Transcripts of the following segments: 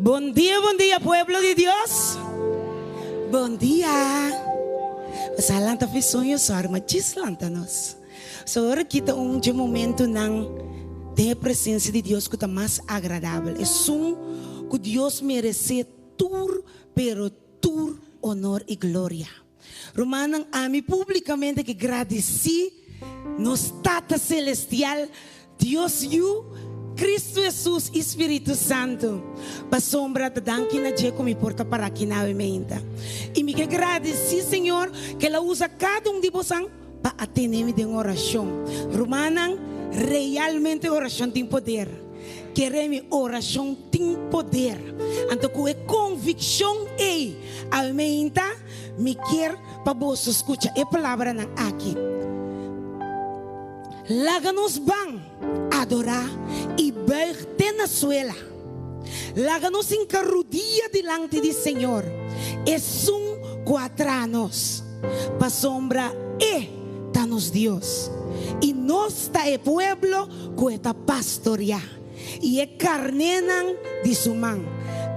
Bon dia, bon dia, pueblo di Dios. Bon dia. Sa lanta fi soño, sorry, ma djis lanta nos. So ora ki ta un dje momentonan den e presencia di Dios cu ta mas agradabel. Esun cu Dios merece tur, pero tur honor y gloria. Rumannan, ami publicamente ke gradici nos Tata Celestial, Dios Yu, Cristo Jesus y Spiritu Santo, pasobra ta danki na dje cu mi por ta para aki nawe meinta. Y mi ke gradici Señor ke El a usa cada un di bosan pa a tene mi den oracion. Rumannan, realmente oracion tin poder. Kere mi, oracion tin poder. Anto cu e conviccion ey, awe meinta, Mi kier pa boso skucha e palabranan aki, Laga nos ban adorá i buig te na suela. Laga nos hinka rudia dilanti di Señor, esun ku a traha nos, pasobra E ta nos Dios, i nos ta e pueblo ku E ta pastoriá. I e karnénan di su man.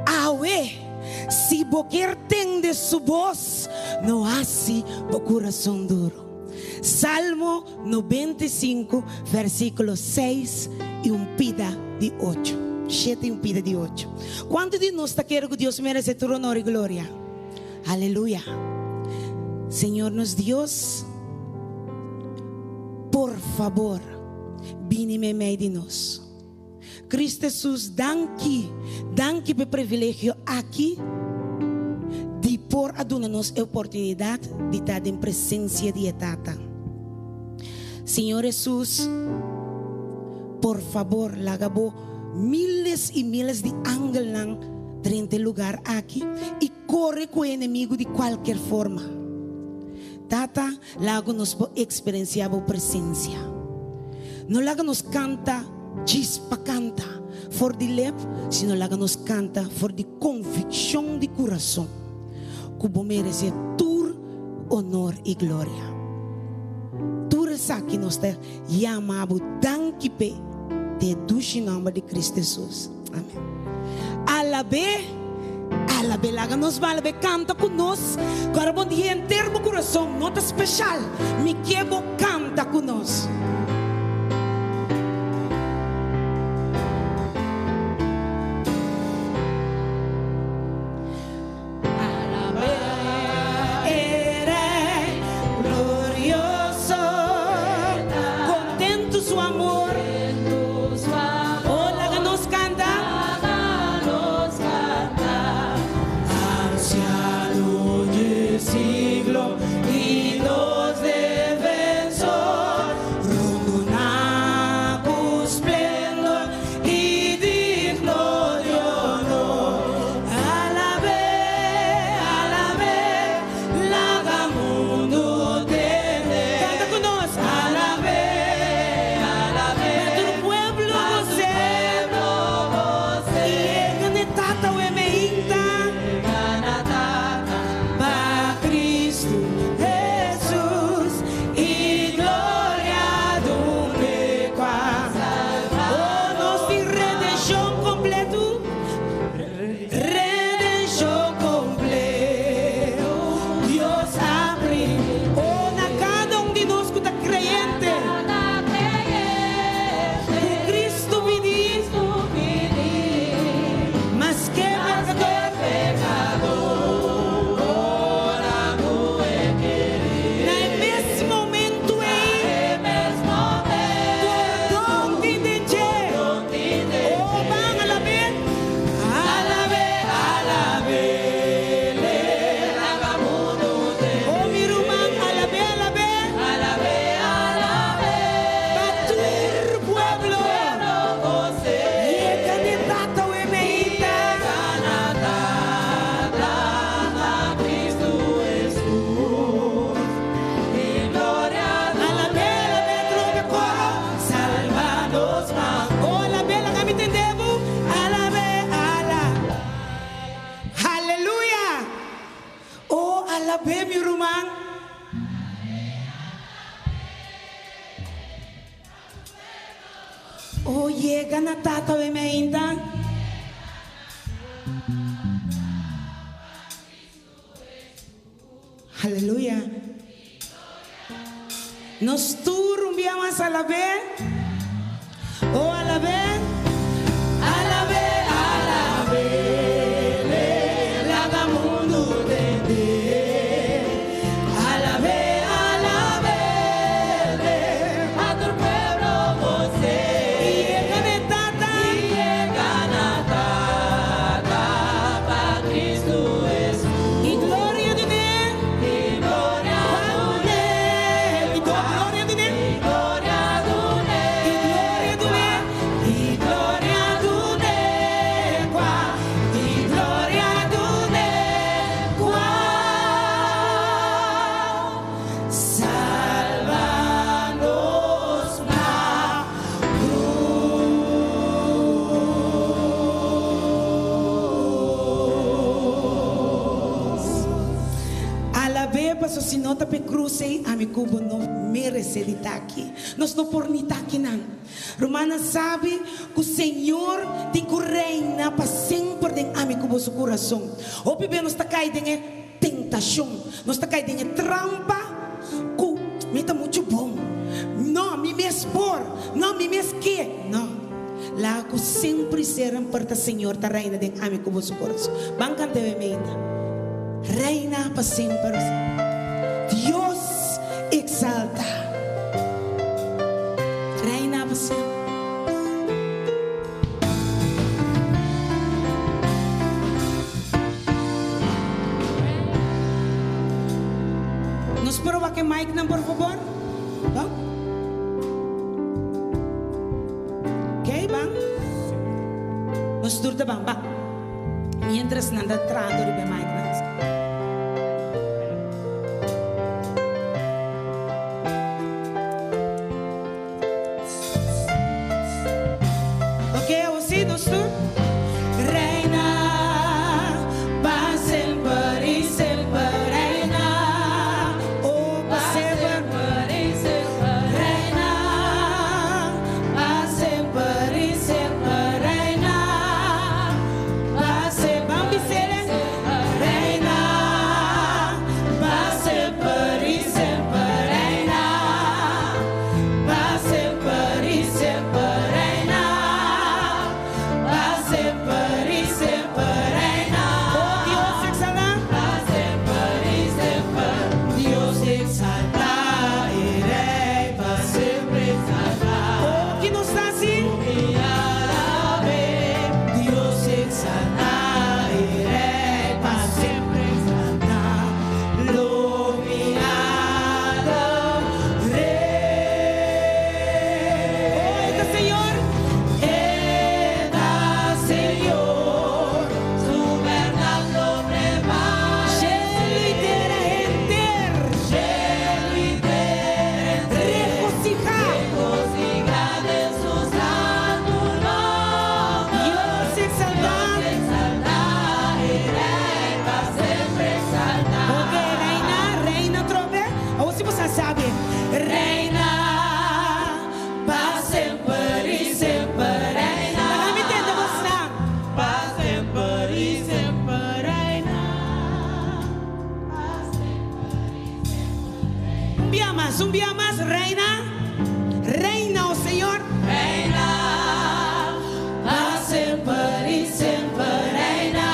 Awe, si bo kier tende su bos, no hasi bo kurason duru. Salmo 95, versíkulo 6 i un pida di ocho. Shete i un pida di ocho. Kuantu di nos ta kere ku Dios meresé tur honor i gloria? Aleluya! Señor nos Dios, por fabor. Bini meimei di nos. Cristo Jesus, danki, danki p'e privilegio aki di por a duna nos e oportunidad di ta den presencia di e Tata. Señor Jesus, por fabor laga bo miles y miles di angelnan drenta e lugar aki y core cu e enemigo di cualkier forma. Tata, laga nos por eksperensiá bo presensia. No laga nos kanta djis pa kanta for di lep, sino laga nos kanta for di konvikshon di kurason ku bo meresé tur onor i gloria. Tur esaki nos ta yama bo danki p'e den e dushi nòmber di Kristu Hesus. Amen. Alab'é, alab'é, laga nos ba alab'é, kanta ku nos. Ku ora bo di henter bo kurason, no ta speshal, mi ke bo kanta ku nos. Alab'é e Rei glorioso, kontentu su amor. Oh, laga nos kanta. Ansiano dje siglo i nos defensor, rondoná ku splendor i digno di honor. Alab'é, alab'é, laga mundu tende. Kanta ku nos. Alab'é, alab'é, pa tur pueblo gos'é. I yega n'e Tata w'e meinta. Pa Cristo Hesus i gloria dun'e kua. Oh, nos tin redenshon kompletu. Redenshon kompletu. Dios a brinda. Oh, na kada un di nos ku ta kreyente. Ku Kristu bini. Maske pekador. Na e mes momentu ei. Pordon tin den dje. Oh, ban alab'é. Alab'é, alab'é, le. Oh, mi ruman, alab'é, alab'é. Pa tur pueblo. Yega n'e Tata w'e meita. Alab'é, alab'é, trobe koro. Oh, alab'é, laga mi tende bo. Alab'é, ala. Haleluya! Oh, alab'é, mi ruman. Oh, yega na Tata w'e meinta. Aleluya. Nos tur un bia mas alab'é. Oh alab'é. Alab'é, alab'é, le laga mundu tende. Alab'é, alab'é, le a tur pueblo gos'é. I yega n'e Tata. I yega na Tata pa Cristo Hesus. I gloria dun'é. I gloria dun'é. I gloria dun'é. I gloria dun'é. I gloria dun'é. I gloria dun'é kwa. I gloria dun'é kwa. Salva nos na cruz. Alab'é paso si no ta p'e cruz ei ami cu bo no merece di ta aki. Nos no por ni ta akinan. Rumannan sabi cu Señor tin cu reina pa semper den ami cu bo su curason. Hopi bes nos ta cay den e tentacion, nos ta cay den e trampa cu mi ta mucho bon, no mi mes por, no mi mes ke. No. Laga cu semper y semper ta Señor ta reina den ami cu bo su curason. Ban canta e meinta. Reina pa semper. Dios exalta. Reina pa semper. Nos por wak e micnan por fabor? Ban. Ok, ban. Nos tur ta ban, ban. Mientras nan ta trahando riba e micnan. Ok, awor sí, nos tur. Reina pa semper i semper, reina, oh pa semper. Reina pa semper i semper, reina pa semper. Ban bisele. Reina pa semper i semper, reina pa semper i semper, reina pa semper i semper, reina. Oh Dios exalta. Pa semper i semper. Dios exalta e Rei pa semper exalta. Oh, ki nos ta hasi? Mi alab'é. Dios exalta e Rei pa semper exalta. Lo mi ador'é. Oh, e ta Señor. E ta Señor, su berdad lo prevalece. Cielo y tera henter. Cielo y tera henter. Regocihá. Regocihá den su santo nomber. Dios exalta. Dios exalta, e Rei pa semper exalta. Ok, reina, reina trobe. Awor si bo sabi. Reina pa semper i semper, reina. Laga mi tende boso. Pa semper i semper, reina. Un bia mas, un bia mas, reina. Reina, oh Señor. Reina pa semper i semper, reina.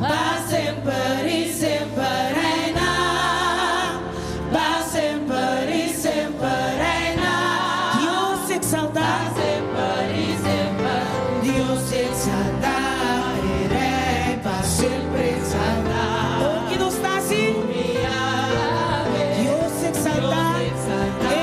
Pa semper i semper, reina. Pa semper i semper, reina. Dios exalta. Pa semper i semper, Dios exalta, e Rei pa semper exalta. Oh, ki nos ta hasi? Mi alab'é. Dios exalta. Dios exalta.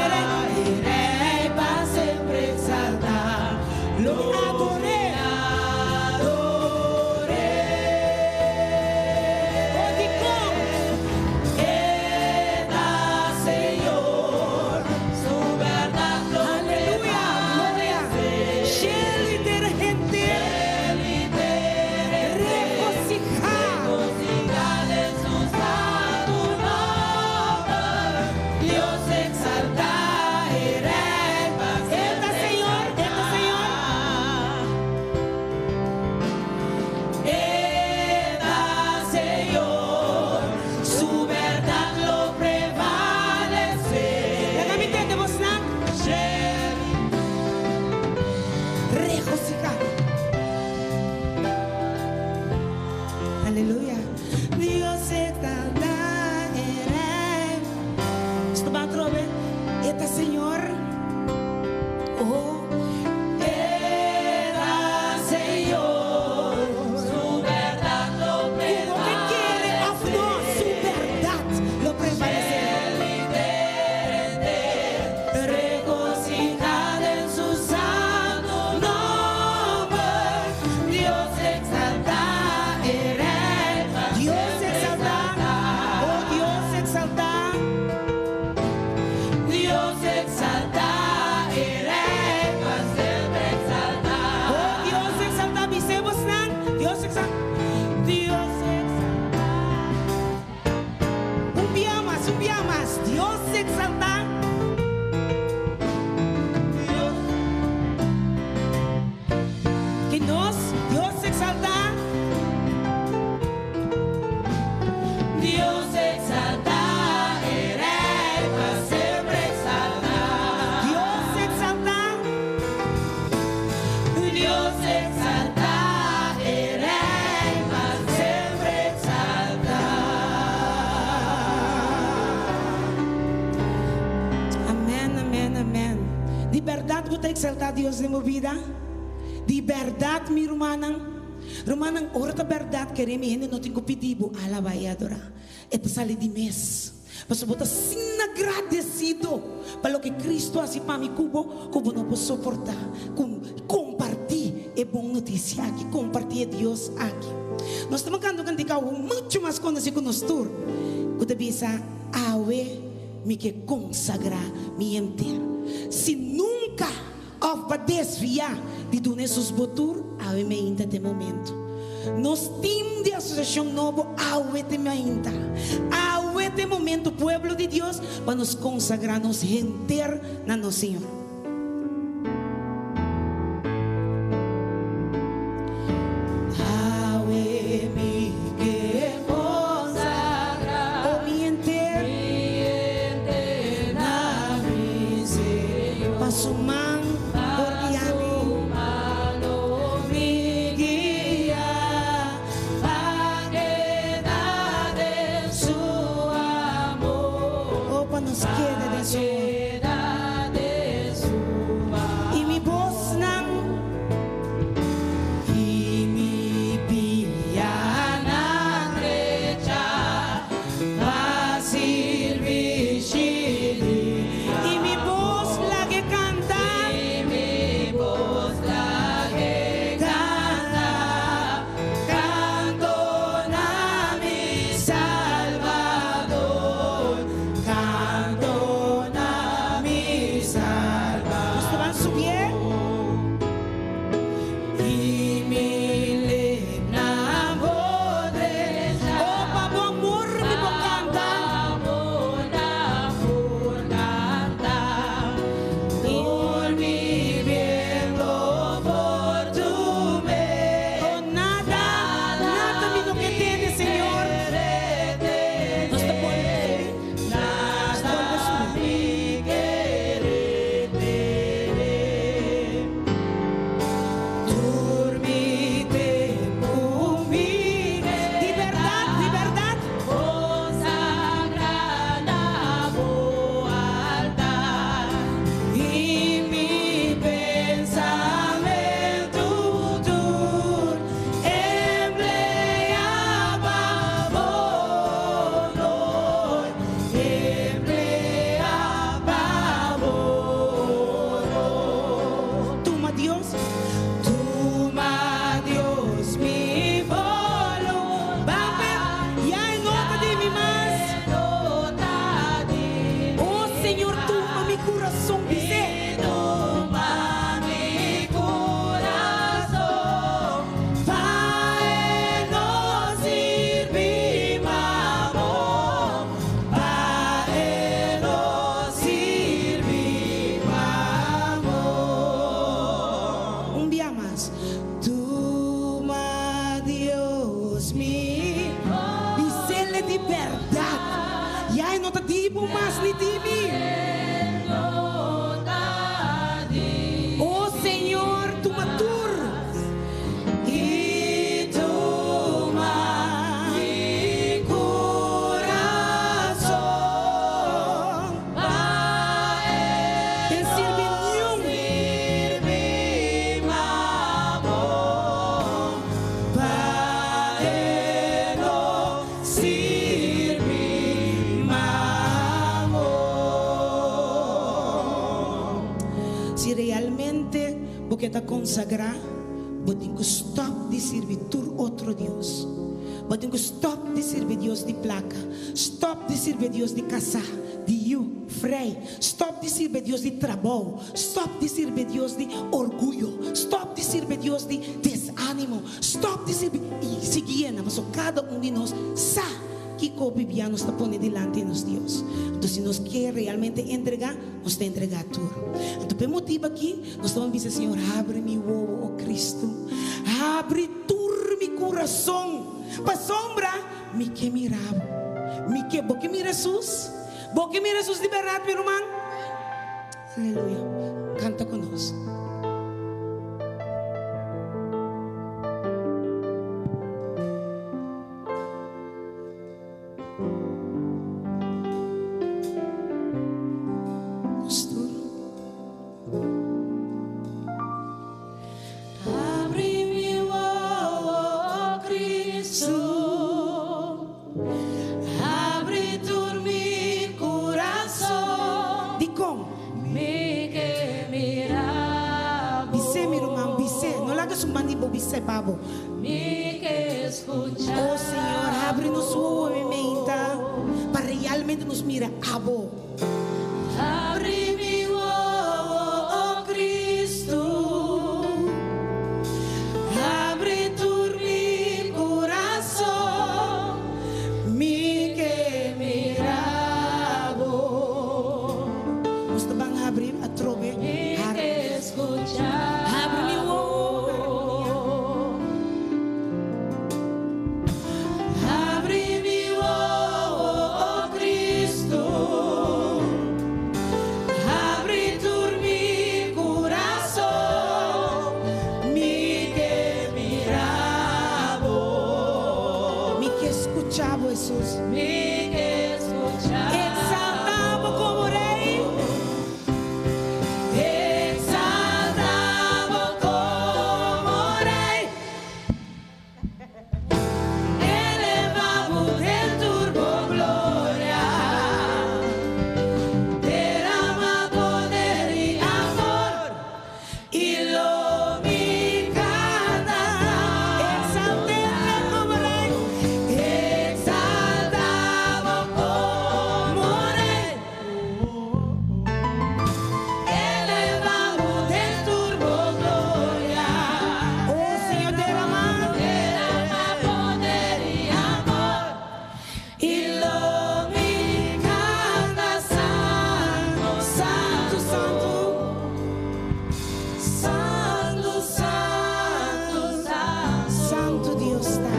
Dios exalta e Rey. Nos ta atrobe. E ta Señor. Oh. E ta Señor, su berdad lo Ku kere òf no, su berdad lo prevalesé. Regocihad en su santo nombre, Dios exalta e Rey, Dios exalta. Oh Dios exalta. Dios exalta e Rey, pa semper exalta. Oh Dios exalta. Bisemos nan. Dios exalta. Dios exalta. Un bia mas, un bia mas. Dios exalta. Dios Ku nos, Dios exalta. Dios exalta e Rey, pa semper exalta. Dios exalta. Dios exalta e Rey, pa semper exalta. Amèn, amèn, amèn. Di bèrdat bo ta eksaltá Dios den bo bida? Di bèrdat, mi ruman. Ruman, ora ta bèrdat, kere mi hende no tin ku pidi bo alabá i adorá. E ta sali di mes. Pasobra bo ta asina agradesido pa loke Kristu a hasi pa mi ku bo, ku bo no por soportá ku kompartí e bon notisia aki, kompartí e Dios aki. Nos ta kanta un kantika muchu mas konosí ku nos tur, ku ta bisa, Awe mi ke konsagrá mi henter. Si nunka òf pa desviá di duna Hesus bo tur, awe mainta ta e momento. Nos tim di Asosiashon Nobo awe ta e mainta. Awe ta e momento, pueblo di Dios, pa nos konsagrá nos henter na nos Señor. Awe mi ke konsagrá. Oh, mi henter. Mi henter na mi Señor. Pa su man por guia mi. Mi guia pa keda den su amor. Oh, pa nos keda den su amor. Keda den su amor. I mi bosnan. I mi pianan drecha pa sirbishi. I mi bos lag'é kanta. I mi bos lag'é kanta, kanto na mi Salbador, kanto na mi Salbador. Nos ta bai subi. I mi lepnan bo drecha. Oh, pa bo amor mi por kanta. Por kanta, tur mi bien lo por tum'é. Oh, nada, nada mi no ke tene, Señor. Nos ta bolbe subi. Nada mi ke retené. Tur mi tempu mi Di bèrdat, di bèrdat. Konsagrá na bo altar i mi pensamentu tur empleá pa bo honor, empleá pa bo honor. Tuma Dios. Tuma Dios mi boluntat. Ya e no ta di mi mas. Oh Señor, tuma mi kurason, bis'é. Tuma mi kurason, pa e no sirbi mamon, pa e no sirbi mamon. Un bia mas. Tuma Dios mi. Bis'é di bèrdat. Ya e no ta di bo mas ni di mi. Oh Señor, tuma tur. I tuma mi realmente bo ke ta konsagrá, bo tin ku stòp di sirbi tur otro dios. Bo tin ku stòp di sirbi dios di plaka, stòp di sirbi dios di kasá, di yu, frei, stòp di sirbi dios di trabou, stòp di sirbi dios di orguyo, stòp di sirbi dios di desánimo, stòp di sirbi i sigui yena, pasobra kada un di nos sa kiko bibia nos ta pone dilanti nos Dios. Anto si nos ke realmente entregá, nos ta entregá tur. Anto p'e motibu aki nos ta bai bisa, Señor, habri mi wowo, o Cristo, habri tur mi kurason, pasobra mi ke mira bo. Mi ke, bo ke mira Hesus? Bo ke mira Hesus di bèrdat, mi ruman? Aleluya. Kanta ku nos. Nos tur. Abri mi wowo, o Cristo, abri tur mi curason. Dikon? Mi ke mira bo. Bis'é, mi ruman, bis'é. No laga su man di bo bis'é pa bo. Mi ke scucha O Señor, habri nos wowo mi menta pa realmente nos mira abo. Habri mi wowo, o Cristo, habri tur mi curason, mi ke mira bo. Nos ta ban habri atrobe. Mi ke scucha Habri mi wowo. Habri mi wowo, o Cristo, habri tur mi curason, mi ke mira bo. Mi ke scucha bo, Jesus. Mi ke scucha Exalta bo como Rey. Exalta bo como Rey. Eleva bo den tur bo gloria. Derama poder y amor. Y lo mi canta. Exalt'é como Rey. Exalta bo como Rey. Eleva bo den tur bo gloria. O Señor, derama. Derama poder y amor. Y lo mi canta santo, Santo, santo. Santo, santo, santo. Santo Dios ta.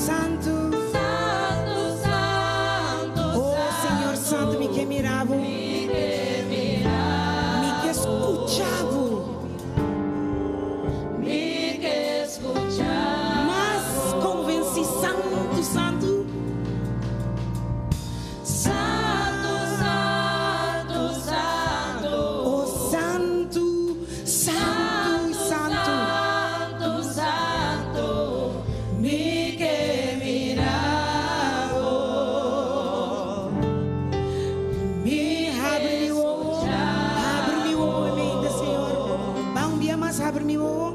Santo. Santo, santo, O Señor santo, mi ke mira bo. Mi ke mira Mi ke scucha bo. Mi ke scucha Mas convenci, santo, santo. Santo, santo, santo. O santo, santo, santo. Santo, santo. Mi ke mira bo. Mi habri mi wowo. Habri mi wowo, mi mente, Señor. Ban un dia mas, habri mi wowo.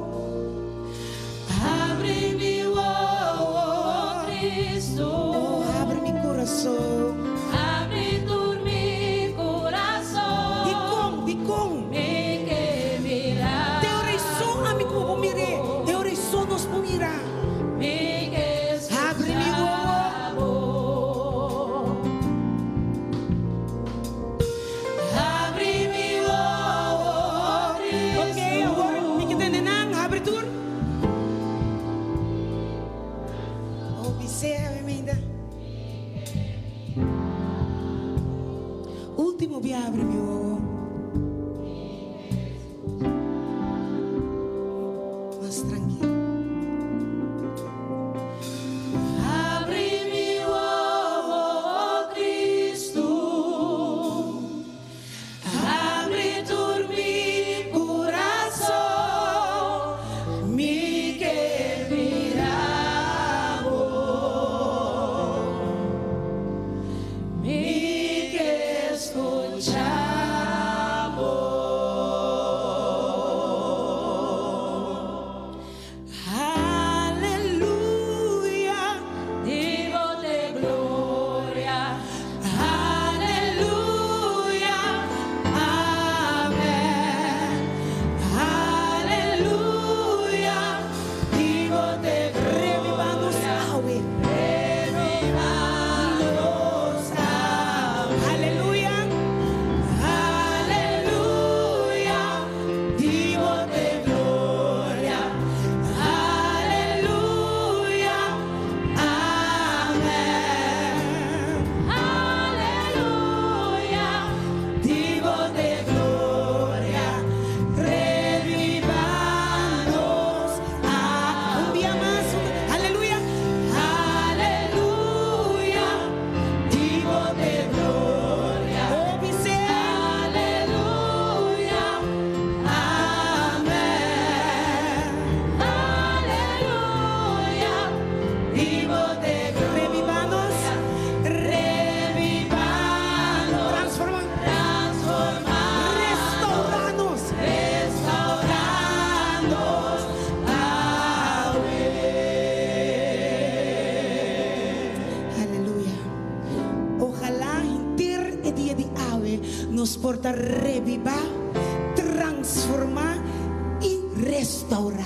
Habri mi wowo, Cristo. Oh, habri mi curason. Habri tur mi curason. Dikon, dikon. Mi ke mira. Te ora ei so ami ku bo mir'é. Te ora ei so nos por mira. Mi ke Habri mi wowo. bo. Habri mi wowo, Ok, awor mi ke tende nan, habri tur. Oh, bis'é ainda. Ultimo bia habri mi wowo. Mas trankil. Habri mi wowo, Cristo. Habri tur mi curason. Mi ke mira bo. Mi ke scucha nos por ta rebibá, transformá i restourá.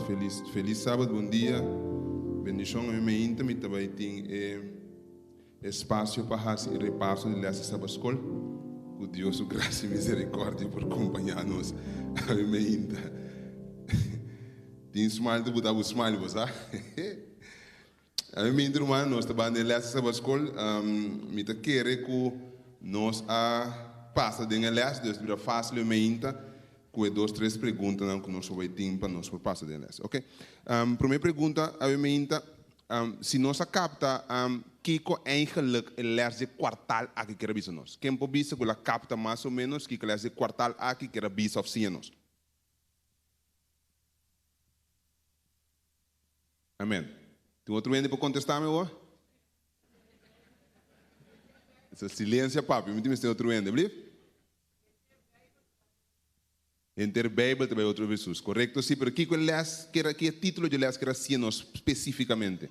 Felis felis sábado, bon dia. Bendishon. Ami meinta mi ta bai tin e espasio pa hasi e repaso di les di Sabaskol. Ku Dios su grasia i miserikordia por kompañá nos. Ami meinta. Tin smile ta buta bo smile, bo sa. Ami meinta ruman, nos ta banda e les di Sabaskol. Mi ta kere ku nos a pasa den e les, dus bira fásil ami meinta ku e dos tres preguntanan ku nos lo bai tin pa nos por pasa den les. Oke. Promé pregunta awe meinta, si nos a kapta kiko eigenlijk e les di e kuartal aki kier a bisa nos? Ken por bisa ku el a kapta mas o ménos kiko e les di e kuartal aki kier a bisa òf siña nos? Amen. Tin otro hende por kontestá mi awor? Esa silensia papi, mi tin mester otro hende, blief? Henter Bijbel ta bai otro Jesus. Korekto si, pero kiko e les kera, ki e titulo dje les kera siña nos spesifikamente?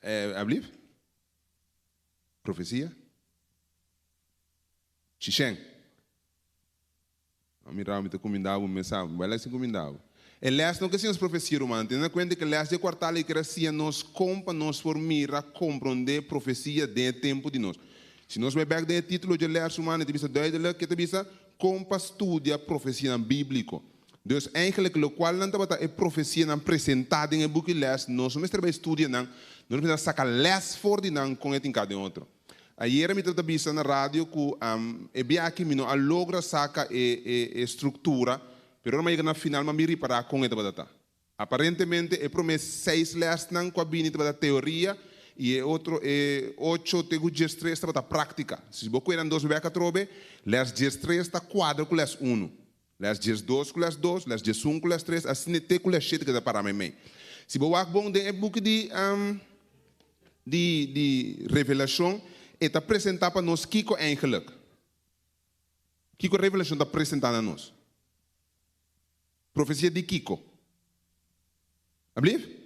Eh, ablief? Profesia? Shishen? A mira, mi ta kuminda bo mesa, mi bai lek sin kuminda bo. E les no ke siña nos profesia, ruman. Tene na kuenta ku e les dje kuartal ei kera siña nos kon pa nos por mira, komprondé profesia den e tempu di nos. Si nos bai bèk den e título dje les, ruman, e ta bisa duidelik, ke ta bisa, Kon pa studia profesianan bíbliko. Dus eigenlijk lokual nan tabata e profesianan presentá den e buki les, nos no mester bai studia nan, nos mester saka les for di nan kon e tin ka den otro. Ayera mi tabata bisa na radio ku e bia aki mi no a logra saka e e struktura, pero ora mi a yega na final mi a bin ripará kon e tabata ta. Aparentemente e promé seis lèsnan ku a bini tabata teoria i e otro e ocho te ku diestres tabata práktika. Si bo kuenan dos bèk atrobe, lès diestres ta kuadra ku lès unu, lès diesdos ku lès dos, lès diesun ku lès tres, asina te ku lès shete ku ta pará meimei. Si bo wak bon den e buki di di di Revelashon e ta presentá pa nos kiko eigenlik? Kiko Revelashon ta presentá na nos? Profesia di kiko? Ablief?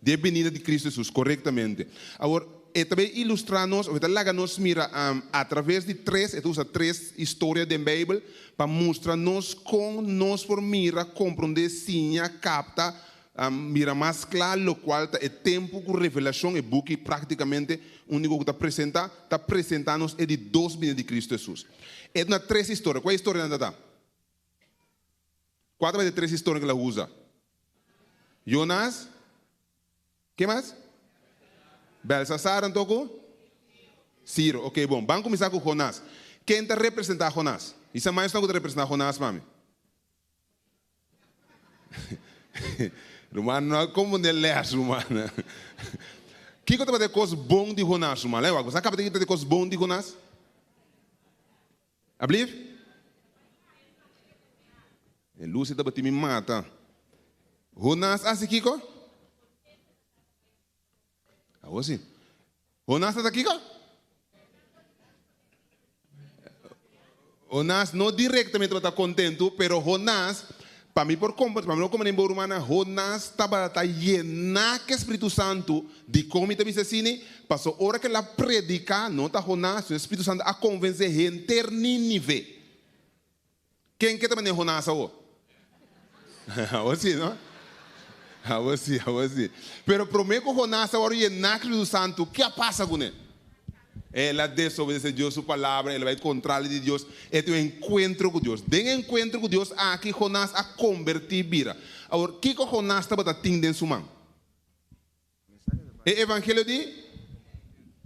Di e benida di Kristu Hesus, korektamente. Awor, e ta bay ilustrá nos, òf e ta laga nos mira atraves di tres, e ta usa tres historia den Beibel pa mustra nos kon nos por mira, komprondé, siña, kapta Mira mas kla lokual ta e tempu ku Revelashon, e buki praktikamente úniko ku ta presentá, ta presentá nos e di dos bini di Kristu Hesus. E duna tres historia. Kua historianan ta ta? Kua tabata e tres historia ku el a usa? Jonas, ke mas? Belsasar anto ku? Siro. Oke, bon. Ban kuminsá ku Jonas. Ken ta representá Jonas? Isa mas esnan ku ta representá Jonas pa mi. Ruman, no a komprondé lès, ruman. Kiko tabata e kos bon di Jonás, ruman? Lei wak, bo sa kaba di kiko tabata e kos bon di Jonás? Ablief? E lus ei tabatin mi mata. Jonás hasi kiko? Awor si. Jonás ta kiko? Jonás no directamente tabata contento, pero Jonás, pa mi por compre, pa mi no comprende bo rumannan, Jonás tabata yená ku e Spiritu Santu. Dikon mi ta bisa asina? Pasobra ora ku el a prediká, no ta Jonás, sino e Spiritu Santu a konvensé henter Nínive. Ken ke ta manda Jonás awor? Awor sí, no? Awor sí, awor sí. Pero promé ku Jonás a wòrdu yená ku Spiritu Santu, ke a pasa kuné? El a desobedesé Dios su palabra, el a bai kontra lei di Dios, el tin un enkuentro ku Dios. Den e enkuentro ku Dios aki, Jonás a kombertí bira. Awor, kiko Jonás tabata tin den su man? E evangelio di?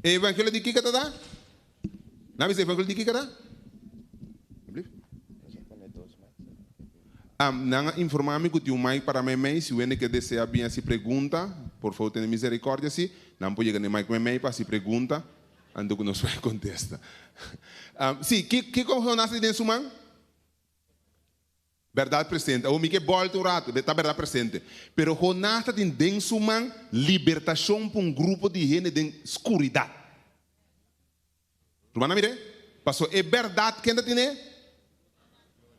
E evangelio di kiko ta da? Nan bisa evangelio di kiko ta? Nan a informá mi ku tin un mic para meimei, si wende ke desea bin hasi pregunta, por favor tene misericordia si, nan por yega na e mic meimei pa hasi pregunta, anto ku nos bai kontesta. Si, kiko Jonás tin den su man? Bèrdat presente. Awor mi ke bòlta un ratu, ta bèrdat presente. Pero Jonás ta tin den su man libertashon pa un grupo di hende den skuridat. Rumannan mir'é, paso e bèrdat ken ta tin'é?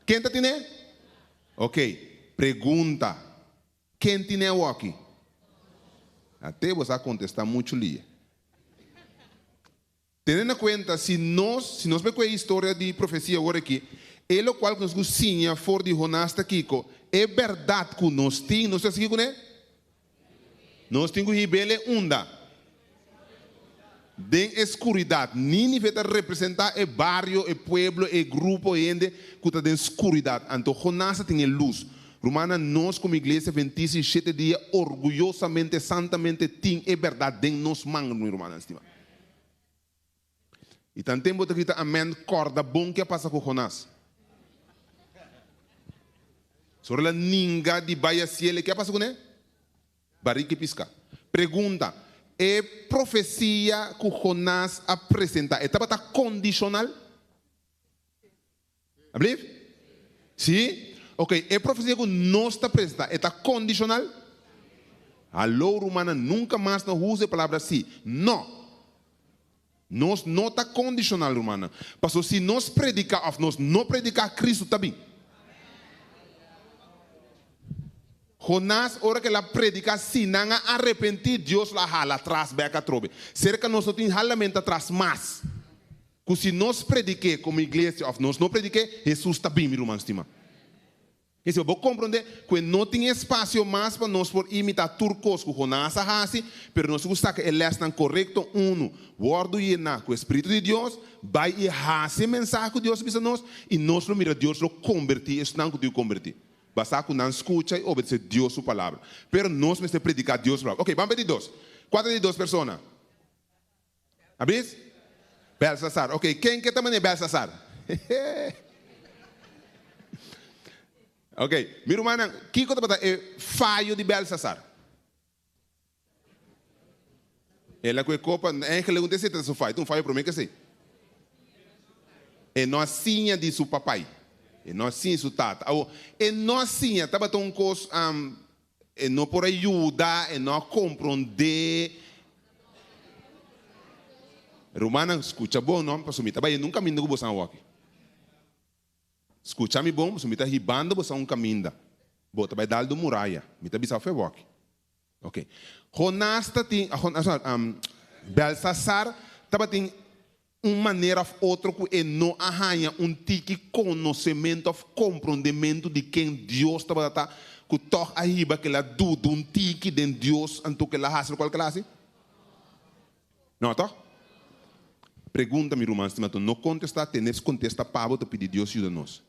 Ken ta tin'é? Ok, pregunta, ken tin'é awoki? Ate bo sa kontestá muchu lie. Tene na kuenta, si nos, si nos bai ku e historia di profesia awor aki, e lokual ku nos ku siña for di Jonás ta kiko? E bèrdat ku nos tin, nos ta sigui kuné? Nos tin ku hib'el e unda? Den e skuridat. Nínive ta representá e bario, e pueblo, e grupo hende ku ta den skuridat. Anto Jonás a tin e lus. Rumannan, nos komo Iglesia Adventista di Shete Dia orguyosamente, santamente tin e bèrdat den nos man, mi rumannan stimá. I tanten bo ta grita amèn, kòrda bon ke a pasa ku Jonás. Sora el a ninga di bai hasiel, ke a pasa kuné? Barika i piska. Pregunta, E profesia ku Jonás a presentá, e tabata kondishonal? Ablief? Sí? Ok, e profesia ku nos ta presentá, e ta kondishonal? Haló, rumannan, nunka mas no usa e palabra sí. No! Nos no ta kondishonal, rumannan. Pasobra si nos prediká òf nos no prediká, Kristu ta bin. Jonás, ora ku el a prediká, si nan a arepentí, Dios lo a hala atras bèk atrobe. Serka nos no tin halamentu atras mas. Ku si nos predik'é komo iglesia òf nos no predik'é, Hesus ta bin, mi ruman stimá. Esei bo komprondé ku e no tin espasio mas pa nos por imitá tur kos ku Jonás a hasi, pero nos tin ku saka e lèsnan korekto, unu, wòrdu yená ku e spiritu di Dios, bai i hasi e mensahe ku Dios a bisa nos, i nos lo mira Dios lo kombertí esnan ku tin ku kombertí, basá ku nan skucha i obedesé Dios su palabra. Pero nos mester prediká Dios su palabra. Oke, ban pa e di dos. Kua ta e di dos persona? A bis? Belsasar. Ok, ken ke ta manera Belsasar? Ok, mi rumannan, kiko tabata e fayo di Belsasar? El a ku e kopa, eigenlijk un ta esei ta su fayo, ta un fayo promé ke esei. E no a siña di su papai, e no a siña di su tata. Awor, e no a siña, tabata un kos E no por a yuda, e no a komprondé. Rumannan, skucha bon no, pasobra mi ta bai un kaminda ku boso a wòki. Skucha mi bon, pasobra mi ta hibando boso un kaminda. Bo ta bai dal di un muraya. Mi ta bisa afe wòki. Ok. Jonás ta tin, Belsasar tabatin un manera of otro ku e no a haña un tiki konosementu of komprondementu di ken Dios tabata ta, ku tòg a hiba ku el a duda un tiki den Dios anto ku el a hasi lokual ku el a hasi? No, tòg? Pregunta, mi ruman stima, no kontestá, tene es kontesta pa bo ta pidi Dios yuda nos.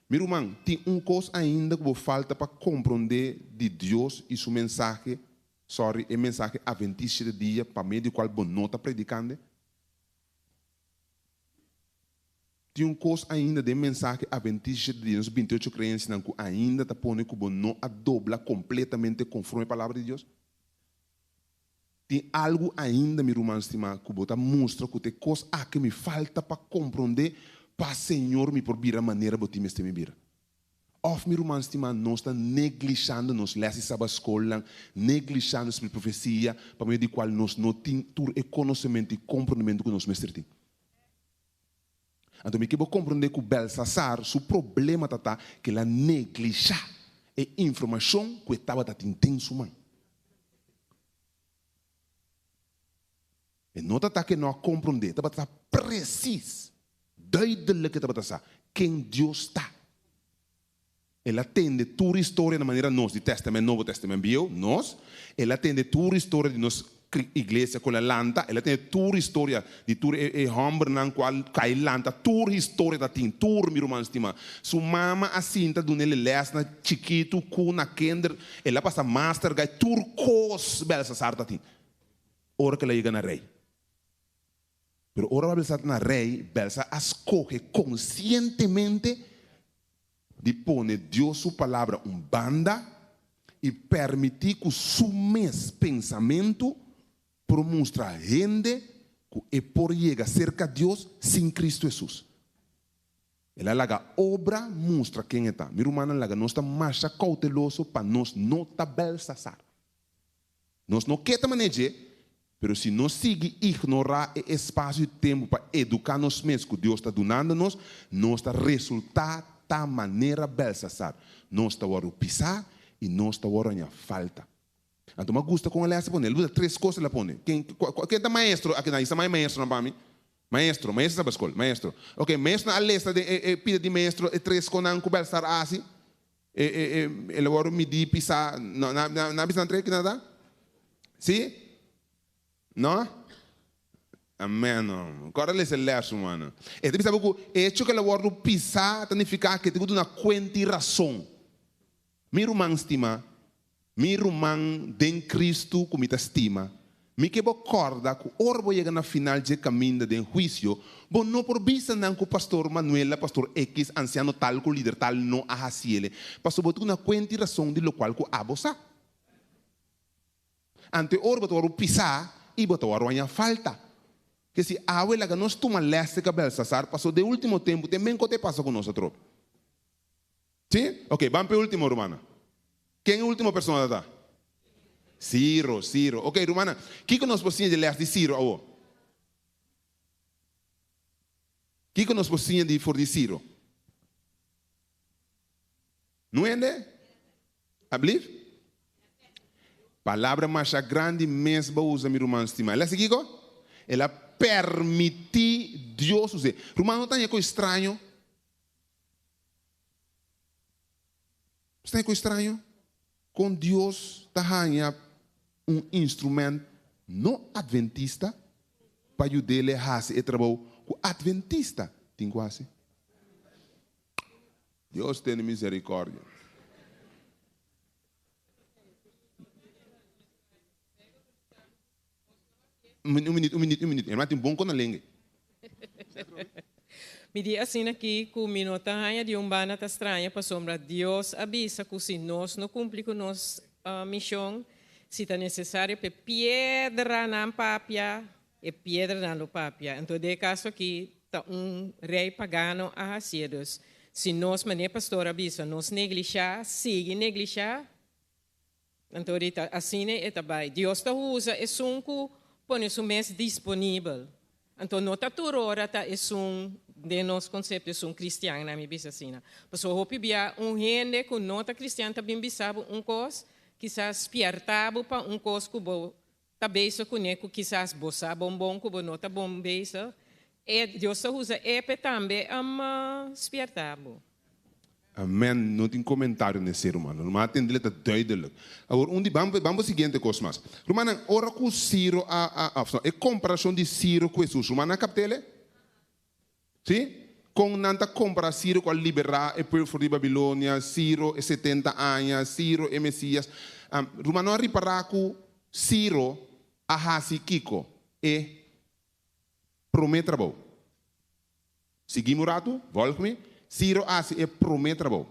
Mi ruman, tin un kos ainda ku bo falta pa komprondé di Dios i su mensahe Sorry, e mensahe Adventista di dia pa medio di cual bo no ta predicande? Tin un cos ainda den mensahe Adventista di dia, nos 28 creencianan, cu ainda ta pone cu bo no a dobla completamente conforme e Palabra di Dios? Tin algo ainda, mi ruman stima, cu bo ta mustra cu ta e cos aki mi falta pa compronde pa Señor mi por bira manera bo tin mester mi bira? Òf, mi ruman stimá, nos ta neglishando nos lès di Sabaskolnan, neglishando e profesia pa medio di kual nos no tin tur e konosementu i komprondementu ku nos mester tin. Anto mi ke bo komprondé ku Belsasar su problema ta ta ku el a neglishá e informashon ku e tabata tin den su man. E no ta ta ku e no a komprondé, e tabata sa presis, duidelijk e tabata sa ken Dios ta. El a tende tur historia na manera nos di Tèstamènt Nobo, Tèstamènt Bieu, nos. El a tende tur historia di nos iglesia ku el a lanta, el a tende tur historia di tur e e hòmbernan ku a kai lanta, tur historia ta tin, tur mi ruman stimá. Su mama a sinta duna el e lès na chikitu ku na kinder, el a pasa master gai, tur kos Belsasar ta tin. Ora ku el a yega na rei. Pero ora Belsasar ta na rei, Belsasar a skohe konsientemente di pone Dios su palabra un banda i permití ku su mes pensamentu por mustra hende ku e por yega serka Dios sin Kristu Hesus. El a laga obra mustra ken e ta. Mi rumannan, laga nos ta masha kouteloso pa nos no ta Belsasar. Nos no ke ta manera dje, pero si nos sigui ignorá e espasio di tempu pa eduká nos mes ku Dios ta dunando nos, nos ta resultá ta manera Belsasar. Nos ta wòrdu pisá i nos ta wòrdu haña falta. Anto mi a gusta kon el a pone. El usa tres kos el a pone. Ken, ken ta maestro aki nan? Isa mai maestronan pa mi. Maestro, maestro ta skol, maestro. Ok, maestronan a lesa den e, e pida di maestro e tres konan ku Belsasar a hasi. E, e, e, el a wòrdu midí, pisá. No, na, na, na bisa nan tres kina ta? Sí? No? Amen. Kòrda lesa e lès, rumannan. E ta bisa bo ku e echo ku el a wòrdu pisá ta nifiká ku e tin ku duna kuenta i rason. Mi ruman stimá, mi ruman den Kristu ku mi ta stima, mi ke bo kòrda ku ora bo yega na final dje kaminda den huisio, bo no por bisa nan ku Pastor Manuela, Pastor X, ansiano tal ku lider tal no a hasiele, pasobra bo ta duna kuenta i rason di lokual ku abo sa. Ante ora bo ta wòrdu pisá i bo ta wòrdu haña falta. Ke si awe laga nos tuma lès di ka Belsasar, pasobra den último tempu ten men kote pasa ku nos atrobe. Sí? Ok, ban pa e último, rumannan. Ken e último persona ta ta? Ciro, Ciro. Ok, rumannan, kiko nos por siña di lès di Ciro awor? Kiko nos por siña di for di Ciro? No hende? Ablief? Palabra masha grandi mes bo usa, mi ruman stimá. El a hasi kiko? El a permití Dios us'é. Ruman, no ta haña kos straño? Sta ku straño kon Dios ta haña un instrument no adventista pa yud'é hasi e trabou ku adventista tin ku hasi. Dios tene misericordia. Un minuut, un minuut, un minuut. Hermana tin bon con lengue. Mi di asina aki ku mi no ta haña di un banda ta straña pasobra Dios a bisa ku si nos no kumpli ku nos mishon, si ta nesesario pa e piedranan papia, e piedranan lo papia. Anto den e kaso aki ta un rei pagano a hasié. Dus si nos, manera pastor a bisa, nos neglishá, sigui neglishá, Anto di ta asina e ta bai. Dios ta usa esun ku pone su mes disponibel. Anto no ta tur ora ta esun den nos konsepto esun kristian, na mi bisa asina. Pasobra hopi bia un hende ku no ta kristian ta bin bisa bo un kos, kisas spièrta bo pa un kos ku bo ta bezig kuné ku kisas bo sa bon bon ku bo no ta bon bezig. E Dios ta usa e p'e tambe spièrta bo. Amen, no tin comentario n'e ser humano. Ruman a tendele ta duidelijk. Awor un di ban ban bo siguiente cos mas. Rumannan, ora cu Ciro a a of no, e comparacion di Ciro cu Jesus, rumannan a captele? Si? Con nan ta compara Ciro cu a libera e pueblo for di Babilonia, Ciro e setenta aña, Ciro e Mesias. Ruman no a ripara cu Ciro a haci kico? E prome trabou. Sigui mi un ratu, volg mi. Ciro a haci e prome trabou.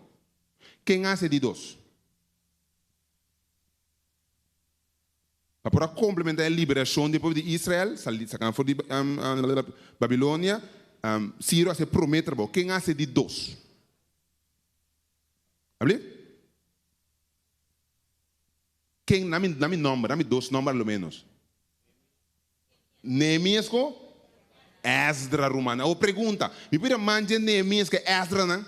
Ken a haci e di dos? Pa por a komplementá e liberashon di e pueblo di Israel, sali saká for di Babilonia, Siro a hasi e promé trabou. Ken a hasi e di dos? Ablief? Ken? Na mi, na mi nòmber, na mi dos nòmber a lo ménos. Nehemias ku Esdra, rumannan. Awor pregunta, mi por a manja Nehemias ku Esdranan?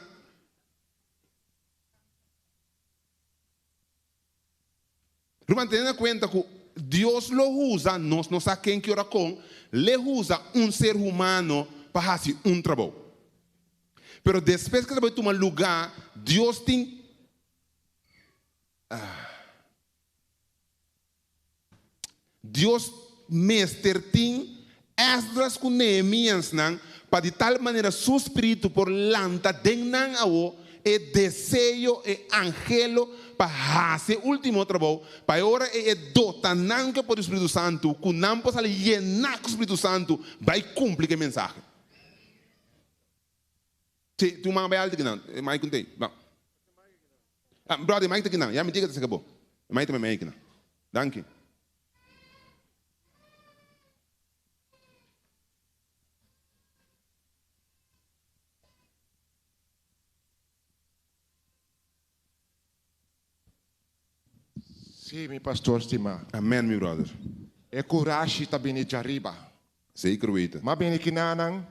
Ruman, tene na kuenta ku Dios lo usa nos, no sa ken ki ora kon, l'e usa un ser humano pa hasi un trabou. Pero despues ku e trabou e tuma lugá, Dios tin Dios mester tin Esdras ku Nehemiasnan pa di tal manera su spiritu por lanta den nan awo e deseo, e anhelo pa hasi e ultimo trabou, pa e ora ei e dota nan ku e por di Spiritu Santu, ku nan por sali yená ku Spiritu Santu bai kumpli ku e mensahe. Si, tin un man bai alto kinan, e mic un tei. Ban. Ah, brother, mic ta kinan. Ya mi diga ta saka bo. Mic ta mei kinan. Danki. Sí, mi pastor stimá. Amen, mi brother. E kurashi ta bini djariba. Zeker weten. M'a bini kinanan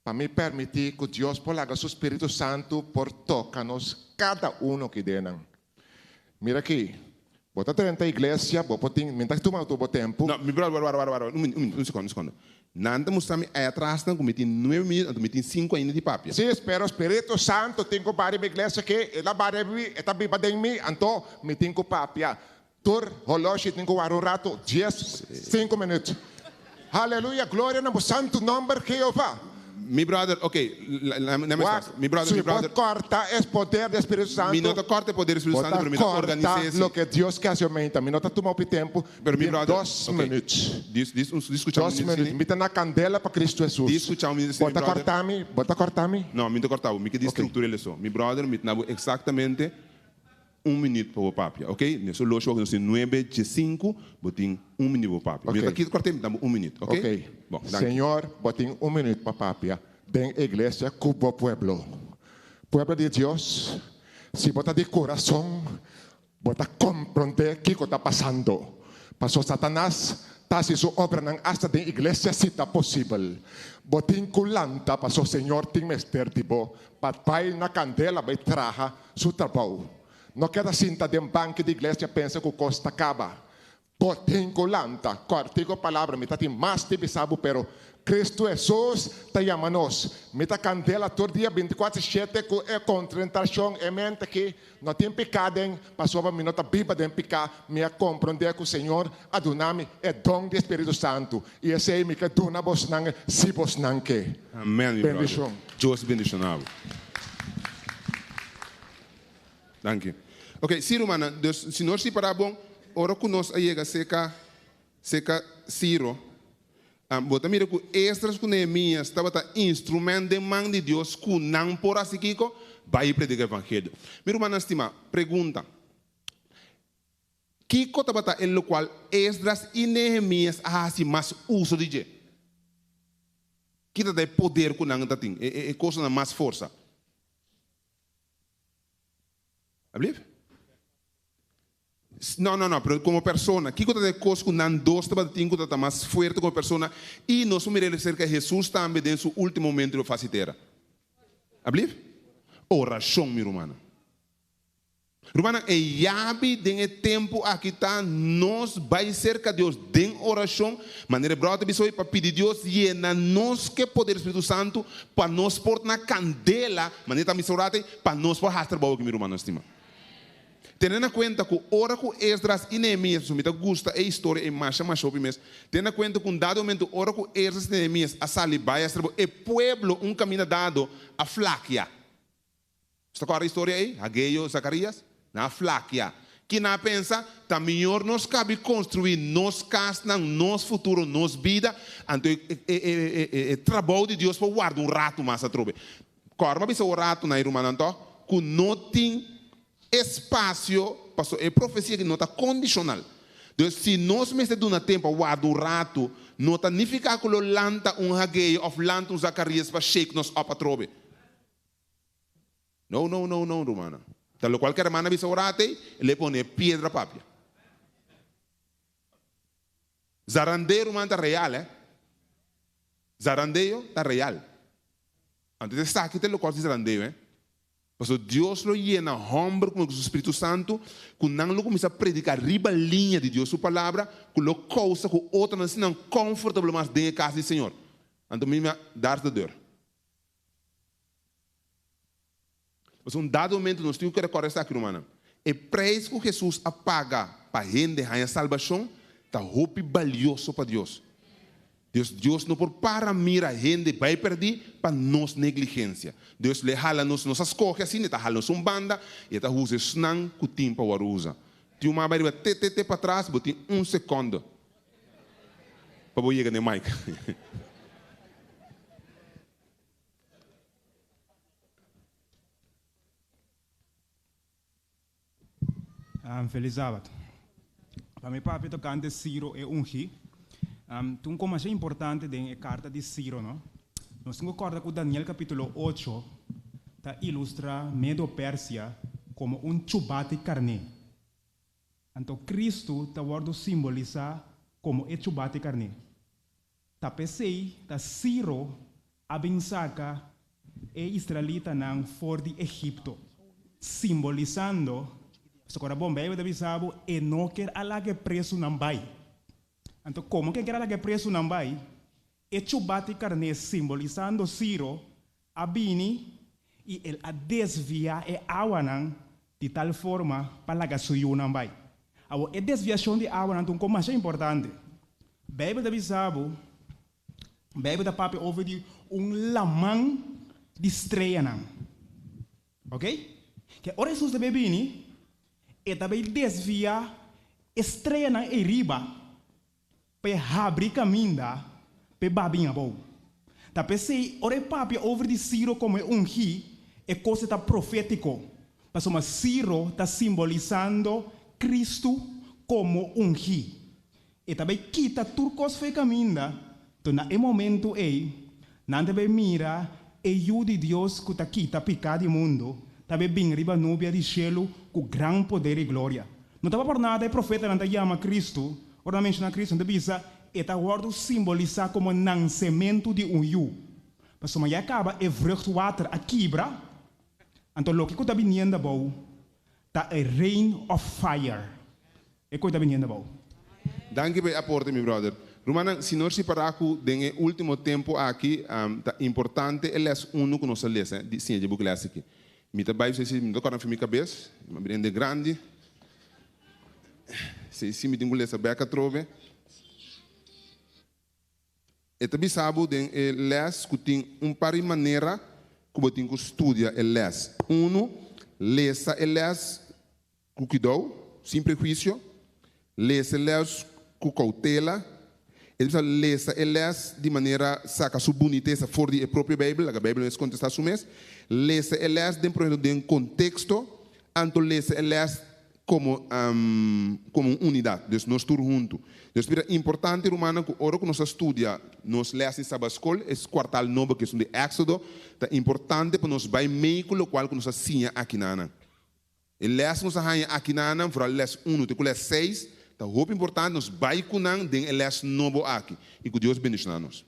pa mi permití ku Dios por laga su Spiritu Santu por toka nos kada uno ki den nan. Mira aki, bo ta drenta iglesia, bo por tin, mi ta tuma tur bo tempu. No, mi brother, wara, wara, wara, un minuut, un minuut, un sekondo, un sekondo. Nan ta mustra mi aya atrasnan ku mi tin nuebe minuut, anto mi tin sinku ainda di papia. Sí, pero Spiritu Santu tin ku bari mi iglesia aki, el a bari mi, e ta biba den mi, anto mi tin ku papia. Tur holoshi tin ku wara un ratu, dies, sinku minuut. Haleluya, gloria na bo santu nomber, Jehová. Mi brother, ok, la mi Wak, mi brother, si mi bo brother. corta es poder di Spiritu Santo, Mi no ta corta e poder di Spiritu bo Santo, ta pero mi ta corta organise esi. loke Dios ke hasi omenta. Mi no ta tuma hopi tempu, Pero mi mi tin brother, dos ok, minuut. dis, dis, un, dis scucha un Dos minuut minuut. asini. Mi ta na candela pa Cristo Jesus. Dis scucha un minuut asini, Bo mi ta brother. corta mi? Bo ta corta mi? No, mi no ta corta bo, mi ke Ok. distructura el so. Mi brother, mi ta na bo exactamente Un minuut pa bo papia, ok? Nos horloge wak nos tin nuebe dje sinku, bo tin un minuut pa bo papia. Mi Ok. ta kita kòrte, mi ta bo un minuut, ok? Ok. Bon, danki. Señor, bo tin un minuut pa papia den iglesia ku bo pueblo. Pueblo di Dios, si bo ta di kurason, bo ta komprondé kiko ta pasando. Paso Satanas ta hasi su obranan asta den iglesia si ta posibel. Bo tin ku lanta paso Señor tin mester di bo pa bai na kandela bai traha su trabou. No keda sinta den banki di iglesia pensa ku kos ta kaba. Bo tin ku lanta. Kòrtiku palabra, mi ta tin mas di bisa bo, pero Kristu Hesus ta yama nos. Mi ta kandela tur dia bintikuater shete ku e kontrentashon e mente ki no tin piká den, pasobra mi no ta biba den piká. Mi a komprondé ku Señor a duna mi e don di Spiritu Santu, i esei mi ke duna bosnan si bosnan ke. Amen, mi brother. Bendishon. Dios bendishoná bo. Danki. Ok, sí rumannan, dus si nos ripará bon, ora ku nos a yega serka serka Siro, bo ta mira ku Esdras ku Nehemias tabata instrument den man di Dios ku nan por hasi kiko? Bai prediká evangelio. Mi rumannan stimá, pregunta, Kiko tabata e lokual Esdras i Nehemias a hasi mas uso di dje? Ki tabata e poder ku nan ta tin, e kosanan mas forsa? Ablief? No, no, no, pero komo persona, kiko tabata e kos ku nan dos tabata tin ku tabata mas fuerte komo persona? I nos por mira el aserka Hesus tambe den su último momento riba fas di tera. Ablief? Orashon, mi rumannan. Rumannan, e yabi den e tempu aki ta nos bai serka Dios den orashon, manera e bròder ta bisa hoy, pa pidi Dios yena nos ku e poder di Spiritu Santu pa nos por na kandela, manera ta misa ora atei, pa nos por hasi trabou aki, mi rumannan stima. Tene na kuenta ku ora ku Esdras i Nehemias, pasobra mi ta gusta e historia ei masha masha hopi mes, tene na kuenta ku un dado momento ora ku Esdras i Nehemias a sali bai hasi trabou, e pueblo un kaminda dado a flakia. Bo ta kòrda historia ei? Hageo, Zakarias? Nan a flakia. Ki nan a pensa? Ta mior nos kabi konstruí nos kasnan, nos futuro, nos bida, anto e trabou di Dios por warda un ratu mas atrobe. Kòrda mi a bisa un ratu na e rumannan tòg ku no tin espasio pasobra e profesia aki no ta kondishonal. Dus si nos mester duna tempu pa warda un ratu, no ta nifiká ku lo lanta un Hageo òf lanta un Zakarias pa shake nos òp atrobe. No, no, no, no, rumannan. Ta locual cu hermana bisa ora atey, el e pone piedra papia. Zarandeo, ruman, ta real, eh. Zarandeo ta real. Anto esaki ta locual di zarandeo, eh. Pasobra Dios lo yena homber cu su Spiritu Santo, cu nan lo cuminsa predica riba liña di Dios su palabra, cu lo causa cu otronan sinan comfortable mas den e cas di Señor. Anto mi a daar de deur. Pasobra un dado momento nos tin ku rekòrda esaki, rumannan, e preis ku Hesus a paga pa hende haña salbashon ta hopi balioso pa Dios. Dios, Dios no por para mira hende bai pèrdí pa nos negligensia. Dios lo e hala nos, nos a skohe asina, e ta hala nos un banda i e ta usa esnan ku tin pa wòrdu usa. Tin un man bai riba te te te patras, bo tin un sekònde pa bo yega na e mic. Felis Sabat. Pa mi papia tokante Ciro e ungí. Ta un kos masha importante den e karta di Ciro, no? Nos tin ku kòrda ku Daniel kapítulo 8 ta ilustrá Medo-Persia komo un chubati karné. Anto Kristu ta wòrdu simbolisá komo e chubati karné. Ta p'esei ta Ciro a bin saka e israelitanan for di Egipto, simbolisando, pasobra ora bon Beibel ta bisa bo, e no ker a laga e presunan bai. Anto komo ku e ker a laga e presunan bai, e chubati karné, simbolisando Ciro, a bini i el a desviá e awanan di tal forma pa laga su yunan bai. Awor, e desviashon di awanan ta un kos masha importante. Beibel ta bisa bo, Beibel ta papia over di un laman di streanan. Oké? Ke ora Hesus ta bai bini, e ta bai desviá e streanan ei riba pa e habri kaminda pa e babin abou. Ta p'esei ora e papia over di Siro komo e ungí, e kos e ta profétiko, pasobra Siro ta simbolisando Kristu komo ungí. E ta bai kita tur kos for e kaminda, to na e momentu ei nan ta bai mira e Yu di Dios ku ta kita piká di mundu ta bai bin riba nubia di shelu ku gran poder i gloria. No tabata por nada e profetanan ta yama Kristu, ora nan menshoná Kristu nan ta bisa e ta wòrdu simbolisá komo nansementu di un yu. Pasobra ya kaba e vruchtwater a kibra, anto loke ku ta biniendo abou ta e rain of fire. E koe ta biniendo abou. Danki pa e aporte mi brother. Rumannan, si nos ripará ku den e último tempu aki ta importante e lès unu ku nos a lesa di siña dje buki lès aki. Mi ta bai si mi ta kòrda fi mi kabes, mi a bira hende grandi. Si si mi tin ku lesa bèk atrobe. E ta bisa bo den e lès ku tin un par di manera ku bo tin ku studia e lès. Unu, lesa e lès ku kuidou, sin prehuisio. Lesa e lès ku koutela. E ta bisa lesa e lès di manera saka su bunitesa for di e propio Beibel, laga Beibel mes kontestá su mes. Lesa e lès den por ehempel den konteksto, anto lesa e lès komo komo un unidat, dus nos tur huntu. Dus mira, importante rumannan ku ora ku nos ta studia nos lès di Sabat Skol, es kuartal nobo ku esun di Éksodo, ta importante pa nos bai mei ku lokual ku nos a siña akinanan. E lès ku nos a haña akinanan, foral lès unu te ku lès seis, ta hopi importante nos bai ku nan den e lès nobo aki i ku Dios bendishoná nos.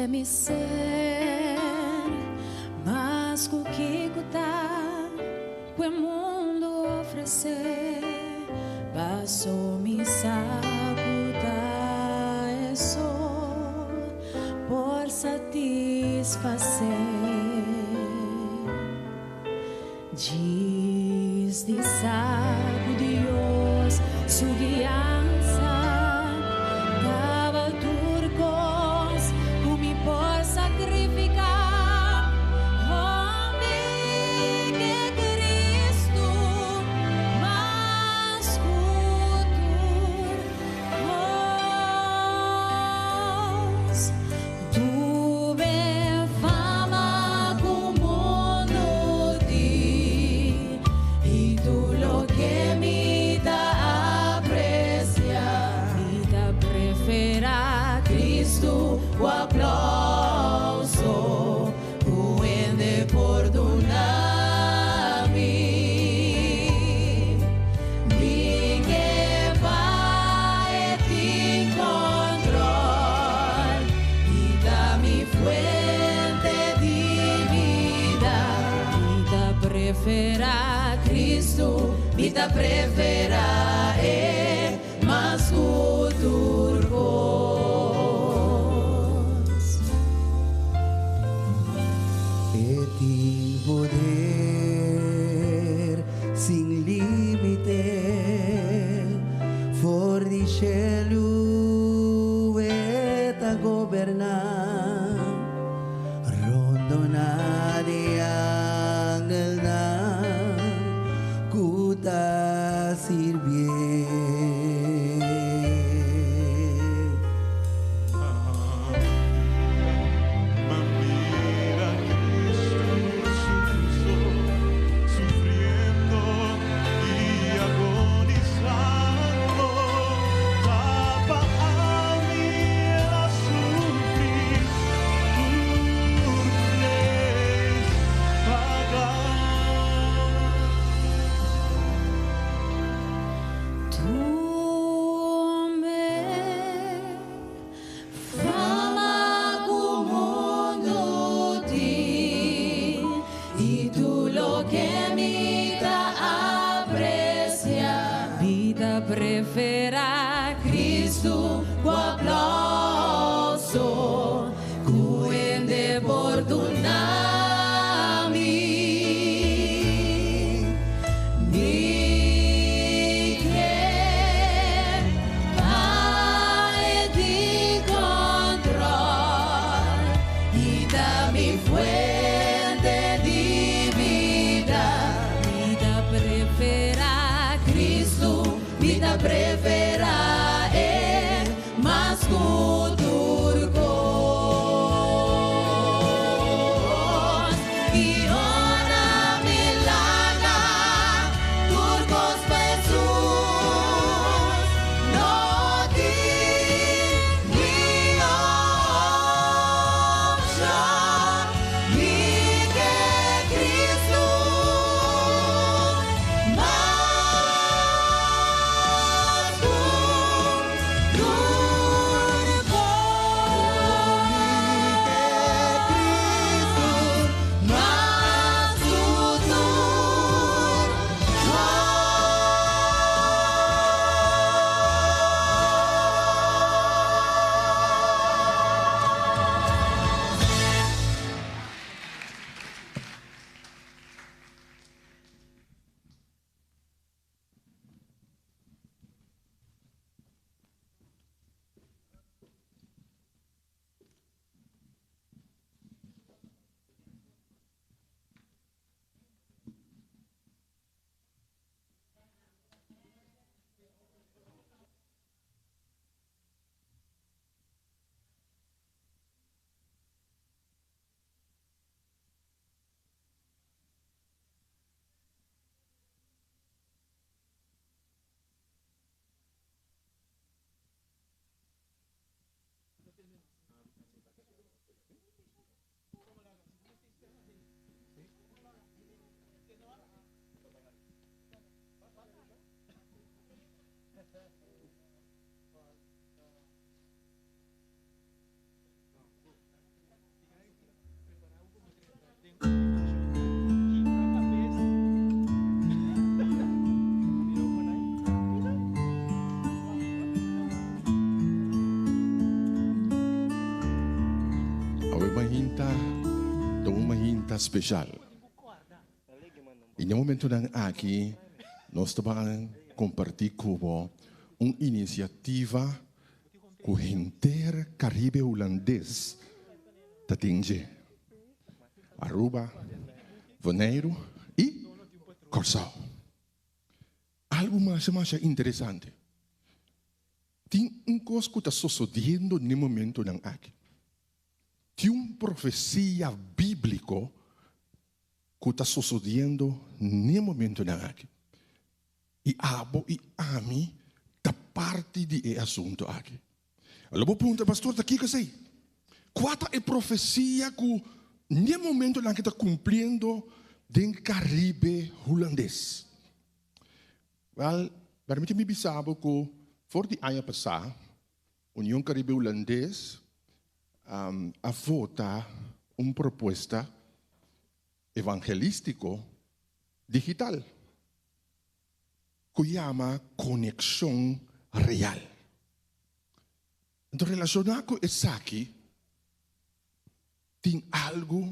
ke mi ser mas ku kiko ta ku e mundu ofresé, paso mi sa ku ta e so por satisfasé. Djis di sa ku Dios su guiansa ta bal tur kos ku mi por sakrifiká. Oh, mi ke Kristu mas ku tur kos. Tur e fama ku mundu tin i tur loke mi ta apresiá. Mi ta preferá Kristu ku aplouso ku hende por duna mi. Mi ke pa e tin kontròl i ta mi fuente di bida. Mi ta preferá Kristu, mi ta preferá e mas ku tur kos. E tin poder sin límite, for di shelu e ta goberná, rondoná di angelnan ku ta sirbié. Mira Cristo sufriendo y agonizando, pa ami el a sufri, tur preis pagá. Tur fama ku mundu tin i tur loke mi ta apresiá. Mi ta preferá Kristu ku aplouso ku hende por duna mi. Mi ke pa e tin kontròl i ta mi fuente di bida. Mi ta preferá Kristu, mi ta preferá e mas ku tur kos. I ora mi laga tur kos pa Hesus, no tin ni opshon. Mi ke Kristu mas ku tur kos. Mas ku tur mahinta ta un mahinta special. Y na momentonan aki nos ta ban comparti cu bo un iniciativa cu henter Caribe Hulandes ta tin dje. Aruba, Boneiru y Corsou. Algo masha masha interesante. Tin un kos ku ta sosodiendo n'e momentonan aki. Tin un profesia bíbliko ku ta sosodiendo n'e momentonan aki. I abo i ami ta parti di e asuntu aki. Lo bo puntra, Pastor, ta kiko esei? Kua ta e profesia ku n'e momentonan aki ta kumpliendo den Karibe Hulandes? Wèl, permiti mi bisa bo ku for di aña pasá Union Karibe Hulandes a vota un propuesta evangelístiko digital ku yama Konekshon Real. Anto relashoná ku esaki tin algu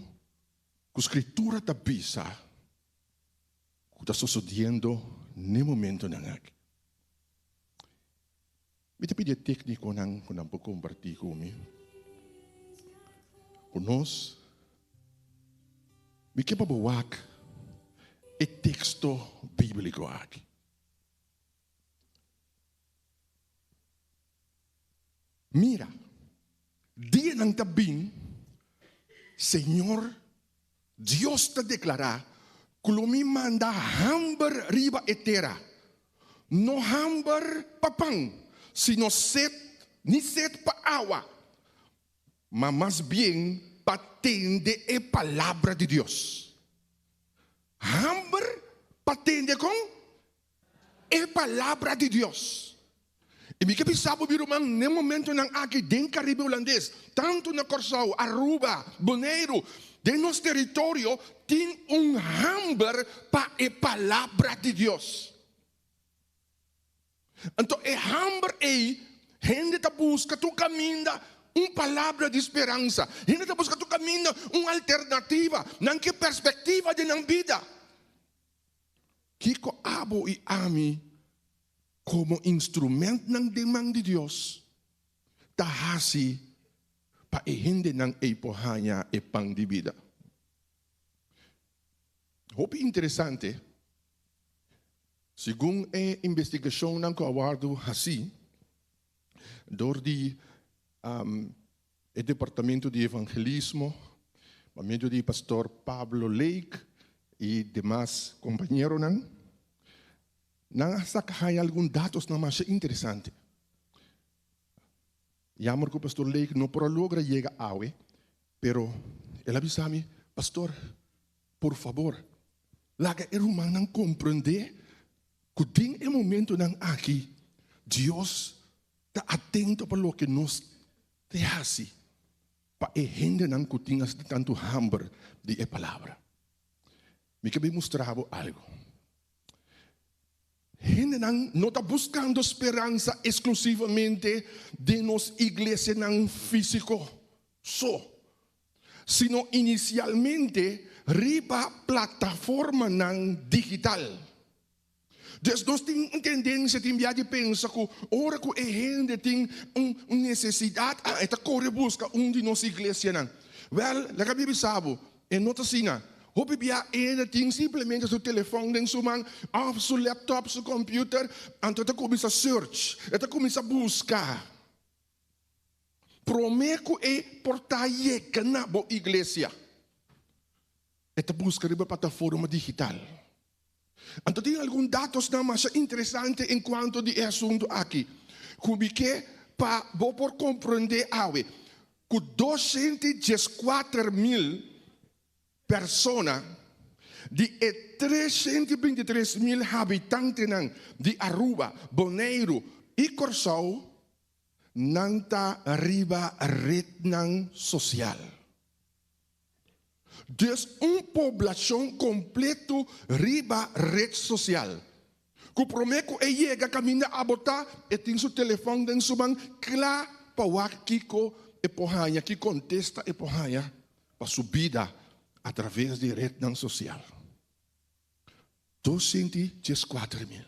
ku Skritura ta bisa ku ta sosodiendo n'e momentonan aki. Mi ta pidi e téknikonan ku nan por kompartí ku mi, ku nos. Mi ke pa bo wak e teksto bíbliko aki. Mira, dianan ta bin, Señor Dios ta deklará, ku lo mi manda hamber riba e tera, no hamber pa pan, sino set, ni set pa awa, ma mas bien pa tende e palabra di Dios. Hamber pa tende kon? E palabra di Dios. I mi ke bisa bo mi ruman, n'e momentonan aki den Karibe Hulandes, tantu na Kòrsou, Aruba, Boneiru, den nos teritorio tin un hamber pa e palabra di Dios. Anto e hamber ei, hende ta buska tur kaminda un palabra di speransa, hende ta buska tur kaminda un alternativa, nan ke perspektiva den nan bida. Kiko abo i ami komo instrumentnan den man di Dios ta hasi pa e hendenan ei por haña e pan di bida? Hopi interesante, segun e investigashonnan ku a wòrdu hasí dor di e Departamento di Evangelismo, pa medio di Pastor Pablo Lake i demas kompañeronan, nan a saka haña algun datosnan masha interesante. Jammer ku Pastor Lake no por a logra yega awe, pero el a bisa mi, Pastor, por fabor, laga e rumannan komprendé ku den e momentonan aki Dios Ta atento pa loke nos te hasi pa e hendenan ku tin asina tantu hamber di e palabra. Mi ke bin mustra bo algu. Hendenan no ta buskando speransa eksklusivamente den nos iglesianan físiko so, sino inisialmente riba plataformanan digital. Dus nos tin un tendensia tin bia di pensa ku ora ku e hende tin un nesesidat, ah, e ta kore buska un di nos iglesianan. Wèl, laga mi bisa bo, e no ta asina. Hopi bia e hende tin simplemente su telefòn den su man òf su laptop, su kòmpiuter, anto e ta kuminsá search, e ta kuminsá buska. Promé ku e por ta yega na bo iglesia, e ta buska riba plataforma digital. Anto tin algun datosnan masha interesante en kuanto di e asuntu aki ku mi ke pa bo por komprendé awe, ku 214 mil persona di e 323 mil habitantenan di Aruba, Boneiru i Kòrsou nan ta riba retnan sosial. Dus un poblashon kompleto riba ret sosial. Ku promé ku e yega kaminda abo ta, e tin su telefòn den su man kla pa wak kiko e por haña, ki kontesta e por haña. pa su bida atraves di retnan sosial. 214 mil.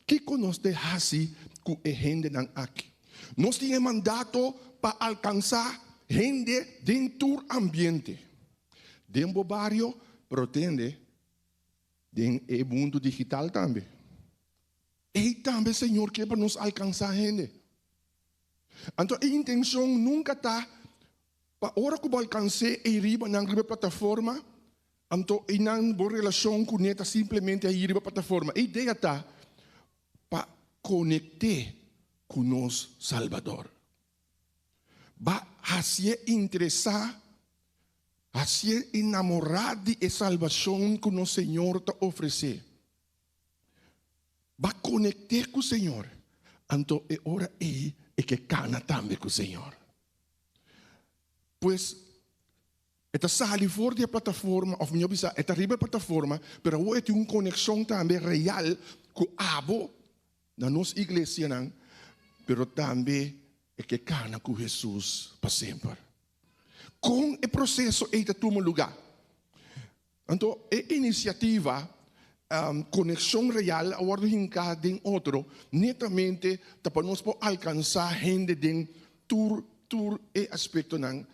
Kiko nos ta hasi ku e hendenan aki? Nos tin mandato pa alkansá hende den tur ambiente. Den bo bario, pero tende, den e mundu digital tambe. I tambe Señor ke pa nos alkansá hende. Anto, e intenshon nunka ta pa ora ku bo alkans'é e riba nan riba plataforma, anto e nan bo relashon kuné ta simplemente ei riba plataforma. E idea ta pa konektá ku nos Salbador. Pa hasié interesá, hasié namorá di e salbashon ku nos Señor ta ofresé. Pa konektá ku Señor. Anto e ora ei e ke kana tambe ku Señor. Pues e ta sali for di e plataforma, òf mihó bisá, e ta riba e plataforma, pero e tin un konekshon tambe real ku abo na nos iglesianan, pero tambe e ke kana ku Hesus pa semper. Kon e proseso ei ta tuma lugá. Anto, e inisiativa Konekshon Real a wòrdu hinká den otro, netamente ta pa nos por alkansá hende den tur e aspektonan,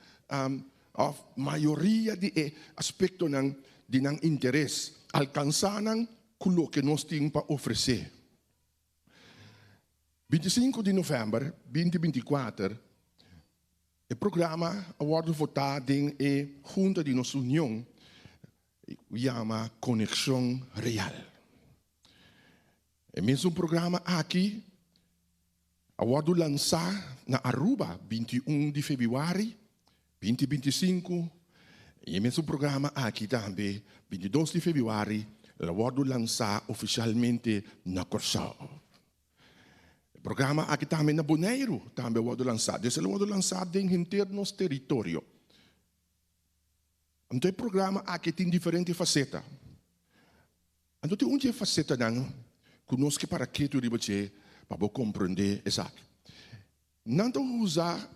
òf mayoria di e aspektonan di nan interes, alkansá nan ku loke nos tin pa ofresé. 25 di novèmber 2024, e programa a wòrdu votá den e Hunta di nos Union, yama Konekshon Real. E mesun programa aki a wòrdu lansá na Aruba 21 di febrüari 2025 i e mesun programa aki tambe 22 di febrüari a wòrdu lansá ofisialmente na Kòrsou. E programa aki tambe na Boneiru tambe a wòrdu lansá. Anto, el a wòrdu lansá den henter nos teritorio. Anto, e programa aki tin diferente faseta. Anto, tin un fasetanan ku nos ke para ketu riba dje pa komprondé esaki. Nan ta usa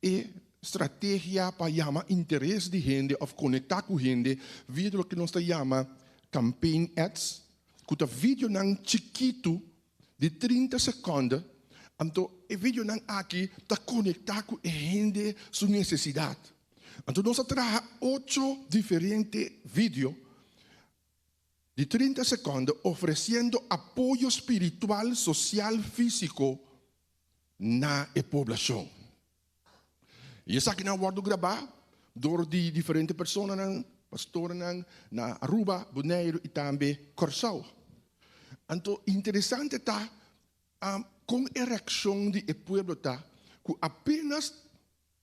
e strategia pa yama interes di hende òf konektá ku hende via loke nos ta yama campaign ads, ku ta videonan chikitu di 30 sekonde, anto e videonan aki ta konektá ku e hende su nesesidat. Anto nos a traha ocho diferente video di 30 sekonde ofresiendo apoyo spiritual, sosial, físiko na e poblashon. I esaki nan a wòrdu grabá dor di diferente personanan, pastornan na Aruba, Boneiru i tambe Kòrsou. Anto, interesante ta kon e reakshon di e pueblo ta, ku apenas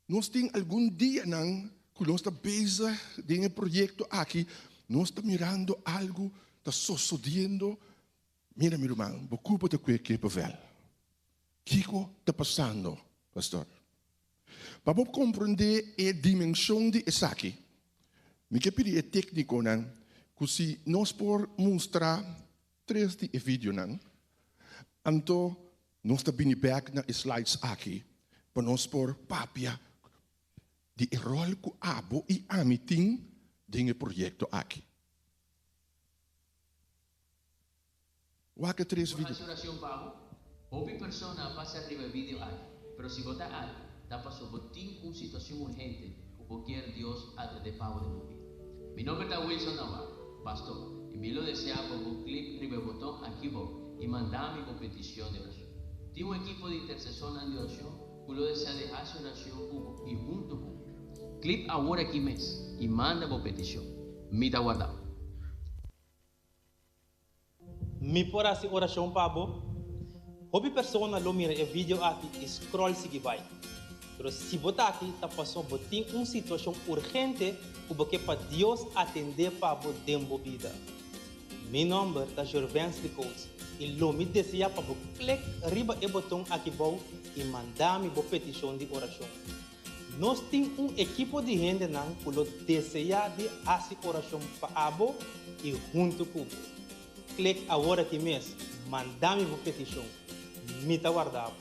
nos tin algun dianan ku nos ta bezig den e proyekto aki, nos ta mirando algu ta susediendo. Mira, mi ruman, bo kurpa ta kue kippenvel. Kiko ta pasando, pastor? Pa komprondé e dimenshon di esaki, mi ke pidi e téknikonan, ku si nos por mustra tres di e videonan, anto nos ta bini back na slides aki, pa nos por papia di e ròl ku abo i ami tin den e proyekto aki. Wak e tres video. Orashon pa bo. Hopi persona a pasa riba e video aki, pero si bo ta aki, ta paso bo tin un situashon urgente ku bo kier Dios atendé pa bo den bo bida. Mi nòmber ta Wilson Navarro, pastor, i mi lo deseá pa bo klik riba e boton aki bou i manda mi bo petishon di orashon. Tin un ekipo di intersesornan di orashon ku lo deseá di hasi orashon ku bo i huntu ku bo. Klik awor aki mes i manda bo petishon. Mi ta warda bo. Mi por hasi orashon pa bo? Hopi persona lo mira e video aki i scroll sigui bai. Pero si bo ta aki ta paso bo tin un situashon urgente ku bo ke pa Dios atendé pa bo den bo bida. Mi nòmber ta Jorvensley Coates i lo mi deseá pa bo klik riba e boton aki bou i manda mi bo petishon di orashon. Nos tin un ekipo di hendenan ku lo deseá di hasi orashon pa abo i huntu ku bo. Klik awor aki mes, manda mi bo petishon. Mi ta warda bo.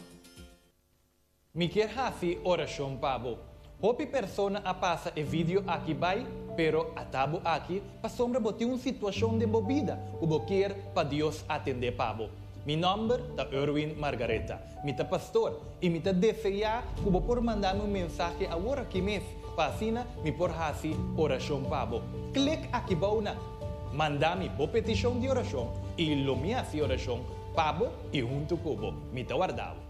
Mi ke hasi orashon pa bo. Hopi persona a pasa e video aki bai, pero ata bo aki pasobra bo tin un situacion den bo bida cu bo kier pa Dios atende pa bo. Mi nomber ta Erwin Margaretha. Mi ta pastor y mi ta desea cu bo por manda mi un mensahe awor aki mes pa asina mi por haci oracion pa bo. Click aki bou na Manda mi bo peticion di oracion y lo mi haci oracion pa bo y hunto cu bo. Mi ta warda bo.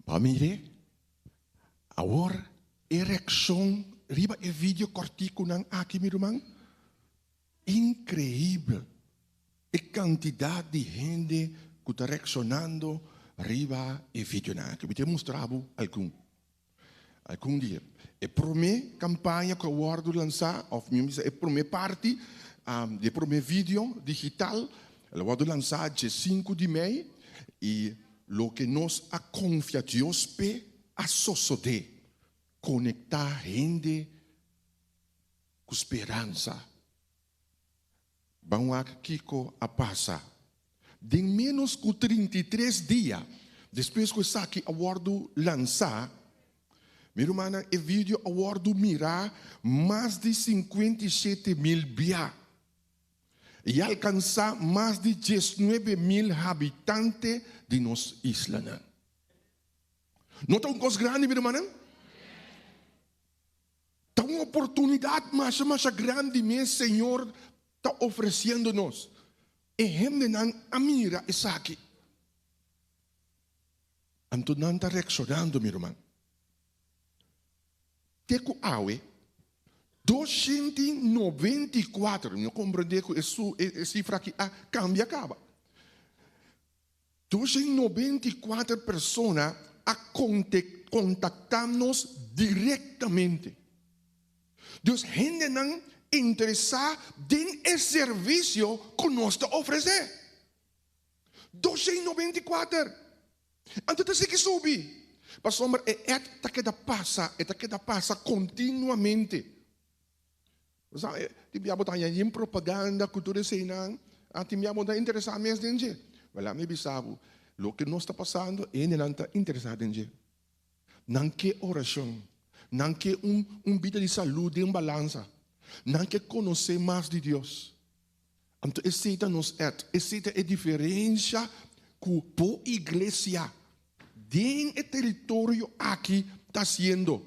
Bo a mir'é? Awor e reakshon riba e video kòrtikunan aki, mi ruman, inkreibel e kantidat di hende ku ta reakshonando riba e videonan aki. Mi ta mustra bo algun. Algun dia. E promé kampaña ku a wòrdu lansá, òf mi bisa e promé parti di e promé video digital, el a wòrdu lansá dje sinku di mei i loke nos a konfia Dios p'e a sosodé, konektá hende ku speransa. Ban wak kiko a pasa. Den ménos ku 33 dia despues ku esaki a wòrdu lansá, mi rumannan, e video a wòrdu mirá mas di 57,000 bia i a alkansá mas di 19,000 habitante di nos islanan. No ta un kos grandi, mi rumannan? Ta un oportunidat masha masha grandi mes Señor ta ofresiendo nos. E hendenan a mira esaki. Anto nan ta reakshonando, mi ruman. Te ku awe, 294, mi no komprendé ku e sifra aki a kambia kaba. 294 persona a kontaktá nos direktamente. Dus hendenan interesá den e servisio ku nos ta ofresé. 294! Anto ta sigui subi, pasobra e ad ta keda pasa, e ta keda pasa kontinuamente. Bo sa, tin bia bo ta haña yin propaganda ku tur eseinan, a tin bia bo no ta interesá mes den dje. Wèl, ami bisa bo, loke nos ta pasando, hendenan ta interesá den dje. Nan ke orashon, nan ke un un bida di salú den balansa, nan ke konosé mas di Dios. Anto esei ta nos èt, esei ta e diferensha ku bo iglesia den e teritorio aki ta hasiendo.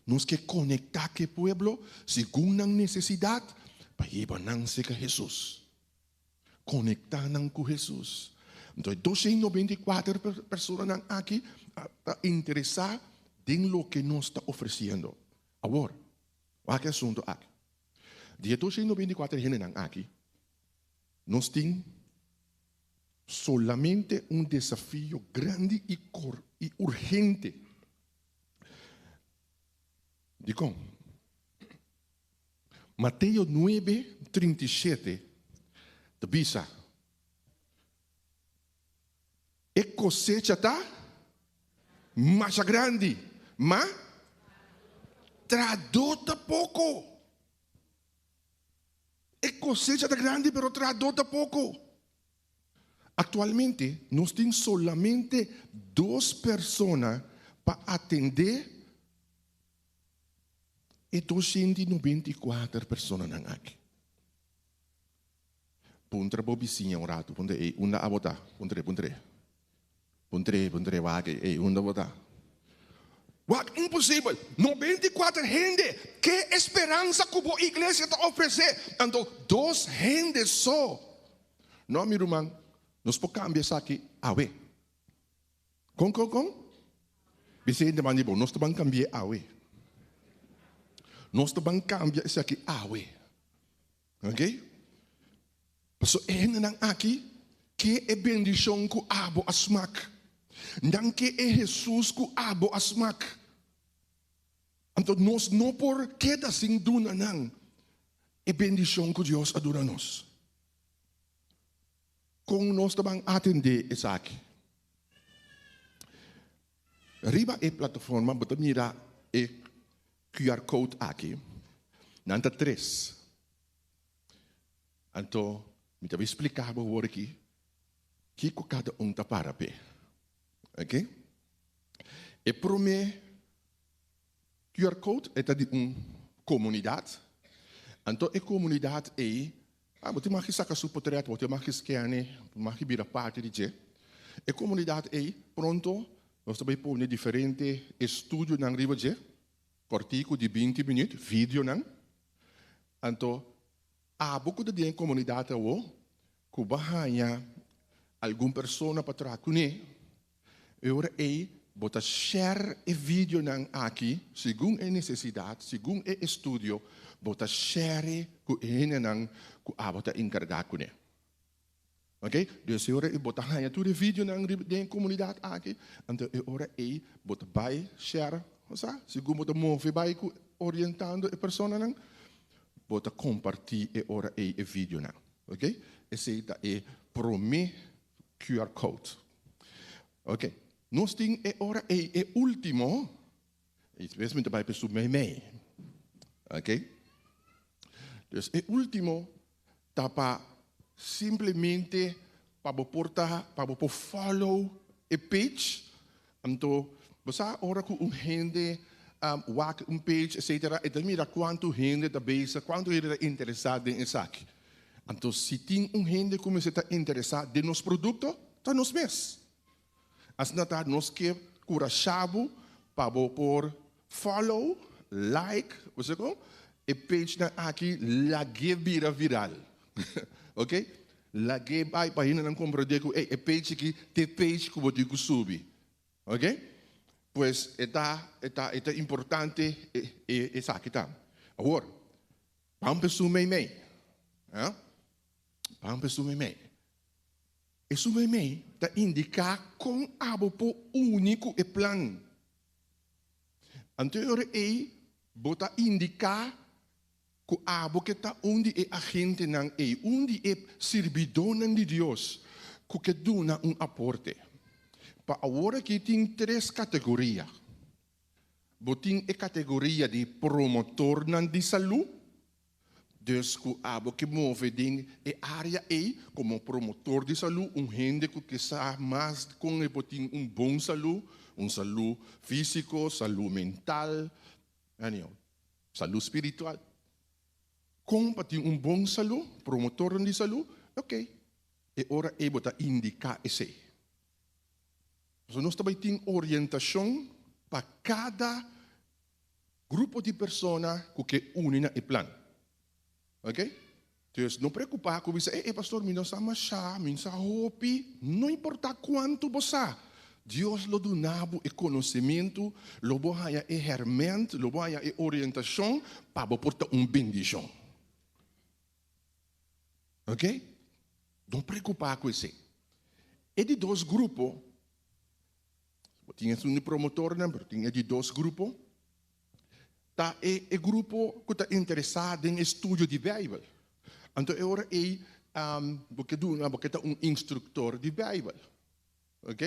Nos ke konektá ku e pueblo segun nan nesesidat pa hiba nan serka Hesus. Konektá nan ku Hesus. Anto e 294 personanan aki ta interesá den loke nos ta ofresiendo. Awor, wak e asuntu aki. Di e 294 hendenan aki, nos tin solamente un desafio grandi i i urgente. Dikon? Mateo 9, 37 ta bisa, E kosecha ta masha grandi, ma trahadó ta poko. E kosecha ta grandi, pero trahadó ta poko. Aktualmente nos tin solamente dos persona pa atendé e 294 personanan aki. Puntra bo bisiña un ratu, puntra, ey, unda abo ta? Puntr'é, puntr'é. Puntr'é, puntr'é, wak, ey, unda bo ta? Wak, imposibel! 94 hende! Ke esperansa ku bo iglesia ta ofresé? Anto, dos hende so! No, mi ruman, nos por kambia esaki awe. Kon, kon, kon? Bisa hende man di bo, nos ta ban kambi'é awe. Nos ta ban kambia esaki awe. Ok? Paso e hendenan aki ke e bendishon ku abo a smak. Nan ke e Hesus ku abo a smak. Anto nos no por keda sin duna nan e bendishon ku Dios a duna nos. Kon nos ta ban atendé esaki? Riba e plataforma bo ta mira e QR code aki. Nan ta tres. Anto mi ta bai splika bo awor aki kiko kada un ta para p'e. Ok? E promé QR code e ta di un komunidat. Anto e komunidat ei, ah, bo tin mag saka su potret, bo tin mag scan e, bo mag bira parti di dje. E komunidat ei, pronto nos ta bai pone diferente estudionan riba dje, kòrtiku di binti minüt, videonan. Anto abo ku ta den e komunidat awo, ku bo a haña algun persona pa traha kuné, E ora ei bo ta share e videonan aki segun e nesesidat, segun e estudio, bo ta share ku e hendenan ku abo ta enkargá kuné. Ok, dus e ora ei bo ta haña tur e videonan riba den e komunidat aki, anto e ora ei bo ta bai share, osea, segun bo ta move bai ku orientando e personanan, bo ta kompartí e ora ei e videonan. Ok, esei ta e promé QR code. Ok, nos tin e ora ei e ultimo, i despues mi ta bai pa esun meimei. Ok, dus e ultimo ta pa simplemente pa bo por ta, pa bo por follow e page, anto bo sa ora ku un hende wak un page etcetera e ta mira kuantu hende ta bezig, kuantu hende ta interesá den esaki. Anto si tin un hende ku mester ta interesá den nos produkto, ta nos mes. Asina ta nos ke kurashá bo pa bo por follow, like, bo sa kon, e pagenan aki lag'é bira viral. Ok? Lag'é bai pa hendenan komprendé ku ey e page aki ta e page ku bo tin ku subi. Ok? Pues e ta e ta e ta importante e esaki ta. Awor, Ban pa esun meimei. Ha? Ban pa esun meimei. Esun meimei ta indiká kon abo por uni ku e plan. Anto e ora ei bo ta indiká ku abo ke ta un di e agentenan ei, un di e sirbidónan di Dios ku ke duna un aporte. Pa awor aki tin tres kategoria. Bo tin e kategoria di promotornan di salú, dus ku abo ke move den e área ei komo promotor di salú, un hende ku ke sa mas kon e por tin un bon salú, un salú físiko, salú mental, anyhow, salú spiritual. Kon pa tin un bon salú, promotornan di salú, ok, e ora ei bo ta indiká esei. Pasobra nos ta bai tin orientashon pa kada grupo di persona ku ke uni na e plan. Ok? Dus no preokupá ku bisa, e, e pastor, mi no sa mashá, mi no sa hopi. No importá kuantu bo sa, Dios lo duna bo e konosementu, lo bo haña e hèrmènt, lo bo haña e orientashon pa bo por ta un bendishon. Ok? No preokupá ku esei. E di dos grupo, bo tin esun di promotornan, pero tin e di dos grupo, ta e e grupo ku ta interesá den e studio di Beibel. Anto e ora ei bo ke duna, bo ke ta un instruktor di Beibel. Ok?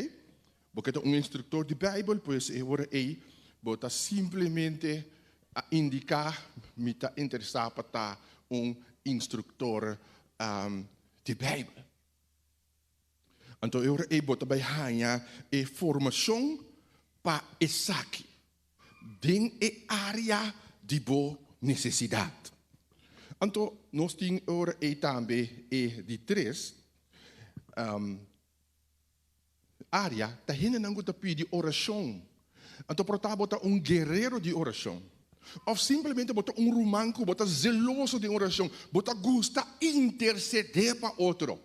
Bo ke ta un instruktor di Beibel, pues e ora ei bo ta simplemente a indiká, Mi ta interesá pa ta un instruktor di Beibel. Anto e ora ei bo ta bai haña e formashon pa esaki den e área di bo nesesidat. Anto nos tin e ora ei tambe e di tres área ta hendenan ku ta pidi orashon. Anto por ta bo ta un guerero di orashon. Òf simplemente bo ta un ruman ku bo ta zeloso den orashon, bo ta gusta intersedé pa otro.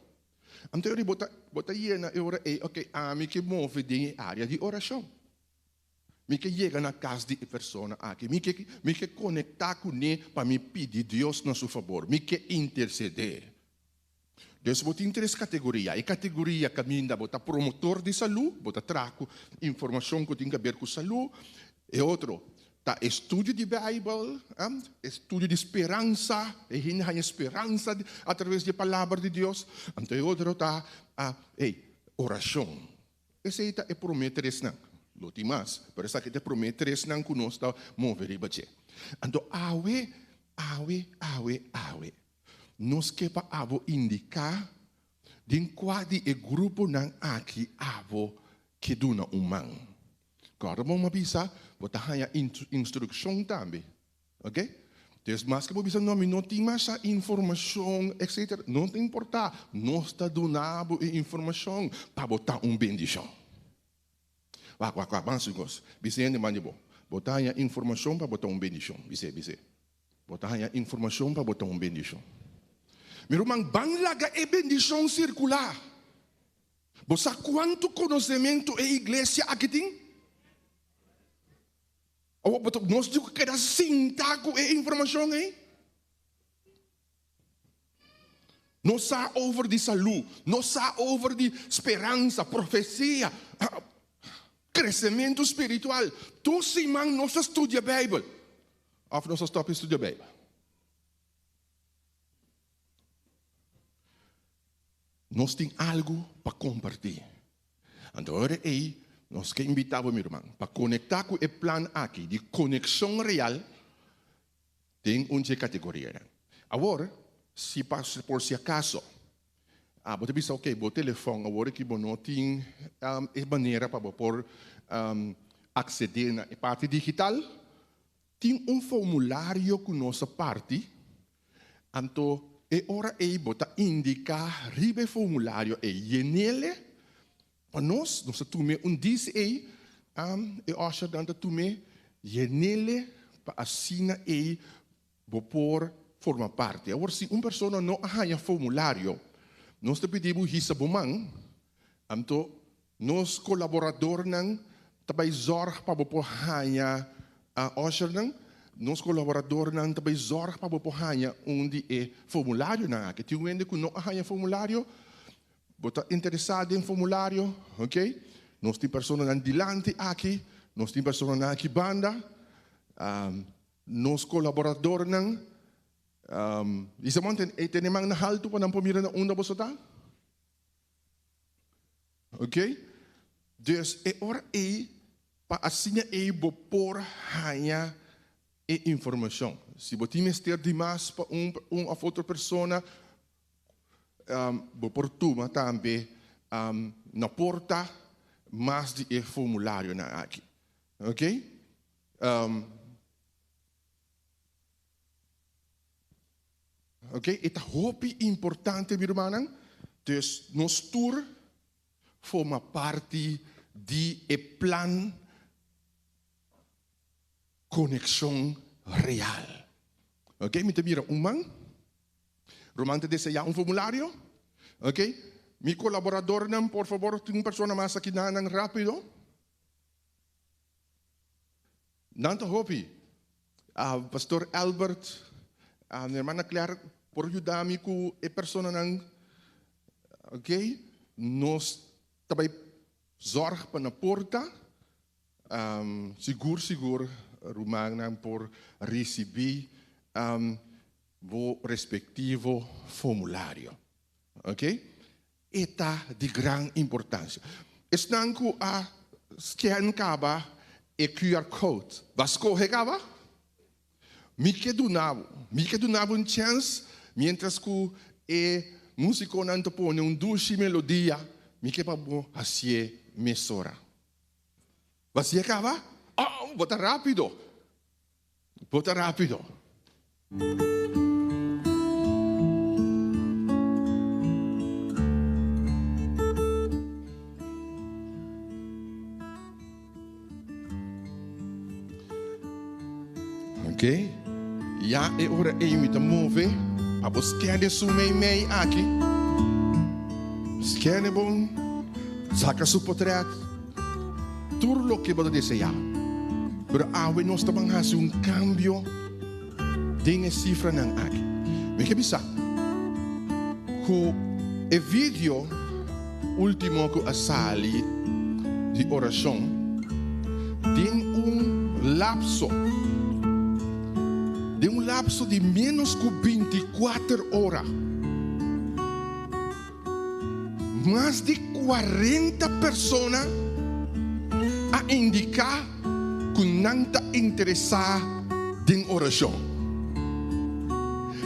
Anto e ora bo ta bo ta yena e ora ei, ok, ami ke move den e área di orashon. Mi ke yega na kas di e persona aki. Mi ke mi ke konektá kuné pa mi pidi Dios na su fabor. Mi ke intersedé. Dus bo tin tres kategoria. E kategoria kaminda bo ta promotor di salú, bo ta traha ku informashon ku tin kaber ku salú. E otro ta estudio di Beibel, estudio di speransa, e hende haña speransa atraves di e Palabra di Dios. Anto e otro ta, ey, orashon. Esei ta e promé tresnan. Lo tin mas, pero esaki ta e promé tresnan ku nos ta move riba dje. Anto awe, awe, awe, awe, nos ke pa abo indiká den kua di e gruponan aki abo ke duna un man. Kòrda bon mi a bisa, bo ta haña instrukshon tambe. Ok? Dus maske bo bisa no mi no tin masha informashon etcetera, no ta importá, nos ta duna bo e informashon pa bo ta un bendishon. Wak, wak, wak, ban hasi un kos. Bisa hende manda bo, bo ta haña informashon pa bo ta un bendishon. Bis'é, bis'é. Bo ta haña informashon pa bo ta un bendishon. Mi ruman, ban laga e bendishon sirkulá. Bo sa kuantu konosementu e iglesia aki tin? Awor bo ta, nos tin ku keda sinta ku e informashon ei? Nos sa over di salú, nos sa over di speransa, profesia, kresementu spiritual. Tur siman nos ta studia Beibel. Òf nos a stòp di studia Beibel? Nos tin algu pa kompartí. Anto ora ei nos ke invitá bo, mi ruman, pa konektá ku e plan aki di konekshon real den un dje kategorianan. Awor, si pa por si akaso abo ta bisa, oke, bo telefòn awor aki bo no tin e manera pa bo por aksedé na e parti digital, tin un formulario ku nos a parti. Anto e ora ei bo ta indiká riba e formulario ei, yenele pa nos, nos ta tum'é un dis ei, e ushernan ta tum'é, yenele pa asina ei bo por forma parti. Awor si un persona no a haña formulario, nos ta pidi bo hisa bo man, anto nos kolaboradornan ta bai zòrg pa bo por haña ushernan. Nos kolaboradornan ta bai zòrg pa bo por haña un di e formularionan aki. Tin un hende ku no a haña formulario? Bo ta interesá den formulario? Oke. Nos tin personanan dilanti aki, nos tin personanan aki banda. Nos kolaboradornan, bisa bo e tene man na haltu pa nan por mira na unda boso ta? Ok? Dus e ora ei, pa asina ei bo por haña e informashon. Si bo tin mester di mas pa un un òf otro persona, bo por tuma tambe na porta mas di e formularionan aki. Ok? Ok, e ta hopi importante mi rumannan, dus nos tur forma parti di e plan Konekshon Real. Ok, mi ta mira un man, ruman ta deseá un formulario, ok, mi kolaboradornan por fabor tin un persona mas aki nan rápido. Nan ta hopi. Pastor Albert, mi hermana Claire por yuda mi ku e personanan, ok? Nos ta bai zorg pa na porta, sigur sigur rumannan por risibí bo respektivo formulario, ok? E ta di gran importancia. Esnan cu a scan caba e QR code, bo a scoge caba? Mi ke duna bo, mi ke duna bo un chance mientras cu e musiconan ta pone un dushi melodia, mi ke pa bo hacié mesora. Bo a hacié caba? Oh, bo ta rapido! Bo ta rápido. Ok, ya e ora ei mi ta move pa bo skende su meimei aki. Skende bon, saka su potret. Tur loke bo ta deseá. Pero awe nos ta ban hasi un kambio den e sifranan aki. Mi ke bisa ku e video último ku a sali di orashon den un lapso, den un lapso di ménos ku bintikuater ora, Mas di cuarenta persona a indica cu nan ta interesa den oracion.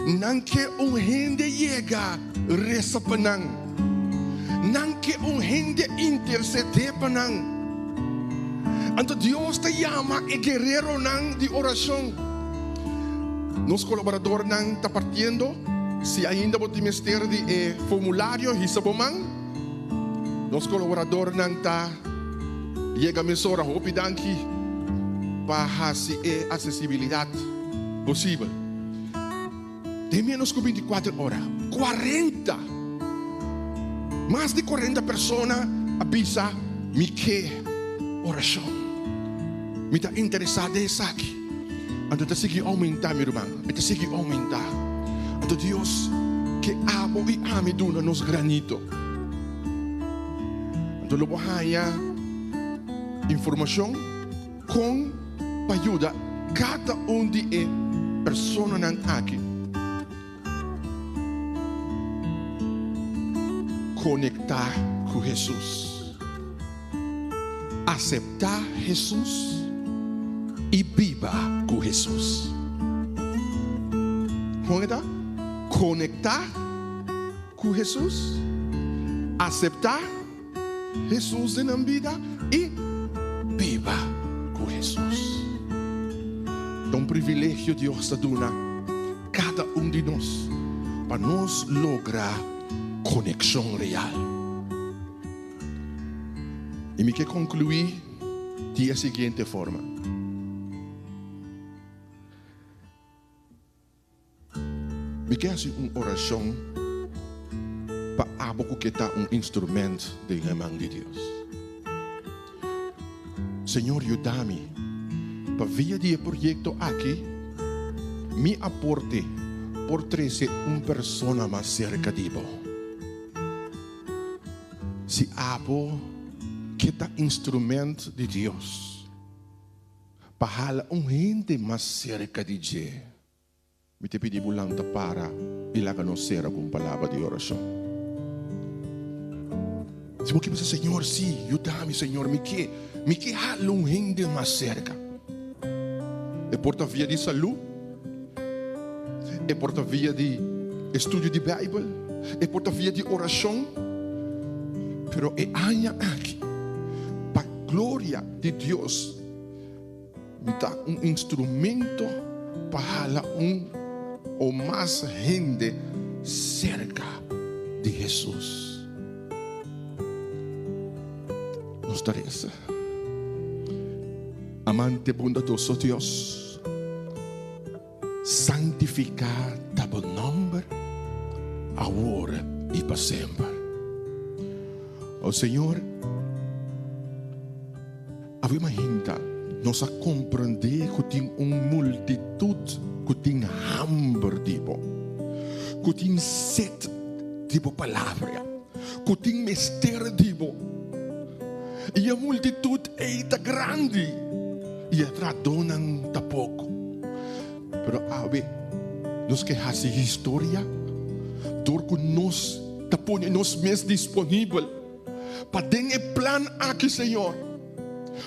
Nan ke un hende yega resa pa nan. Nan ke un hende intercede pa nan. Anto Dios ta yama e guereronan di orashon. Nos kolaboradornan ta partiendo. Si ainda bo tin mester di e formulario, hisa bo man. Nos kolaboradornan ta yega mesora. Hopi danki pa hasi e asesibilidat posibel. Den ménos ku bintikuater ora, kuarenta, mas di kuarenta persona a bisa, Mi ke orashon. Mi ta interesá den esaki. Anto e ta sigui oumentá, mi ruman. E ta sigui oumentá. Anto Dios ke abo i ami duna nos granito. Anto lo bo haña informashon. Kon pa yuda kada un di e personanan aki konektá ku Hesus, aseptá Hesus i biba ku Hesus? Kon e ta? Konektá ku Hesus, aseptá. Hesus den nan bida i biba ku Hesus. Ta un privilegio Dios ta duna kada un di nos pa nos logra konekshon real. I mi ke konkluí di e siguiente forma. Mi ke hasi un orashon pa abo ku ke ta un instrument den e man di Dios. Señor yuda mi pa via di e proyekto aki mi aporte por trese un persona mas serka di bo. Si abo ke ta instrument di Dios pa hala un hende mas serka di dje. Mi ta pidi bo lanta para i laga nos sera ku un palabra di orashon. Si bo ke bisa, Señor, sí, yuda mi, Señor, mi ke, mi ke hala un hende mas serka. E por ta via di salú, e por ta via di estudio di Beibel, e por ta via di orashon, pero e aña aki, pa gloria di Dios, Mi ta un instrumento pa hala un o mas hende serka di Hesus. Nos ta resa. Amante bondadoso Dios, santifiká ta bo nòmber awor i pa semper. O Señor, Awe mainta nos a komprendé ku tin un multitut ku tin hamber di bo, ku tin set di bo palabra, ku tin mester di bo. I e multitut ei ta grandi i e trahadónan ta poko. Pero awe nos ke hasi historia dor ku nos ta pone nos mes disponibel. Pa den e plan aki, Señor,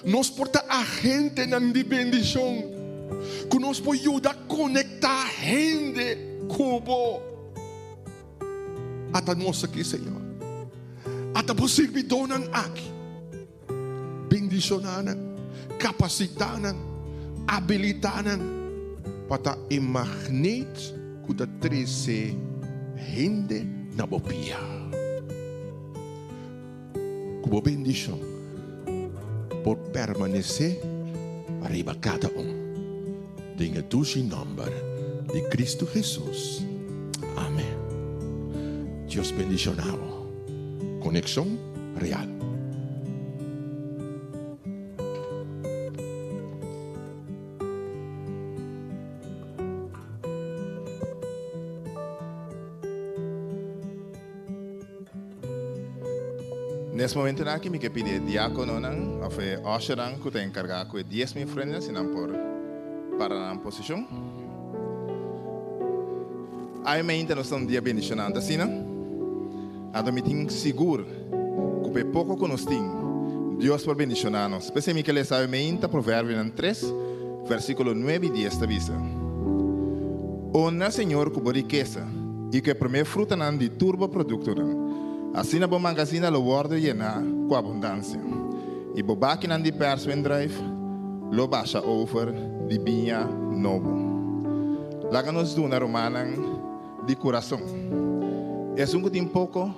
nos por ta agentenan di bendishon ku nos por yuda konektá hende ku Bo. Ata nos aki, Señor. Ata Bo sirbidónan aki. Bendishoná nan, kapasitá nan, abilitá nan pa ta e magneet ku ta trese hende na bo pia. Ku bo bendishon por permanesé riba kada un. Den e dushi nòmber di Kristu Hesus. Amen. Dios bendishoná bo. Konekshon real. Nes momentonan aki mi ke pidi e diakononan òf e ushernan ku ta enkargá ku e diesmo i ofrenda si nan por para na nan posishon. Awe mainta nos ta un dia bendishonante asina. Anto mi tin sigur ku pa e poko ku nos tin, Dios por bendishoná nos. P'esei mi ke lesa awe mainta Proverbionan tres, versíkulo nuebe i dies ta bisa, Honra Señor ku bo rikesa i ku e promé frutanan di tur bo produktonan. Asina bo magazina lo wòrdu yená ku abundansia. I bo bakinan di pèrs wendrùif lo basha over di biña nobo. Laga nos duna rumannan di kurason. Esun ku tin poko,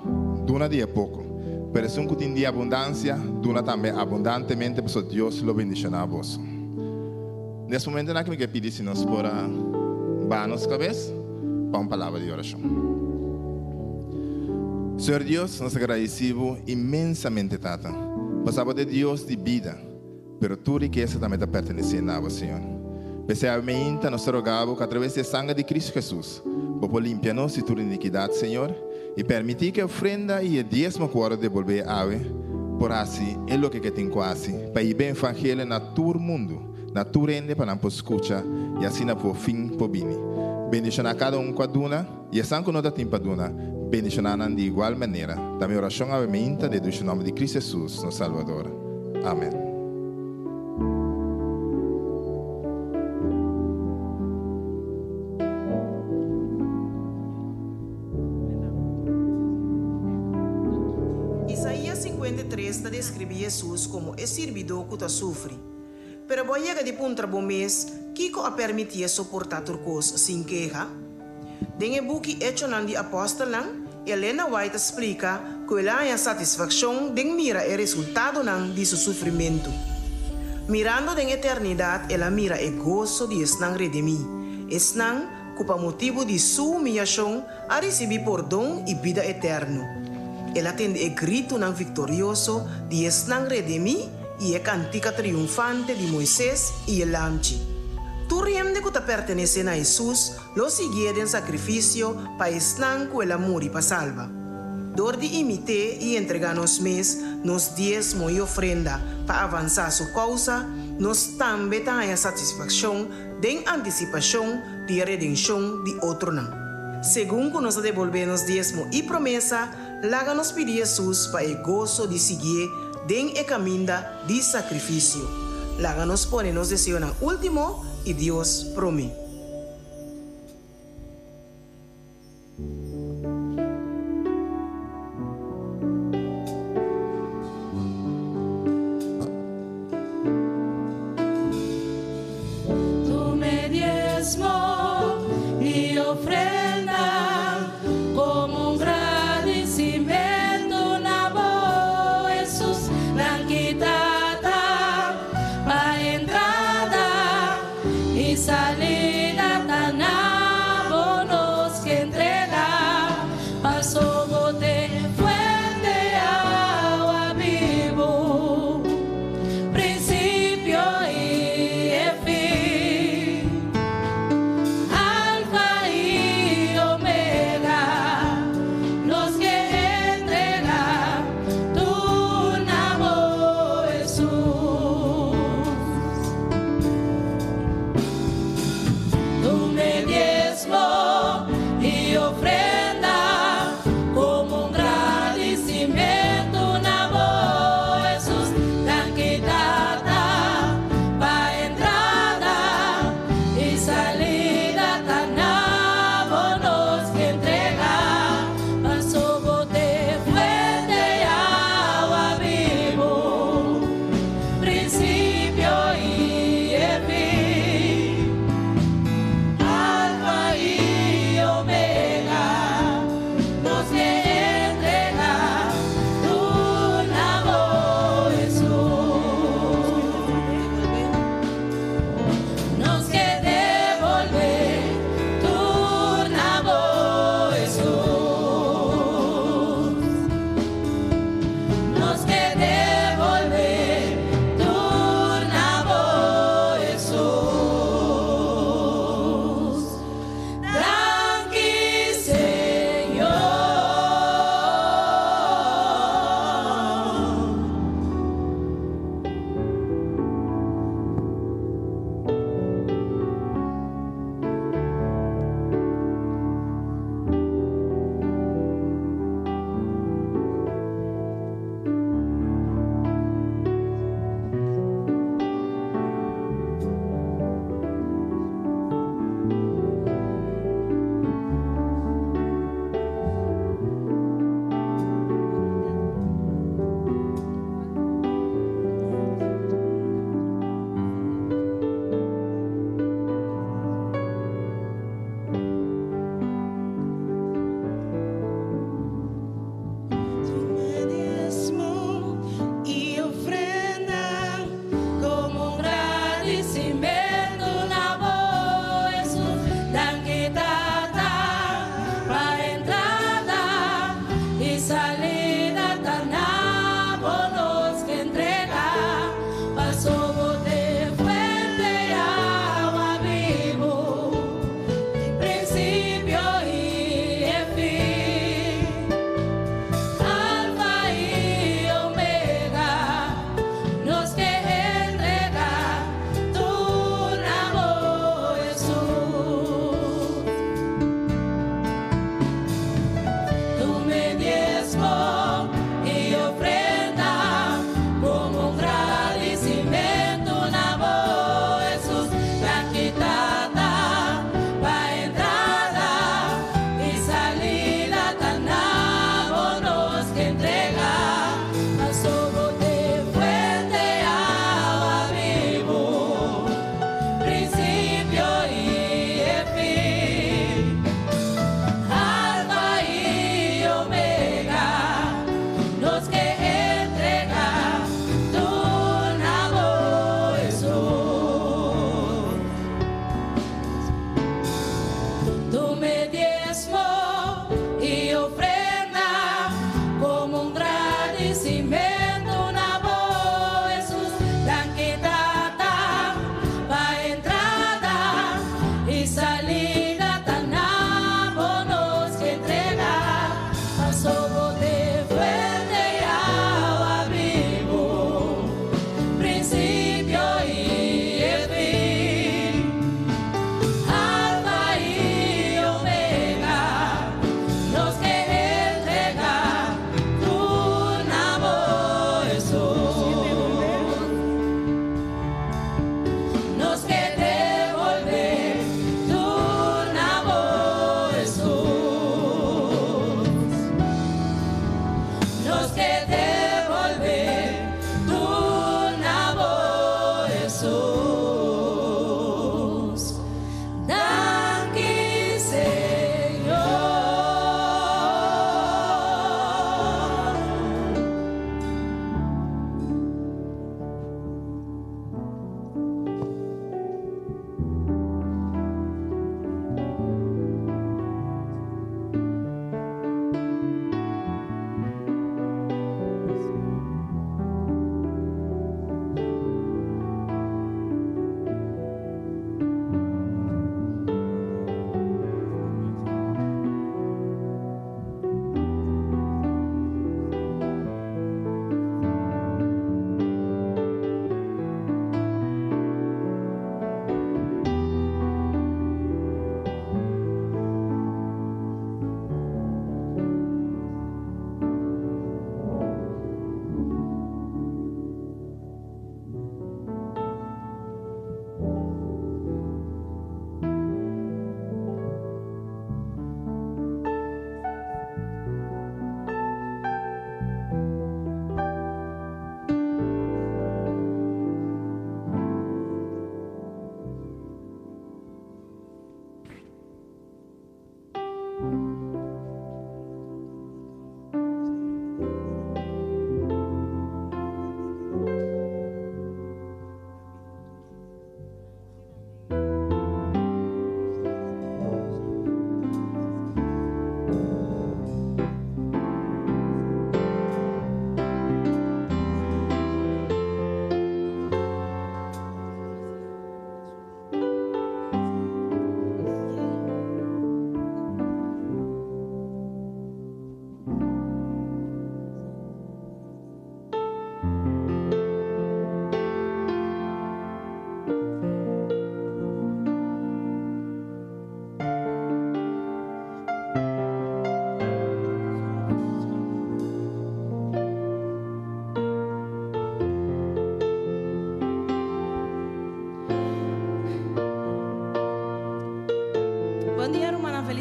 duna di e poko, pero esun ku tin di abundansia, duna tambe abundantemente, pasobra Dios lo bendishoná boso. Nes momentonan aki mi ke pidi si nos por a baha nos kabes pa un palabra di orashon. Señor Dios, nos ta gradisí Bo inmensamente, Tata, pasobra Bo ta e Dios di bida, pero tur rikesa tambe ta pertenesé na Bo, Señor. P'esei awe meinta nos ta roga Bo ku atraves di e sanger di Kristu Hesus, Bo por limpia nos di tur inikidat, Señor, i permití ku e ofrenda i e diesmo ku wòrdu debolbé awe por hasi e loke ku e tin ku hasi pa hiba e evangelio na tur mundu. Na tur hende pa nan por skucha i asina por fin por bini. Bendishoná kada un ku a duna i esnan ku no ta tin pa duna, bendishoná nan di igual manera. Ta mi orashon awe meinta den dushi nòmber di Cristo Hesus, nos Salbador. Amen. Isaías 53 ta deskribí Hesus komo e sirbidó ku ta sufri. Pero bo a yega di puntra bo mes kiko a permitié soportá tur kos sin keha? Den e buki Echonan di Apòstelnan, Elena White ta splika ku el a haña satisfakshon den mira e resultadonan di su sufrimentu. Mirando den eternidat el a mira e goso di esnan redimí, esnan ku pa motibu di su humiyashon a risibí pordon i bida eterno. El a tende e gritunan viktorioso di esnan redimí i e kantika triunfante di Moises i e Lamchi. Tur hende ku ta pertenesé na Hesus lo siguié den sakrifisio pa esnan ku el a muri pa salba. Dor di imit'é i entregá nos mes, nos diesmo i ofrenda pa avansá su kousa, nos tambe ta haña satisfakshon den antisipashon di e redenshon di otronan. Segun ku nos ta debolbé nos diesmo i promesa, laga nos pidi Hesus pa e goso di siguié den e kaminda di sakrifisio. Laga nos pone nos deseonan último i Dios promé. Tuma e diesmo i ofrenda komo un gradisimentu na bo, Hesus. Danki Tata pa entrada i salida.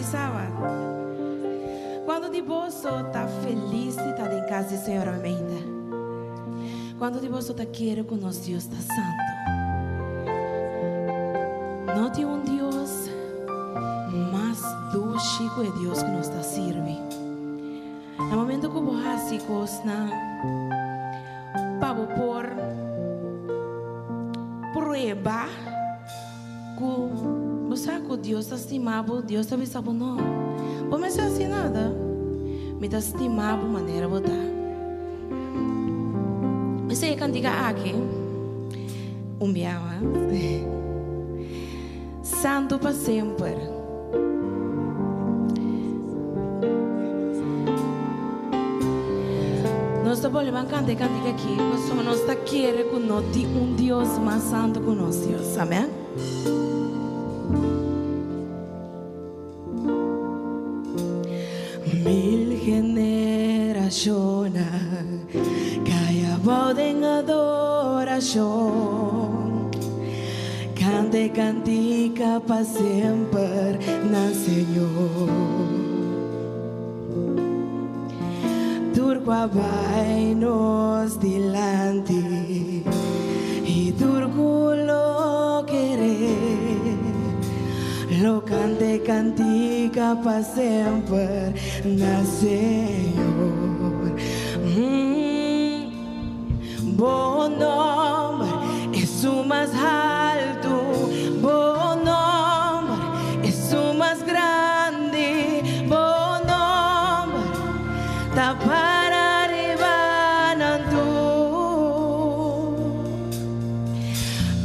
Felis Sabat. Kuantu di boso ta felis di ta den kas di Señor awe mainta? Kuantu di boso ta kere ku nos Dios ta santu? No tin un Dios mas dushi ku e Dios ku nos ta sirbi. Na momento ku bo hasi kosnan pa bo por prueba ku bo sa ku Dios ta stima bo, Dios ta bisa bo no, bo mester hasi nada, mi ta stima bo manera bo ta. Esei e kantika aki un bia mas. Santu pa semper. Nos ta bolbe ban kanta e kantika aki pasobra nos ta kere ku no tin un Dios mas santu ku nos Dios. Amen. Mil generashonnan kai abou den adorashon. Kanta e kantika pa semper na Señor. Tur ku a bai nos dilanti i tur ku lo kere, lo kanta e kantika pa semper na Señor. Bo nomber esun mas haltu, Bo nomber esun mas grandi, Bo nomber ta para riba nan tur.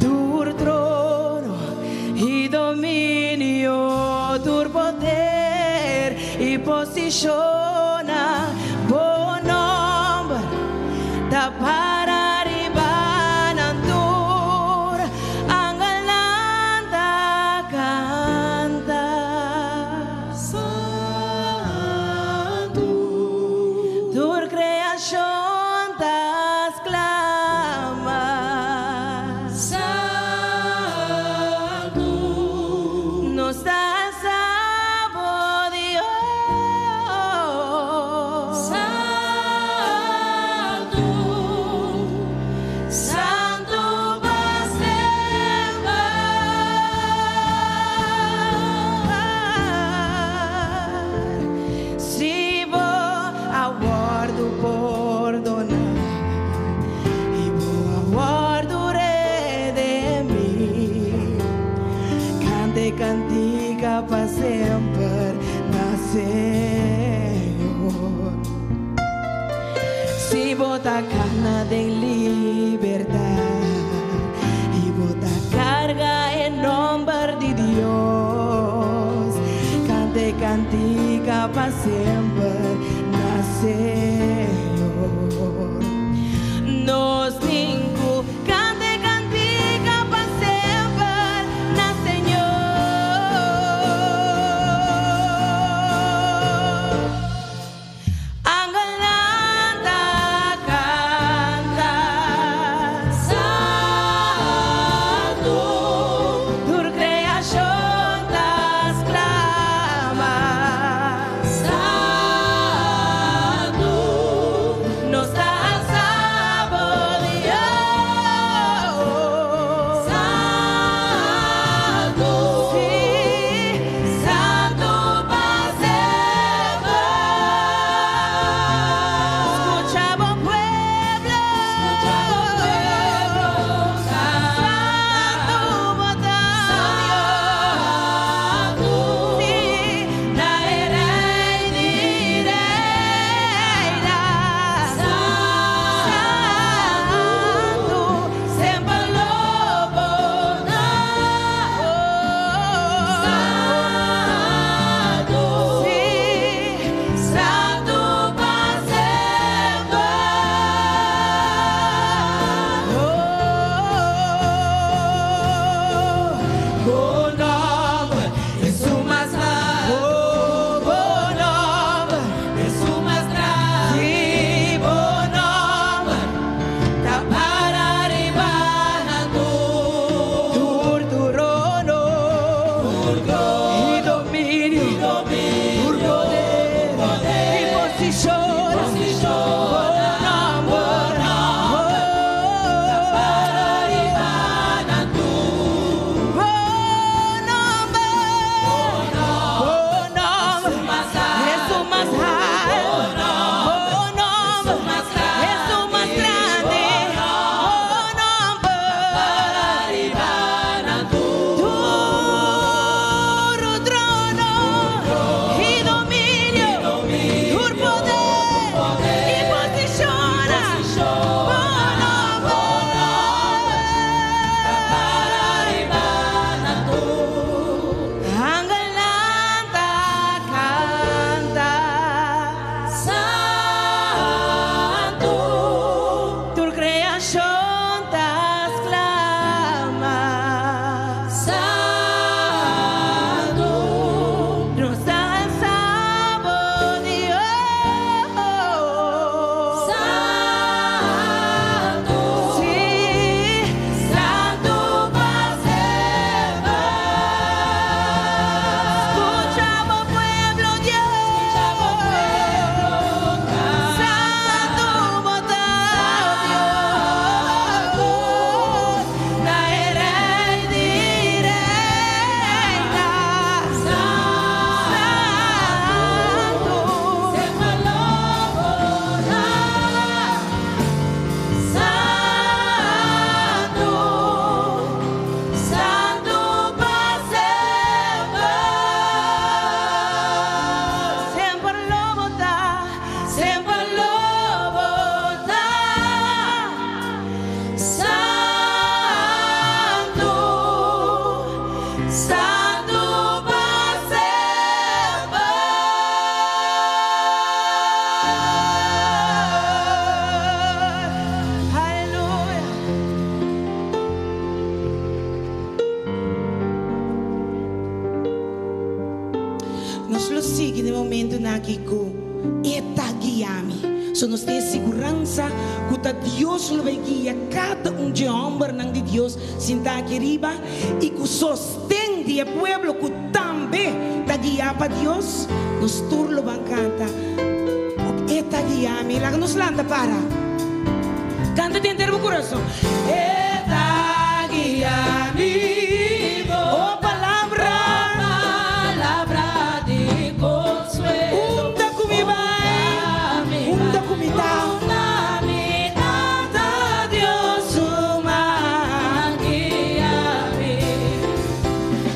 Tur trono i dominio, tur poder i posishonnan, Bo nomber ta para riba nan tur. Angelnan ta kanta. Santu. Tur kreashon ta sklama. Santu. Nos ta alsa bo Dios. Santu. Santu pa semper. Si bo a wòrdu pordoná i bo a wòrdu redimí, kanta e kantika pa semper na Señor. Si bo ta kana den libertat i bo ta karga e nòmber di Dios, kanta e kantika pa semper na Señor. Nos tin ku kanta e kantika pa semper na Señor. Angelnan ta kanta. Santu. Tur kreashon ta sklama. Santu. Nos lo sigui den e momentunan aki ku E ta guia mi. So nos tin e siguransa ku ta Dios lo bai guia kada un dje hòmbernan di Dios sintá aki riba i ku sosten di e pueblo ku tambe ta guiá pa Dios, nos tur lo ban kanta, E ta guia mi. Laga nos lanta para. Kanta den henter bo kurason. E ta guia mi. Oh palabra. Palabra di consuelo. Unda ku mi bai, unda ku mi ta. Unda mi ta, ta Dios su man guia mi.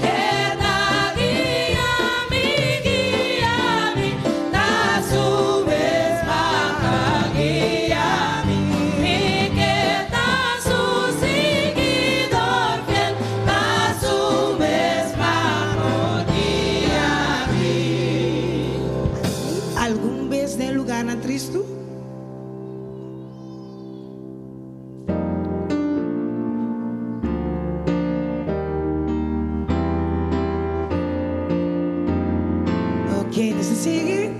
E ta guia mi, guia mi, ta su mes man ta guia mi. Mi ke ta su siguidor fiel, ta su mes man por guia mi. Algun bes den lugarnan tristu? Ok, nos ta sigui.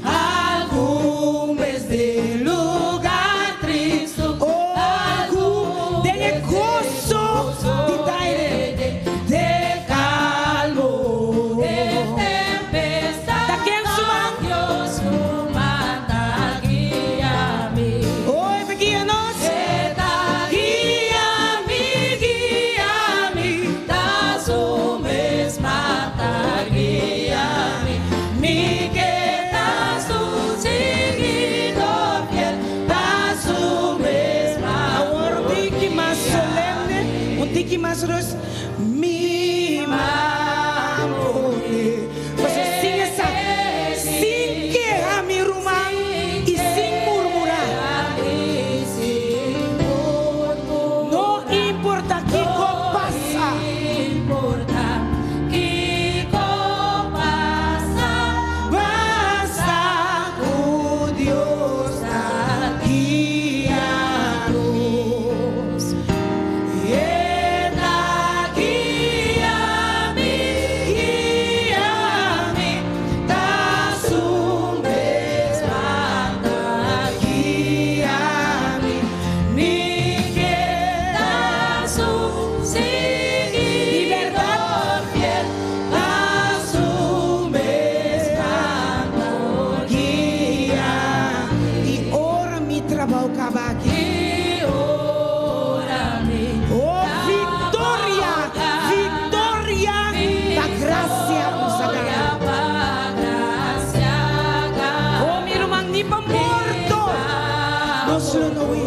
Algun bes den lugar tristu, Oh, algun den e goso di taire, den kalmo, den tempestad, Ta ken su man? Dios su man ta guia mi. Oh, e ta guia nos. E ta guia mi, guia mi, ta su mes man ta guia mi. Mi ke ta su siguidor fiel, ta su mes man Awor un tiki mas solemne, un tiki mas rus. Mi man pone. Pasobra sin esaki, sin keha mi ruman i sin murmurá. No importa kiko pasa. Basta ku Dios ta guia nos. E ta guia mi, guia mi, ta su mes man ta guia mi. Mi ke ta su siguidor fiel, ta su mes man por guia. I ora mi trabou kaba aki. I ora mi Oh, viktoria, viktoria pa grasia nos a gana. Oh, mi ruman, ni pa morto nos lo no hui.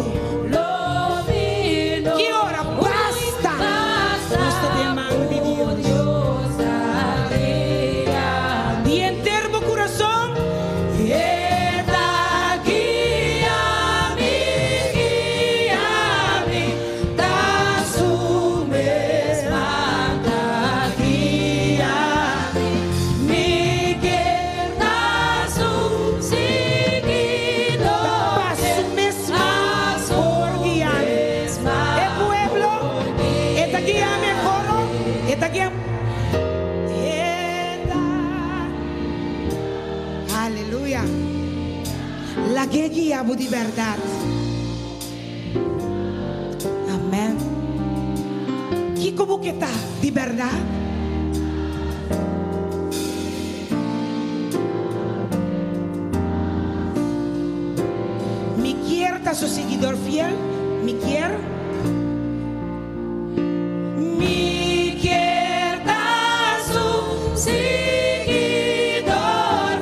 Ki ora basta nos ta den man di Dios. Di henter bo kurason. E ta guia mi, guia mi, ta su mes man ta guia mi. Mi ke ta su siguidor Pa su mes man por guia mi. E pueblo, e ta guia mi e koro, e ta guia. E ta. Aleluya. Lag'é guia bo di bèrdat. Amèn. Kiko bo ke ta di bèrdat? Mi kier ta su siguidor fiel, mi kier. Mi kier ta su siguidor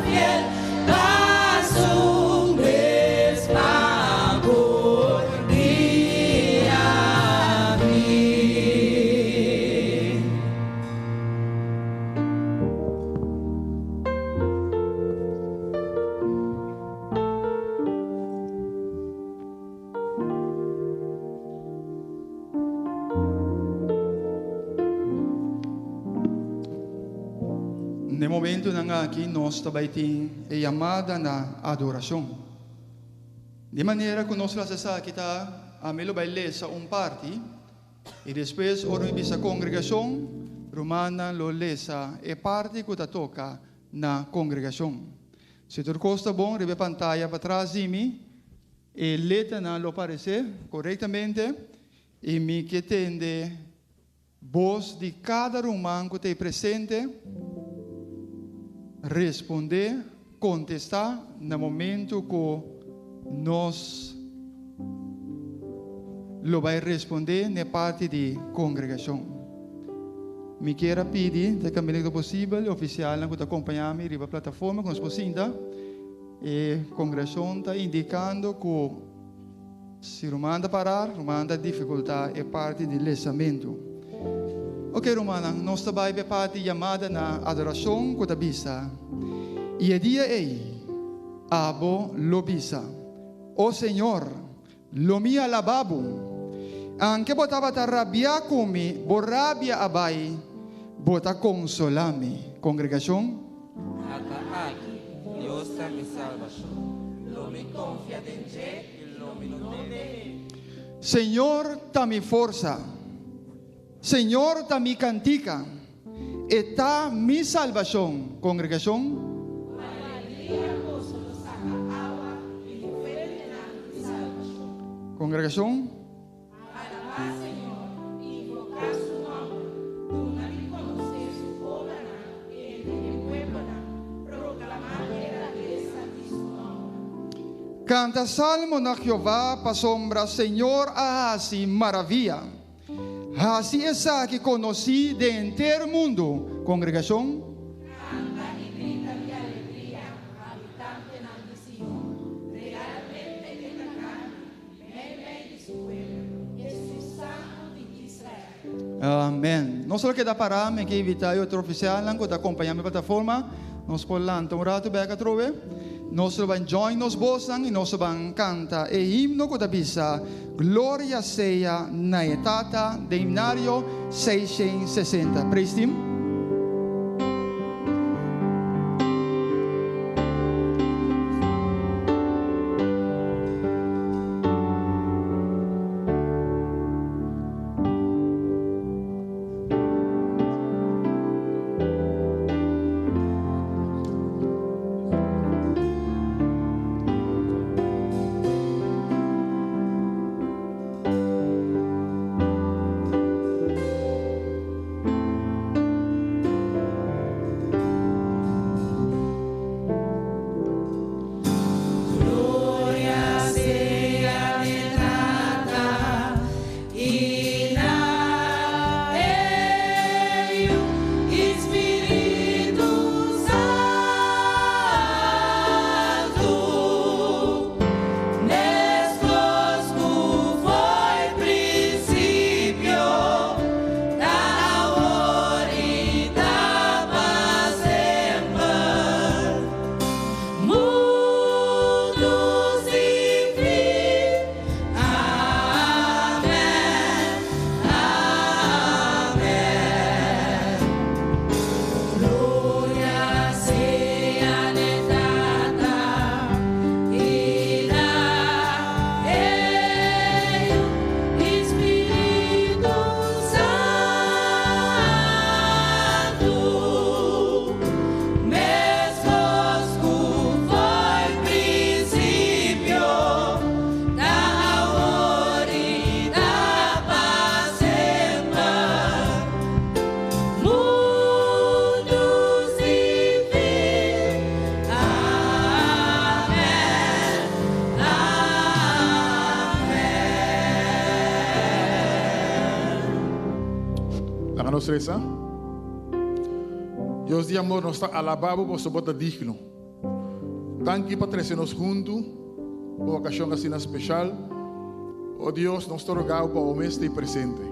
fiel, pa su mes man por guia mi. Na e momentonan aki nos ta bai tin e yamada na adorashon. Di manera ku nos lo hasi esaki ta, ami lo bai lesa un parti i despues ora mi bisa kongregashon, rumannan lo lesa e parti ku ta toka na kongregashon. Si tur kos ta bon, riba e pantaya patras di mi, e letranan lo aparesé korektamente i mi ke tende bos di kada ruman ku ta ei presente respondé, kontestá na momentu ku nos lo bai respondé n'e parti di kongregashon. Mi kier a pidi, te kaminda ku ta posibel, e ofisialnan ku ta kompañá mi riba plataforma ku nos por sinta. E kongregashon ta indikando ku si ruman ta parar, ruman ta difikultá e parti di lesamentu. Oke rumannan, nos ta bai pa e parti yamada na adorashon ku ta bisa, I e dia ei abo lo bisa, O Señor, Lo mi alabá bo. Anke bo tabata rabiá ku mi, bo rabia a bai, bo ta konsolá mi. Kongregashon. Ata aki, Dios ta mi salbashon. Lo mi konfia den dje i lo mi no teme. Señor ta mi forsa. Señor ta mi kantika. E ta mi salbashon. Kongregashon. Ku alegria boso lo saka awa di mi fuentenan di salbashon. Kongregashon. Alabá Señor i invoká su nòmber, duna di konosé su obranan entre e pueblonan, proklamá e grandesa di su nòmber. Kanta salmo na Jehová pasobra Señor a hasi maravia. Hasi esaki konosí den henter mundu, kongregashon. Kanta i grita di alegria, habitantenan di Sion. Realmente e ta grandi meimei di su pueblo, Esun Santu di Israel. Amen. Nos lo keda pará, mi ke invitá e otro ofisialnan ku ta kompañá mi plataforma, nos por lanta un ratu bèk atrobe. Nos lo ban join nos bosnan i nos lo ban kanta e himno ku ta bisa Gloria sea na e Tata den himnario 660. Praise team. Gloria sea n'e Tata i na e Yu i Spiritu Santu, meskos ku fo'i prinsipio, ta awor i ta pa semper. Mundu sin fin. Amen. Amen. Gloria sea n'e Tata i na e Yu i Spiritu Santu, meskos ku fo'i prinsipio, ta awor i ta pa semper. Mundu sin fin. Amen. Amen. Laga nos resa. Dios di amor, nos ta alabá bo pasobra bo ta digno. Danki pa trese nos huntu pa un okashon asina speshal. O Dios, nos ta roga bo pa bo mes ta ei presente,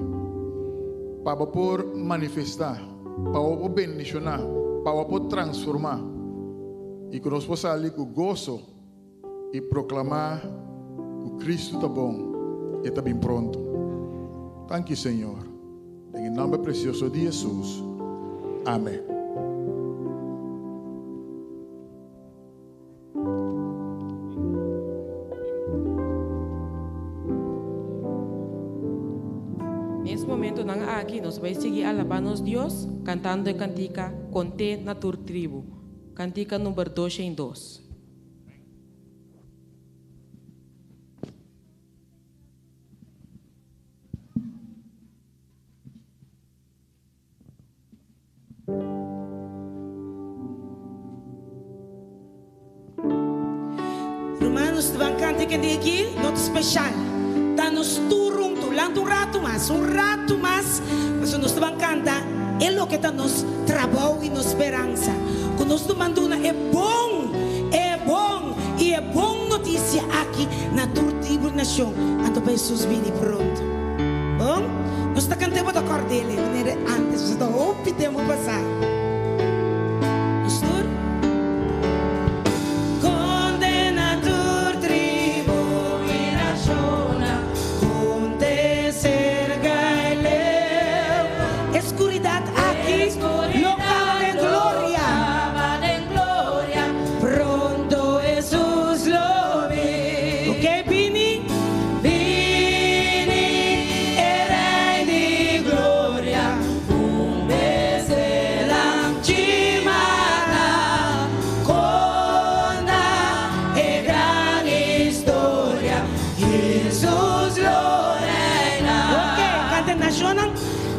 pa bo por manifestá, pa bo por bendishoná, pa bo por transformá i ku nos por sali ku goso i proklamá ku Kristu ta bon, e ta bin pronto. Danki, Señor. Den e nòmber presioso di Hesus. Amen. Nes momentonan aki nos bai sigui alabá nos Dios kantando e kantika Kont'é na tur tribu. Kantika number 202. Ruman, nos ban canta e dia aki, no ta special. Ta nos tur hunto. Lanta un rato mas, un rato mas, pasobra nos ta ban canta e loke ta nos trabou y nos speransa. Cu nos ta ban duna e bon, e bon y e bon noticia aki na tur tribu y nacion, anto pa Jesus bini pronto. Bon? Nos ta cant'e bo ta cord'el manera antes, pasobra ta hopi tempo pasá. Nos tur. Condena tur tribu y nacionnan, Conte cerca e leu. E scuridad aki lo caba den gloria. Pronto Jesus lo bin. Ok, bini. Bini e Rei di gloria, un bes el a mata, conta e gran historia, Jesus lo reina. Ok, canta nacionnan.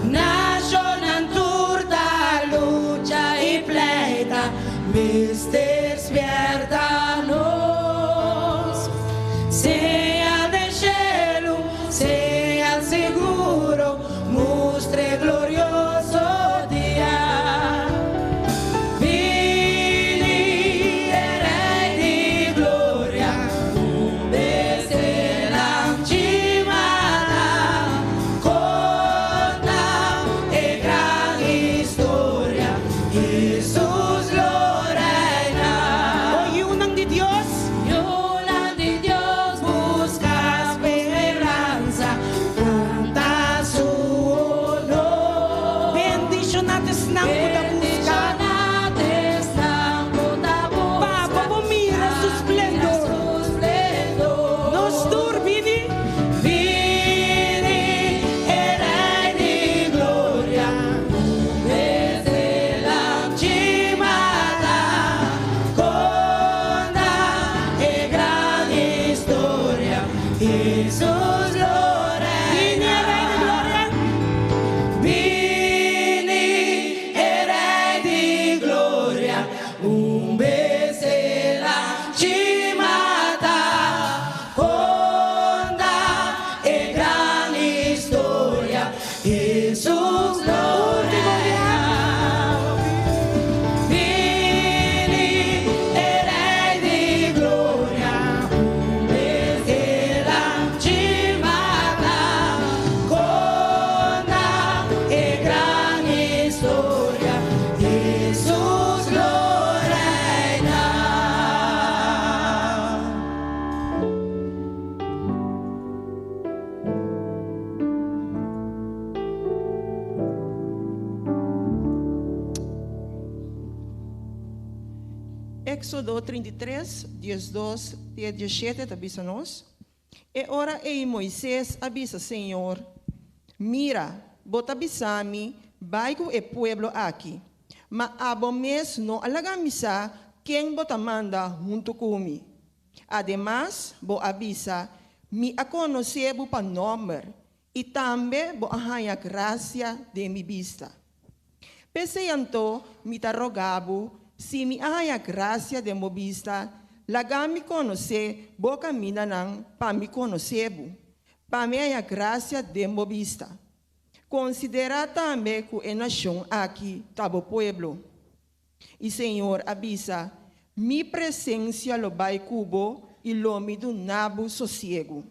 Nacionnan tur ta lucha y pleita, mester spierta nos. Señal den shelu, señal seguro, mustra e glorioso dia. Bini e Rei di gloria, un bes el a mata, conta e gran historia, Jesus lo reina. O yiunan di Dios, yiunan di Dios, busca speransa, canta su honor. Bendiciona esnan cu ta busca, pa bo mira su splendor. Nos tur bini, bini e Rei di gloria, un bes el a mata, conta e gran historia, Jesus lo reina. Bini e Rei di gloria, bini e Rei di gloria, un bes el a mata, conta e gran historia, Jesus lo reina. Bini e Rei di gloria, un bes el a mata, conta e gran historia, Jesus lo reina. Éxodo 33, 12 te 17 ta bisa nos. E ora ei Moises a bisa Señor, Mira, bo ta bisa mi, bai ku e pueblo aki. Ma abo mes no a laga mi sa ken bo ta manda huntu ku mi. Ademas, bo a bisa, Mi a konosé bo pa nòmber, i tambe bo a haña grasia den mi bista. P'esei anto, mi ta roga bo, si mi a haña grasia den bo bista, laga mi konosé bo kamindanan pa mi konosé bo, pa mi haña grasia den bo bista. Konsiderá tambe ku e nashon aki ta bo pueblo. I Señor a bisa, Mi presensia lo bai ku bo i lo mi duna bo sosiegu.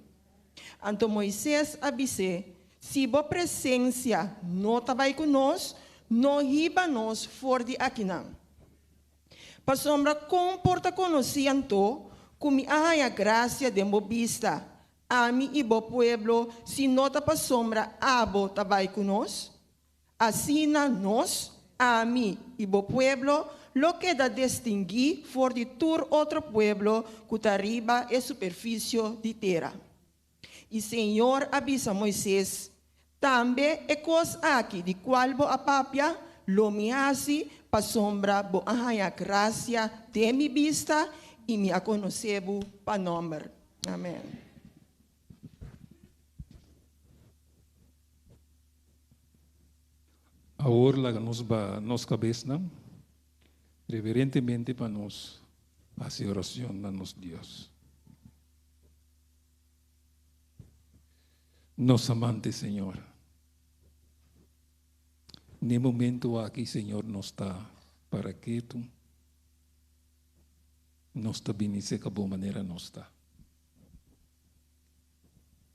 Anto Moises a bis'é, Si bo presensia no ta bai ku nos, no hiba nos for di akinan. Pasobra kon por ta konosí anto ku mi a haña grasia den bo bista, ami i bo pueblo, si no ta pasobra abo ta bai ku nos? Asina nos, ami i bo pueblo, lo keda destinguí for di tur otro pueblo ku ta riba e superfisio di tera. I señor a bisa Moises, Tambe e kos aki di kual bo a papia Lo mi hasi pasobra bo a haña grasia den mi bista i mi a konosé bo pa nòmber. Amèn. Awor laga nos baha nos kabesnan reverentemente pa nos hasi oracion na nos Dios. Nos amante Señor, n'e momento aki Señor nos ta para ketu, nos ta bini seca bo manera nos ta.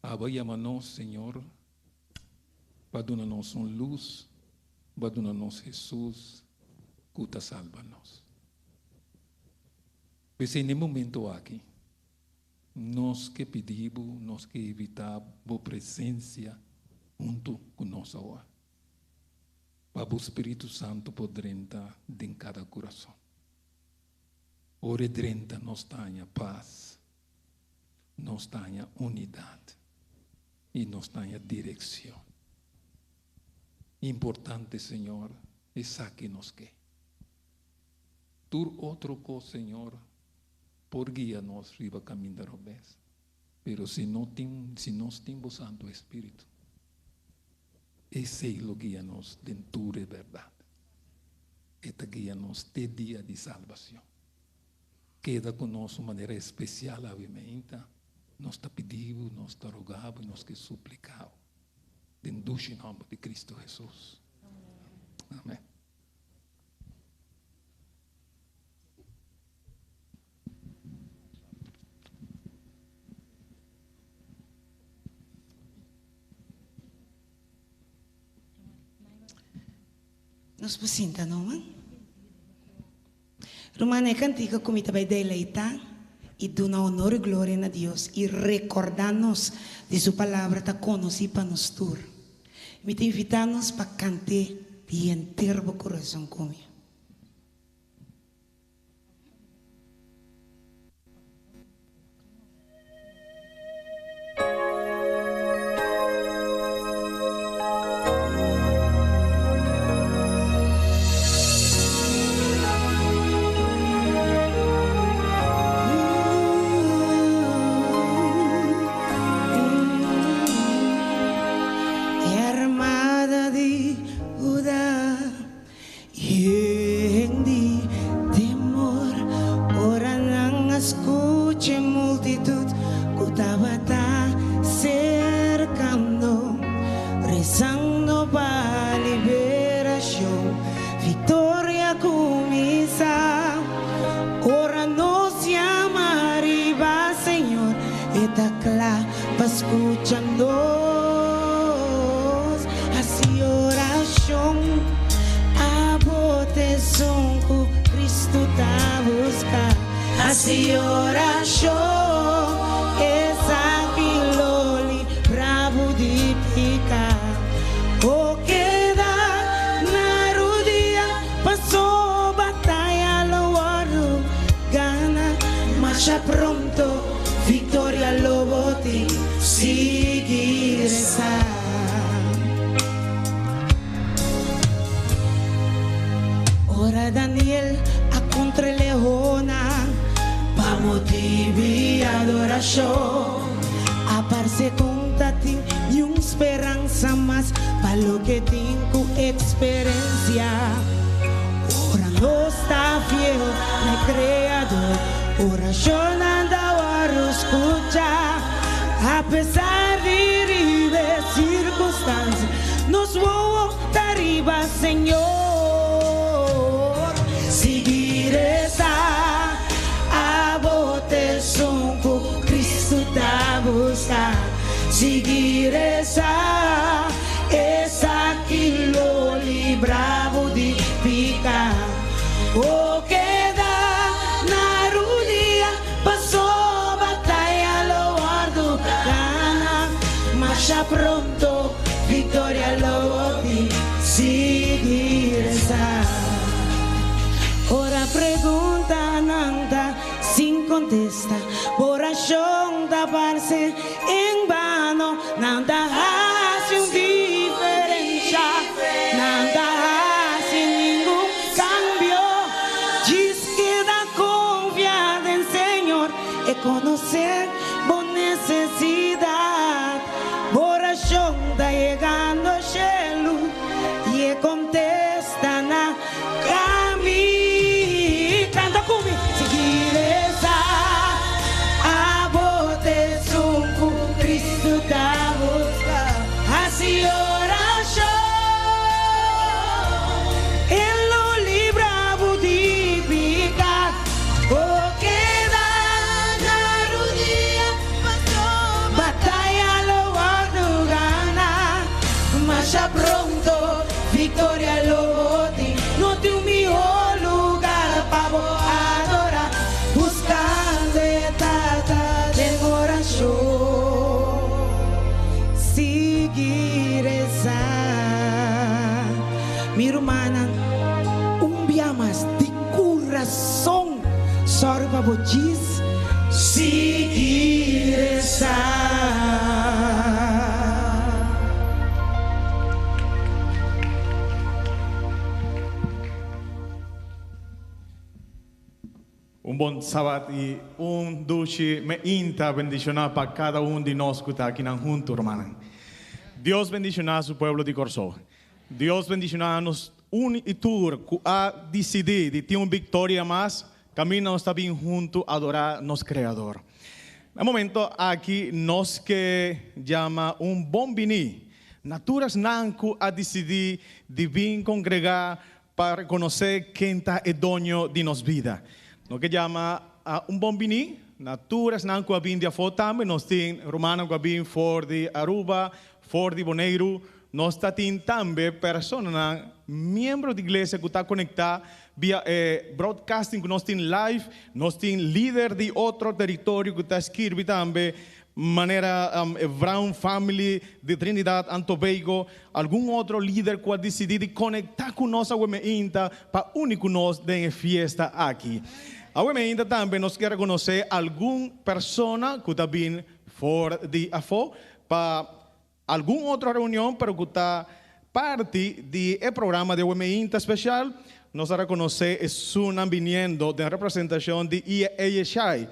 Abo a yama nos, Señor, pa duna nos un lus, bo a duna nos Hesus ku ta salba nos. P'esei n'e momento aki, nos ke pidi bo, nos ke invitá bo presensia huntu ku nos awor, pa bo Spiritu Santu por drenta den kada kurason. Ora e drenta nos ta haña pas. Nos ta haña unidat i nos ta haña direkshon. Importante, Señor, esaki nos ke. Tur otro kos, Señor, por guia nos riba kaminda robes, pero si no tin, si nos tin bo Santu Espíritu, esei lo guia nos den tur e bèrdat. E ta guia nos te dia di salbacion. Keda ku nos un manera espesial awe meinta. Nos ta pidi bo, nos ta roga bo i nos ke suplika bo. Den dushi nòmber di Kristu Hesus. Amen. Nos por sinta no, man? Ruman, e kantika ku mi ta bai deleitá i duna honor i gloria na Dios i rekordá nos di Su Palabra ta konosí pa nos tur. Mi ta invitá nos pa kant'é di henter bo kurason ku mi. E armada di Huda Yen di temor ora nan a scucha e multitud cu tabata cercando, rezando pa liberacion. Victoria a cuminsa ora nos yama riba Señor, e ta cla pa scucha nos. Haci oracion. Abo t'esun ku Cristo ta buska. Hasi orashon, esaki lo libra bo di pika. O keda na rudia, paso bataya lo wòrdu gana. Masha pronto viktoria lo bo tin, sigui resa. Ora Daniel a contra e leonnan pa motibi adoracion, a parce con ta tin niun speransa mas pa loke tin cu experencia. Ora nos ta fiel na e Creador, oracionnan ta wòrdu scucha. Apesar di riba e sirkunstansia, nos wowo ta riba Señor. Sigui resa, abo t'esun ku Kristu ta buska. Sigui resa, esaki lo libra bo di piká. O keda na rudia. Paso bataya lo wòrdu gana, masha pronto viktoria lo bo tin. Sigui resa. Ora preguntanan ta sin kontesta, bo orashon ta parse en bano. Nan ta hasi un diferensha, nan ta hasi. Contesta na kami. Kanta ku mi. Sigui resa. Abo t'esun ku Kristu ta buska. Hasi orashon. E lo libra bo di piká. Bo keda na rudia. Bataya lo wòrdu ganá. Masha pronto viktoria lo bo tin. No tin un mihó lugar pa bo adorá. Buskando e Tata den orashon. Sigui resa. Mi rumannan, un bia mas di kurason sòru pa bo djis. Sigui resa. Un bon sabat i un dushi meinta bendishoná pa kada un di nos ku ta akinan huntu, rumannan. Dios bendishoná su pueblo di Kòrsou. Dios bendishoná nos un i tur ku a disidí di tin un biktoria mas kaminda nos ta bin huntu adorá nos Kreador. Na e momento aki nos ke yama un bon biní na tur esnan ku a disidí di bin kongregá pa rekonosé ken ta e doño di nos bida. Nos ke yama un bon biní na tur esnan ku a bin di afó tambe. Nos tin rumannan ku a bin for di Aruba, for di Boneiru. Nos ta tin tambe personanan miembro di iglesia ku ta konektá via e broadcasting ku nos tin live. Nos tin lider di otro teritorio ku ta skirbi tambe manera e Brown family di Trinidad and Tobago, algun otro lider ku a disidí di konektá ku nos awe meinta pa uni ku nos den e fiesta aki. Awe meinta tambe nos ke rekonosé algun persona ku ta bin for di afó pa algun otro reunion pero ku ta parti di e programa di awe meinta spesial. Nos a rekonosé esunnan biniendo den representashon di IAHI.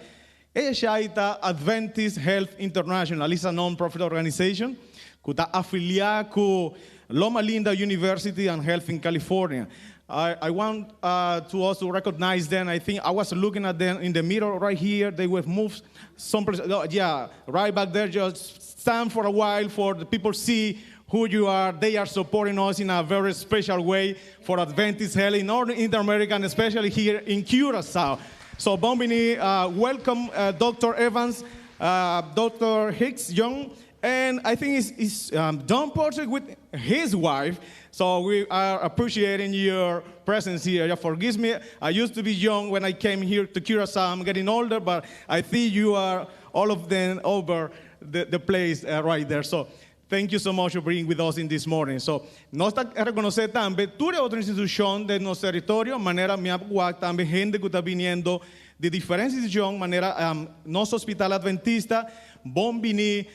AHI ta Adventist Health International, is a non-profit organization ku ta afiliá ku Loma Linda University and Health in California. I, I want to also recognize them. I think I was looking at them in the mirror right here. They were moved some place. Oh, yeah, right back there. Just stand for a while for the people see who you are. They are supporting us in a very special way for Adventist Health in all Inter-America and especially here in Curacao. So, bon biní, welcome Dr. Evans, Dr. Hicks Young, and I think it's Don Porter with his wife. So we are appreciating your presence here. Yeah, forgive me, I used to be young when I came here to Curacao. I'm getting older, but I think you are all of them over the place right there. So thank you so much for being with us in this morning. So, nos ta rekonosé tambe tur otro institushon den nos teritorio, manera mi a wak tambe hende ku ta biniendo di diferente institushon, manera nos Hospital Adventista. Bon bini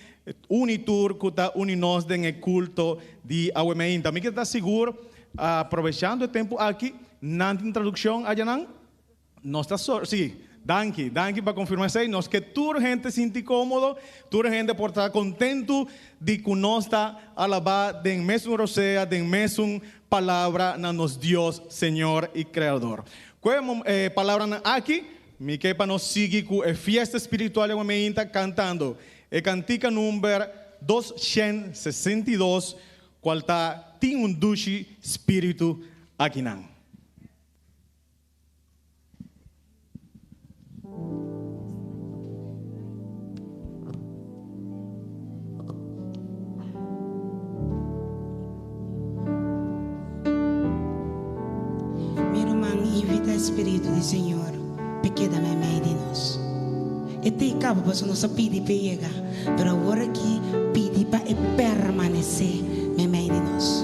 un i tur ku ta uni nos den e kulto di awe meinta. Mi ke ta sigur, aprovechando e tempu aki, nan tin tradukshon ayanan? Nos ta sor, sí, danki, danki pa konfirmá esei. Nos ke tur hende sinti kómodo, tur hende por ta kontentu di ku nos ta alabá den mesun rosea, den mesun palabra na nos Dios, Señor i Kreador. Ku e palabranan aki, mi ke pa nos sigui ku e fiesta spiritual di awe kantando e kantika number 262, kual ta Tin un Dushi Spiritu Akinan. Mi ruman, invita e Spiritu di Señor p'e keda meimei di nos. E ta e kaba pasobra nos a pidi p'e yega, pero awor aki pidi pa e permanesé meimei di nos.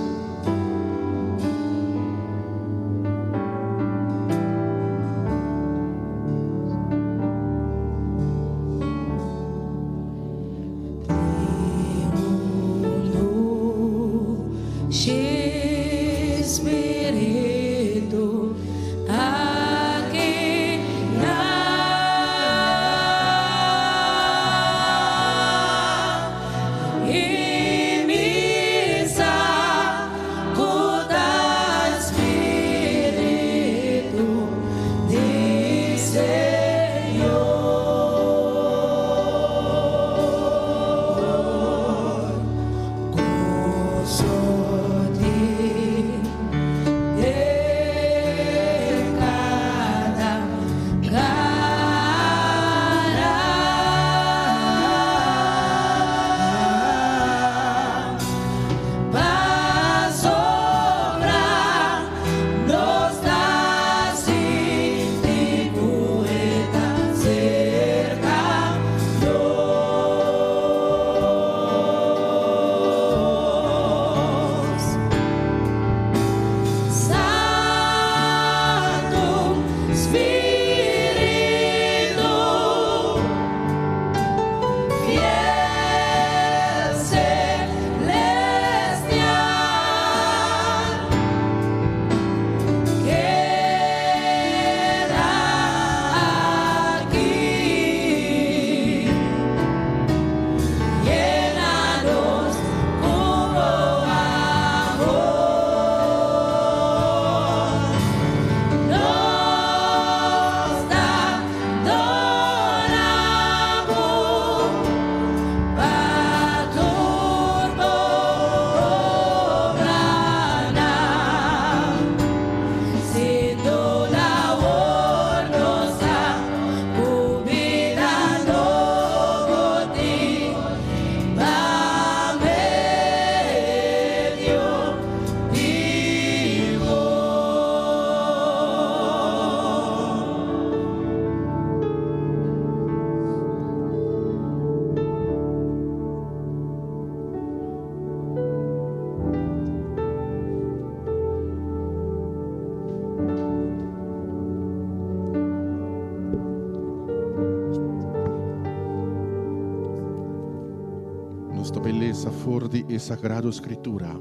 lesa for di e Sagrado Skritura,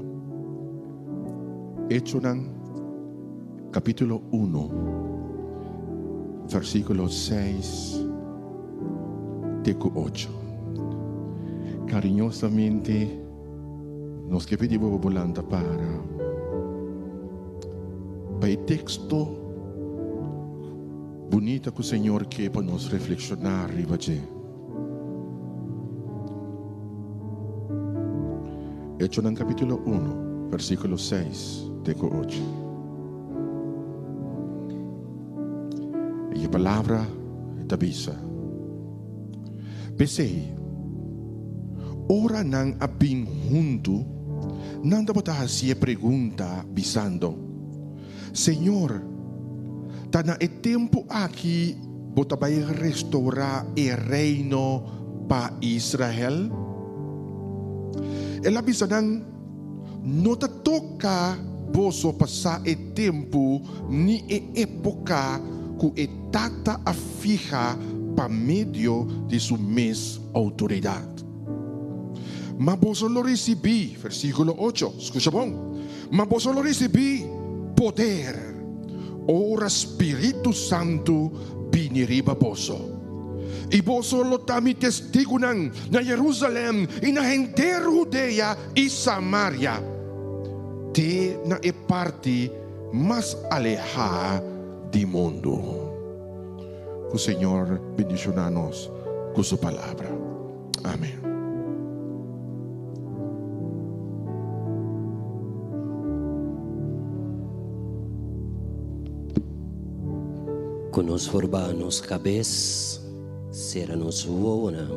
Echonan kapítulo uno, versíkulo seis te ku ocho. Kariñosamente nos ke pidi bo pa bo lanta para pa e teksto bunita ku Señor ke pa nos reflekshoná riba dje. Echonan kapítulo uno, versíkulo seis te ku ocho. I e palabra ta bisa, P'esei, ora nan a bin huntu, nan tabata hasi e pregunta, bisando, Señor, ta na e tempu aki bo ta bai restourá e reino pa Israel? El a bisa nan, No ta toka boso pa sa e tempu ni e époka ku e Tata a fiha pa medio di su mes outoridat. Ma boso lo risibí, versíkulo ocho, skucha bon, ma boso lo risibí poder ora Spiritu Santu bini riba boso. I boso lo ta mi testigunan na Jerusalèm i na henter Hudea i Samaria, te na e parti mas alehá di mundu. Ku Señor bendishoná nos ku su palabra. Amen. Ku nos forba nos kabes, sera nos wowonan,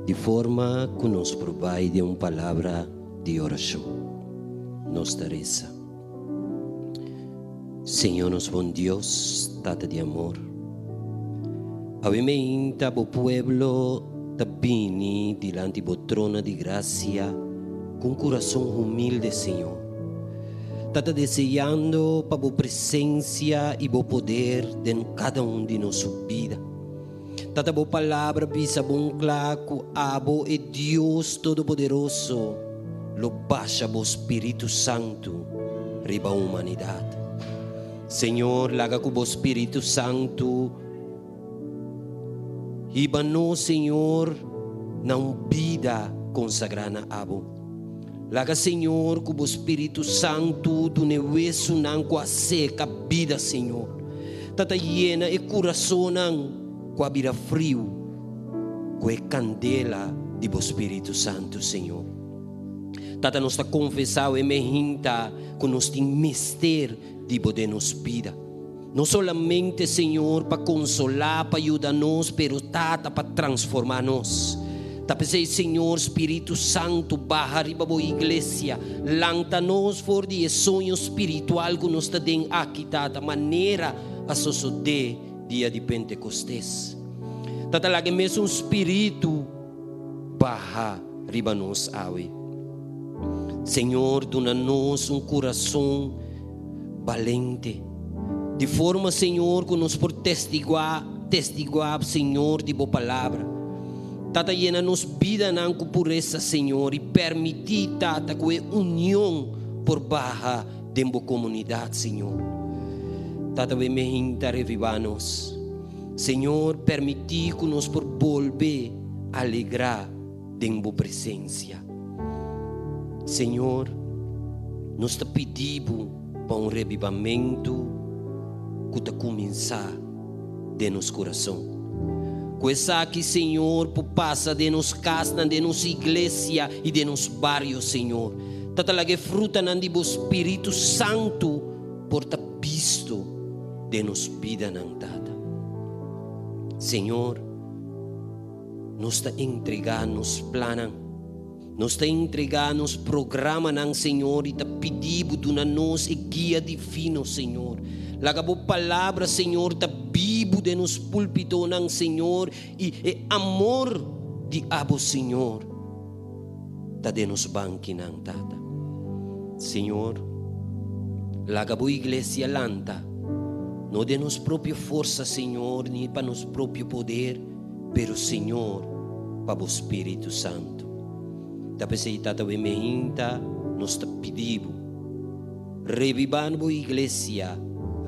di forma ku nos por bai den un palabra di orashon. Nos ta resa. Señor nos bon Dios, Tata di amor, awe meinta bo pueblo ta bini dilanti bo trono di gracia cu un curason humilde, Señor. Tata deseando pa bo presencia y bo poder den cada un di nos su bida. Tata bo palabra bisa bon cla cu abo e Dios Todopoderoso lo basha bo Spiritu Santu riba humanidad. Señor laga cu bo Spiritu Santu hiba nos Señor na un bida consagra na abo. Laga Señor cu bo Spiritu Santu duna e wesunan cu a seca bida Señor. Tata yena e curasonnan cu a bira friu cu e candela di bo Spiritu Santu Señor. Tata nos ta confesa awe mehinta cu nos tin mester di bo den nos bida. No solamente Señor pa consola, pa yuda nos, pero Tata pa transforma nos. Ta p'esey Señor Spiritu Santu baha riba bo iglesia, lanta nos for di e soño spiritual cu nos ta den aki Tata, manera a sosode dia di Pentecostes. Tata laga e mesun Spiritu baha riba nos awe. Señor duna nos un curason balente, di forma Señor cu nos por testiguá, testiguá Señor di Bo Palabra. Tata yena nos bidanan cu puresa Señor y permití Tata cu e union por baha den Bo comunidad Señor. Tata we mehinta revivá nos. Señor permití cu nos por bolbe alegrá den Bo presencia. Señor, nos ta pidi Bo pa un rebibamentu ku ta kuminsá den nos kurason. Ku esaki, Señor, por pasa den nos kasnan, den nos iglesia i den nos bario, Señor. Tata, laga e frutanan di Bo Spiritu Santu por ta bisto den nos bidanan, Tata. Señor, nos ta entregá nos plannan. Nos ta entregá nos programanan, Señor, i ta pidi Bo duna nos e guia divino, Señor. Laga Bo Palabra, Señor, ta bibu den nos pulpitonan, Señor, i e amor di Abo, Señor, ta den nos bankinan, Tata. Señor, laga Bo iglesia lanta, no den nos propio forsa, Señor, ni pa nos propio poder, pero, Señor, pa Bo Spiritu Santu. Ta p'esei Tata we meinta nos ta pidi bo, rebibá bo iglesia,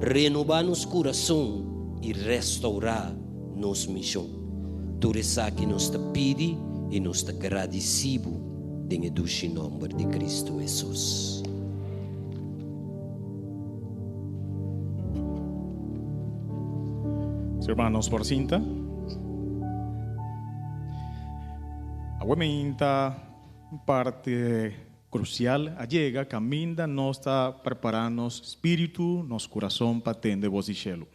renobá nos kurason i restourá nos mishon. Tur esaki nos ta pidi i nos ta gradisí bo den e dushi nòmber di Kristu Hesus. Hermanos por sinta. Awe meinta parte krusial a yega kaminda nos ta prepará nos spiritu, nos kurason pa tende bos di shelu.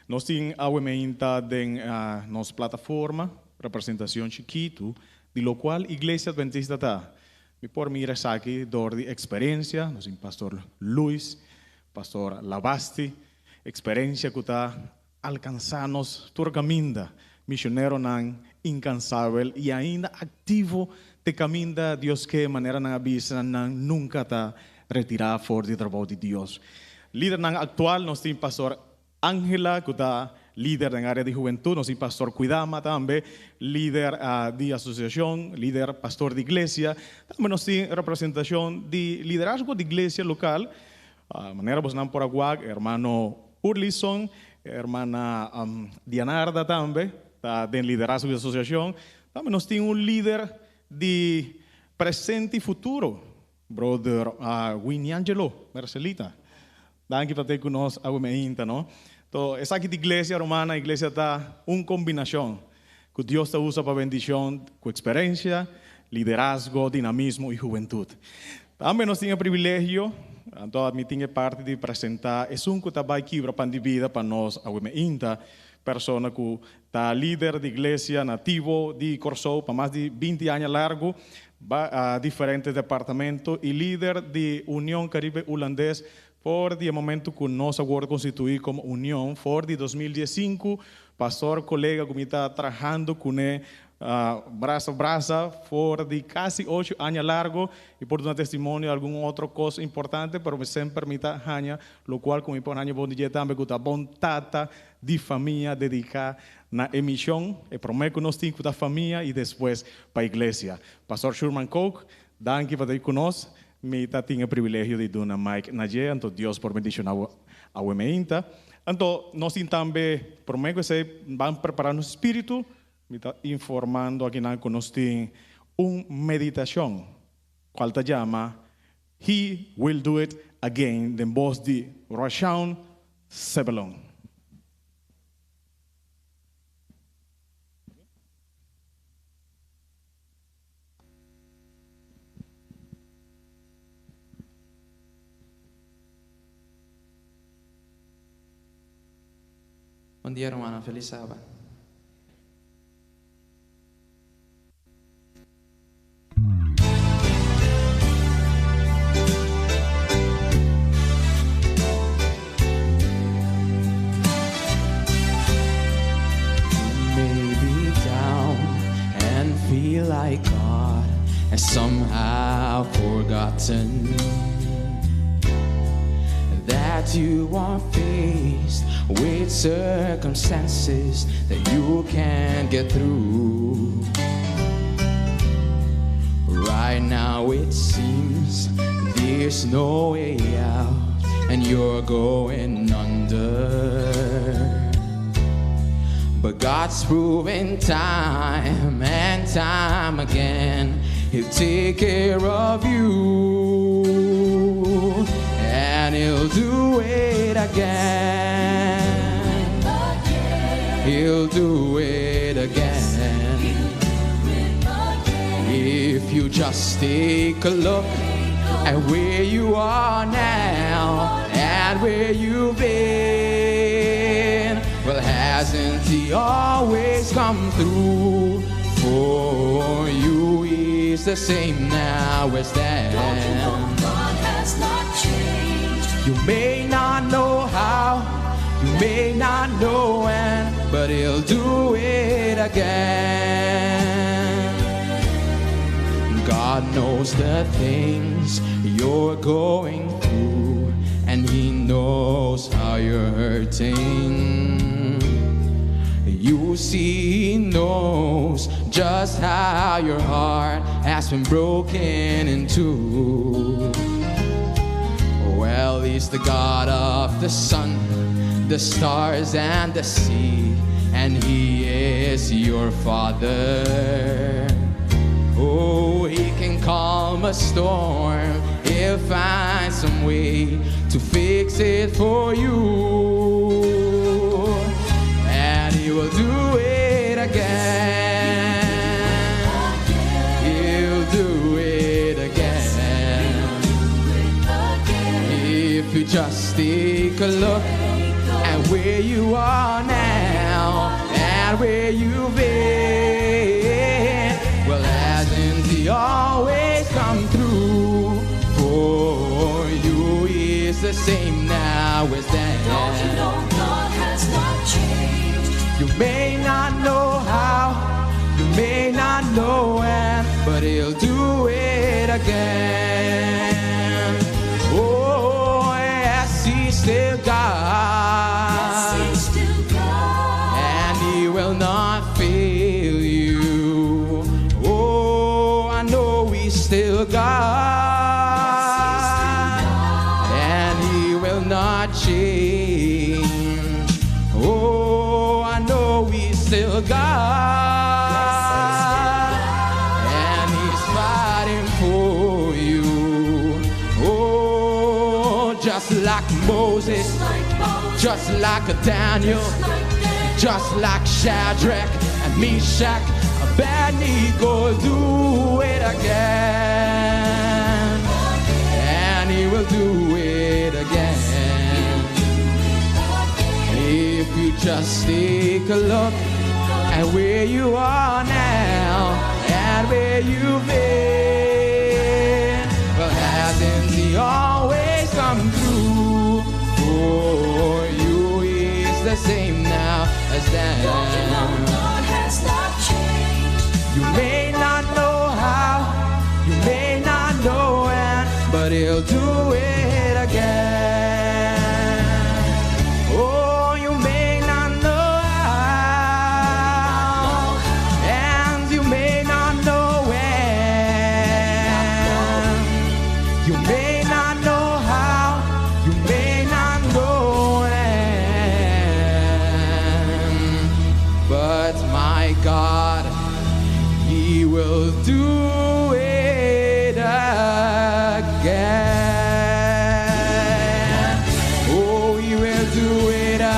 Nos tin awe meinta den nos plataforma representashon chikitu di lokual Iglesia Adventista ta. Mi por mira esaki dor di eksperensia, nos tin Pastor Luis, Pastor Labasti, eksperensia ku ta alkansá nos tur kaminda, misioneronan inkansabel i ainda aktivo te kaminda Dios ke, manera nan a bisa nan nunka ta retirá for di trabou di Dios. Lidernan aktual nos tin Pastor Angela ku ta lider den área di hubentut, nos tin Pastor Kuidama tambe, lider di asosiashon, lider pastor di iglesia. Tambe nos tin representashon di liderazgo di iglesia lokal, manera bosnan por a wak, hermano Urlison, hermana Dianarda tambe ta den liderazgo di asosiashon. Tambe nos tin un lider di presente i futuro, brother Winiangelo Mercelita. Danki pa te ku nos awe meinta, no? To esaki di iglesia, rumannan, iglesia ta un kombinashon ku Dios ta usa pa bendishon ku eksperensia, liderazgo, dinamismo i hubentut. Tambe nos tin e privilegio, anto mi tin e parti di presentá esun ku ta bai kibra pan di bida pa nos awe meinta, persona ku ta lider di iglesia nativo di Kòrsou pa mas di binti aña largu, ba a diferente departamento i lider di Union Karibe Hulandes for di e momento ku nos a wòrdu konstituí komo union for di 2015, pastor kolega ku mi ta trahando kuné brasa brasa for di kasi ocho aña largu i por duna testimonio algun otro kos importante pero mi semper mi ta haña lokual ku mi por haña bon di dje tambe ku ta bon tata di famia dediká na e mishon, e promé ku nos tin ku ta famia i despues pa iglesia. Pastor Shurman Kook, danki pa ta ku nos. Mi ta tin e privilegio di duna mic na dje, anto Dios por bendishoná bo awe meinta. Anto nos tin tambe, promé ku esei ban prepará nos spiritu, mi ta informando akinan ku nos tin un meditashon kual ta yama He Will Do It Again den bos di Rashawn Sebelon. Bon dia rumannan, felis saba. You may be down and feel like God has somehow forgotten that you are faced with circumstances that you can't get through. Right now it seems there's no way out and you're going under. But God's proven time and time again He'll take care of you and He'll do it again. He'll do it again. If you just take a look at where you are now and where you've been, well, hasn't He always come through for you? He's the same now as then. God has not changed. You may not know how, you may not know when, but He'll do it again. God knows the things you're going through, and He knows how you're hurting. You see, He knows Just how your heart has been broken in two. Well, he's the God of the sun, the stars, and the sea, and he is your father. Oh, he can calm a storm. He'll find some way to fix it for you. And he will do it again. He'll do it again. If you just take a look at where you are now and where you've been, well, hasn't he always come through for you? He's the same now as then. Don't you know God has not changed? You may not know how, you may not know when, but he'll do it again. Oh, yes, he's still God. Yes, he's still God. And he will not fail you. Oh, I know he's still God. And he will not change. Oh, I know he's still God. And he's fighting for you. Oh, just like Moses, just like a Daniel, just like Shadrach and Meshach, Abednego, do it again. And he will do it again. If you just take a look at where you are now and where you've been, well, hasn't he always come through for you? He's the same now as then. Don't you know God has not changed? You may not know how, you may not know when, but he'll do it again. Oh, you may not know how, and you may not know when. You may not know how, you may not know when. But my God, He will do it again. Oh, He will do it again.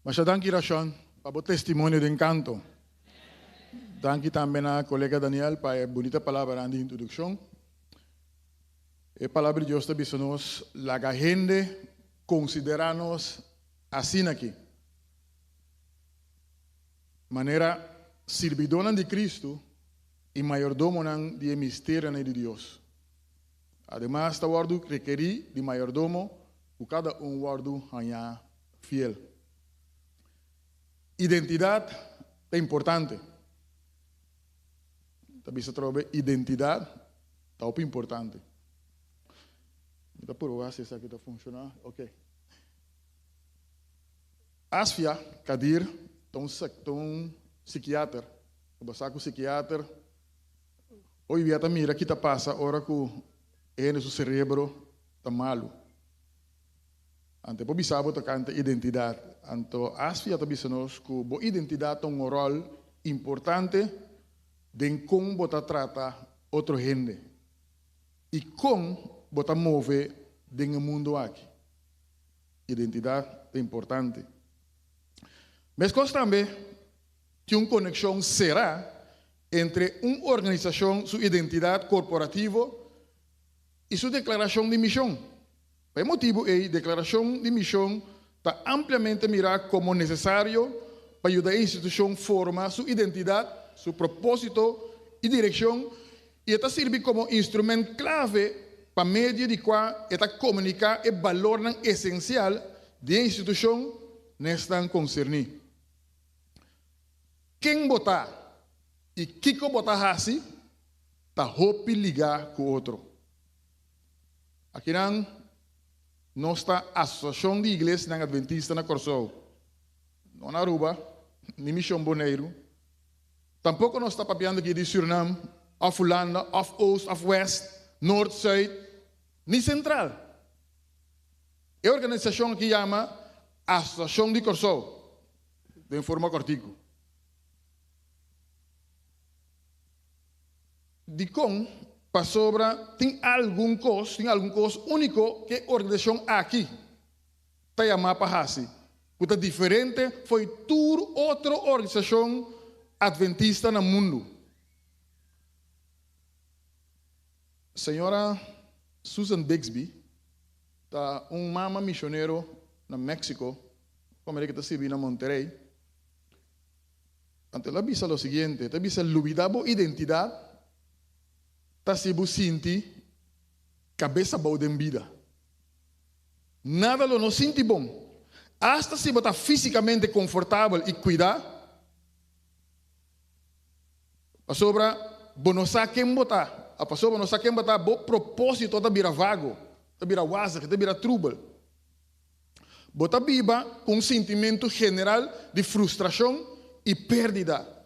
Masha danki Rashon, pa bo testimonio di kanto. Danki tambe na kolega Daniel pa e bunita palabra di introdukshon. E palabra di Dios ta bisa nos, laga hende konsiderá nos asina aki. Manera sirbidónan di Kristu i mayordomonan di e misterionan di Dios. Ademas, ta wòrdu rekerí di mayordomo ku kada un wòrdu hañá fiel. Identidat ta importante. Ta bisa trobe identidat ta hopi importante. Mi ta proba si esaki ta funshoná. Ok. Asfia Kadir ta un ta un psikiater. Bo sa ku psikiater hoy dia ta mira ki ta pasa ora ku e hende su serebro ta malu. Anto e por bisa bo tokante identidat. Anto Asfia ta bisa nos ku bo identidat ta un ròl importante den kon bo ta trata otro hende i kon bo ta move den e mundu aki. Identidat ta importante. Meskos tambe tin un konekshon será entre un organisashon su identidat korporativo i su deklarashon di mishon. Pa e motibu ei, deklarashon di mishon ta ampliamente mirá komo nesesario pa yuda e institushon forma su identidat, su propósito i direkshon, i e ta sirbi komo instrument klave pa medio di kua e ta komuniká e balornan esensial di e institushon na esnan konserní. Ken bo ta i kiko bo ta hasi ta hopi ligá ku otro. Akinan nos ta Asosiashon di Iglesianan Adventista na Kòrsou, no na Aruba, ni Mishon Boneiru. Tampoko nos ta papiando aki di Surinam òf Hulanda òf Oost òf West, Noord, Zuid, ni Sentral. E organisashon aki yama Asosiashon di Kòrsou, den forma kòrtiku. Dikon? Pasobra tin algun kos, tin algun kos úniko ku e organisashon aki ta yamá pa hasi, ku ta diferente fo'i tur otro organisashon atventista na mundu. Señora Susan Bixby ta un mama mishonero na Mexico, ku Amerika ta sirbi na Monterrey. Anto el a bisa lo siguiente, ta bisa lubida bo identidad ta si bo sinti cabes abou den bida. Nada lo no sinti bon. Hasta si bo ta fisicamente confortabel y cuida, pasobra bo no sa ken bo ta, a pasobra bo no sa ken bo ta, bo proposito ta bira vago, ta bira wazig, ta bira trubel. Bo ta biba ku un sintimentu general di frustrashon i pèrdida.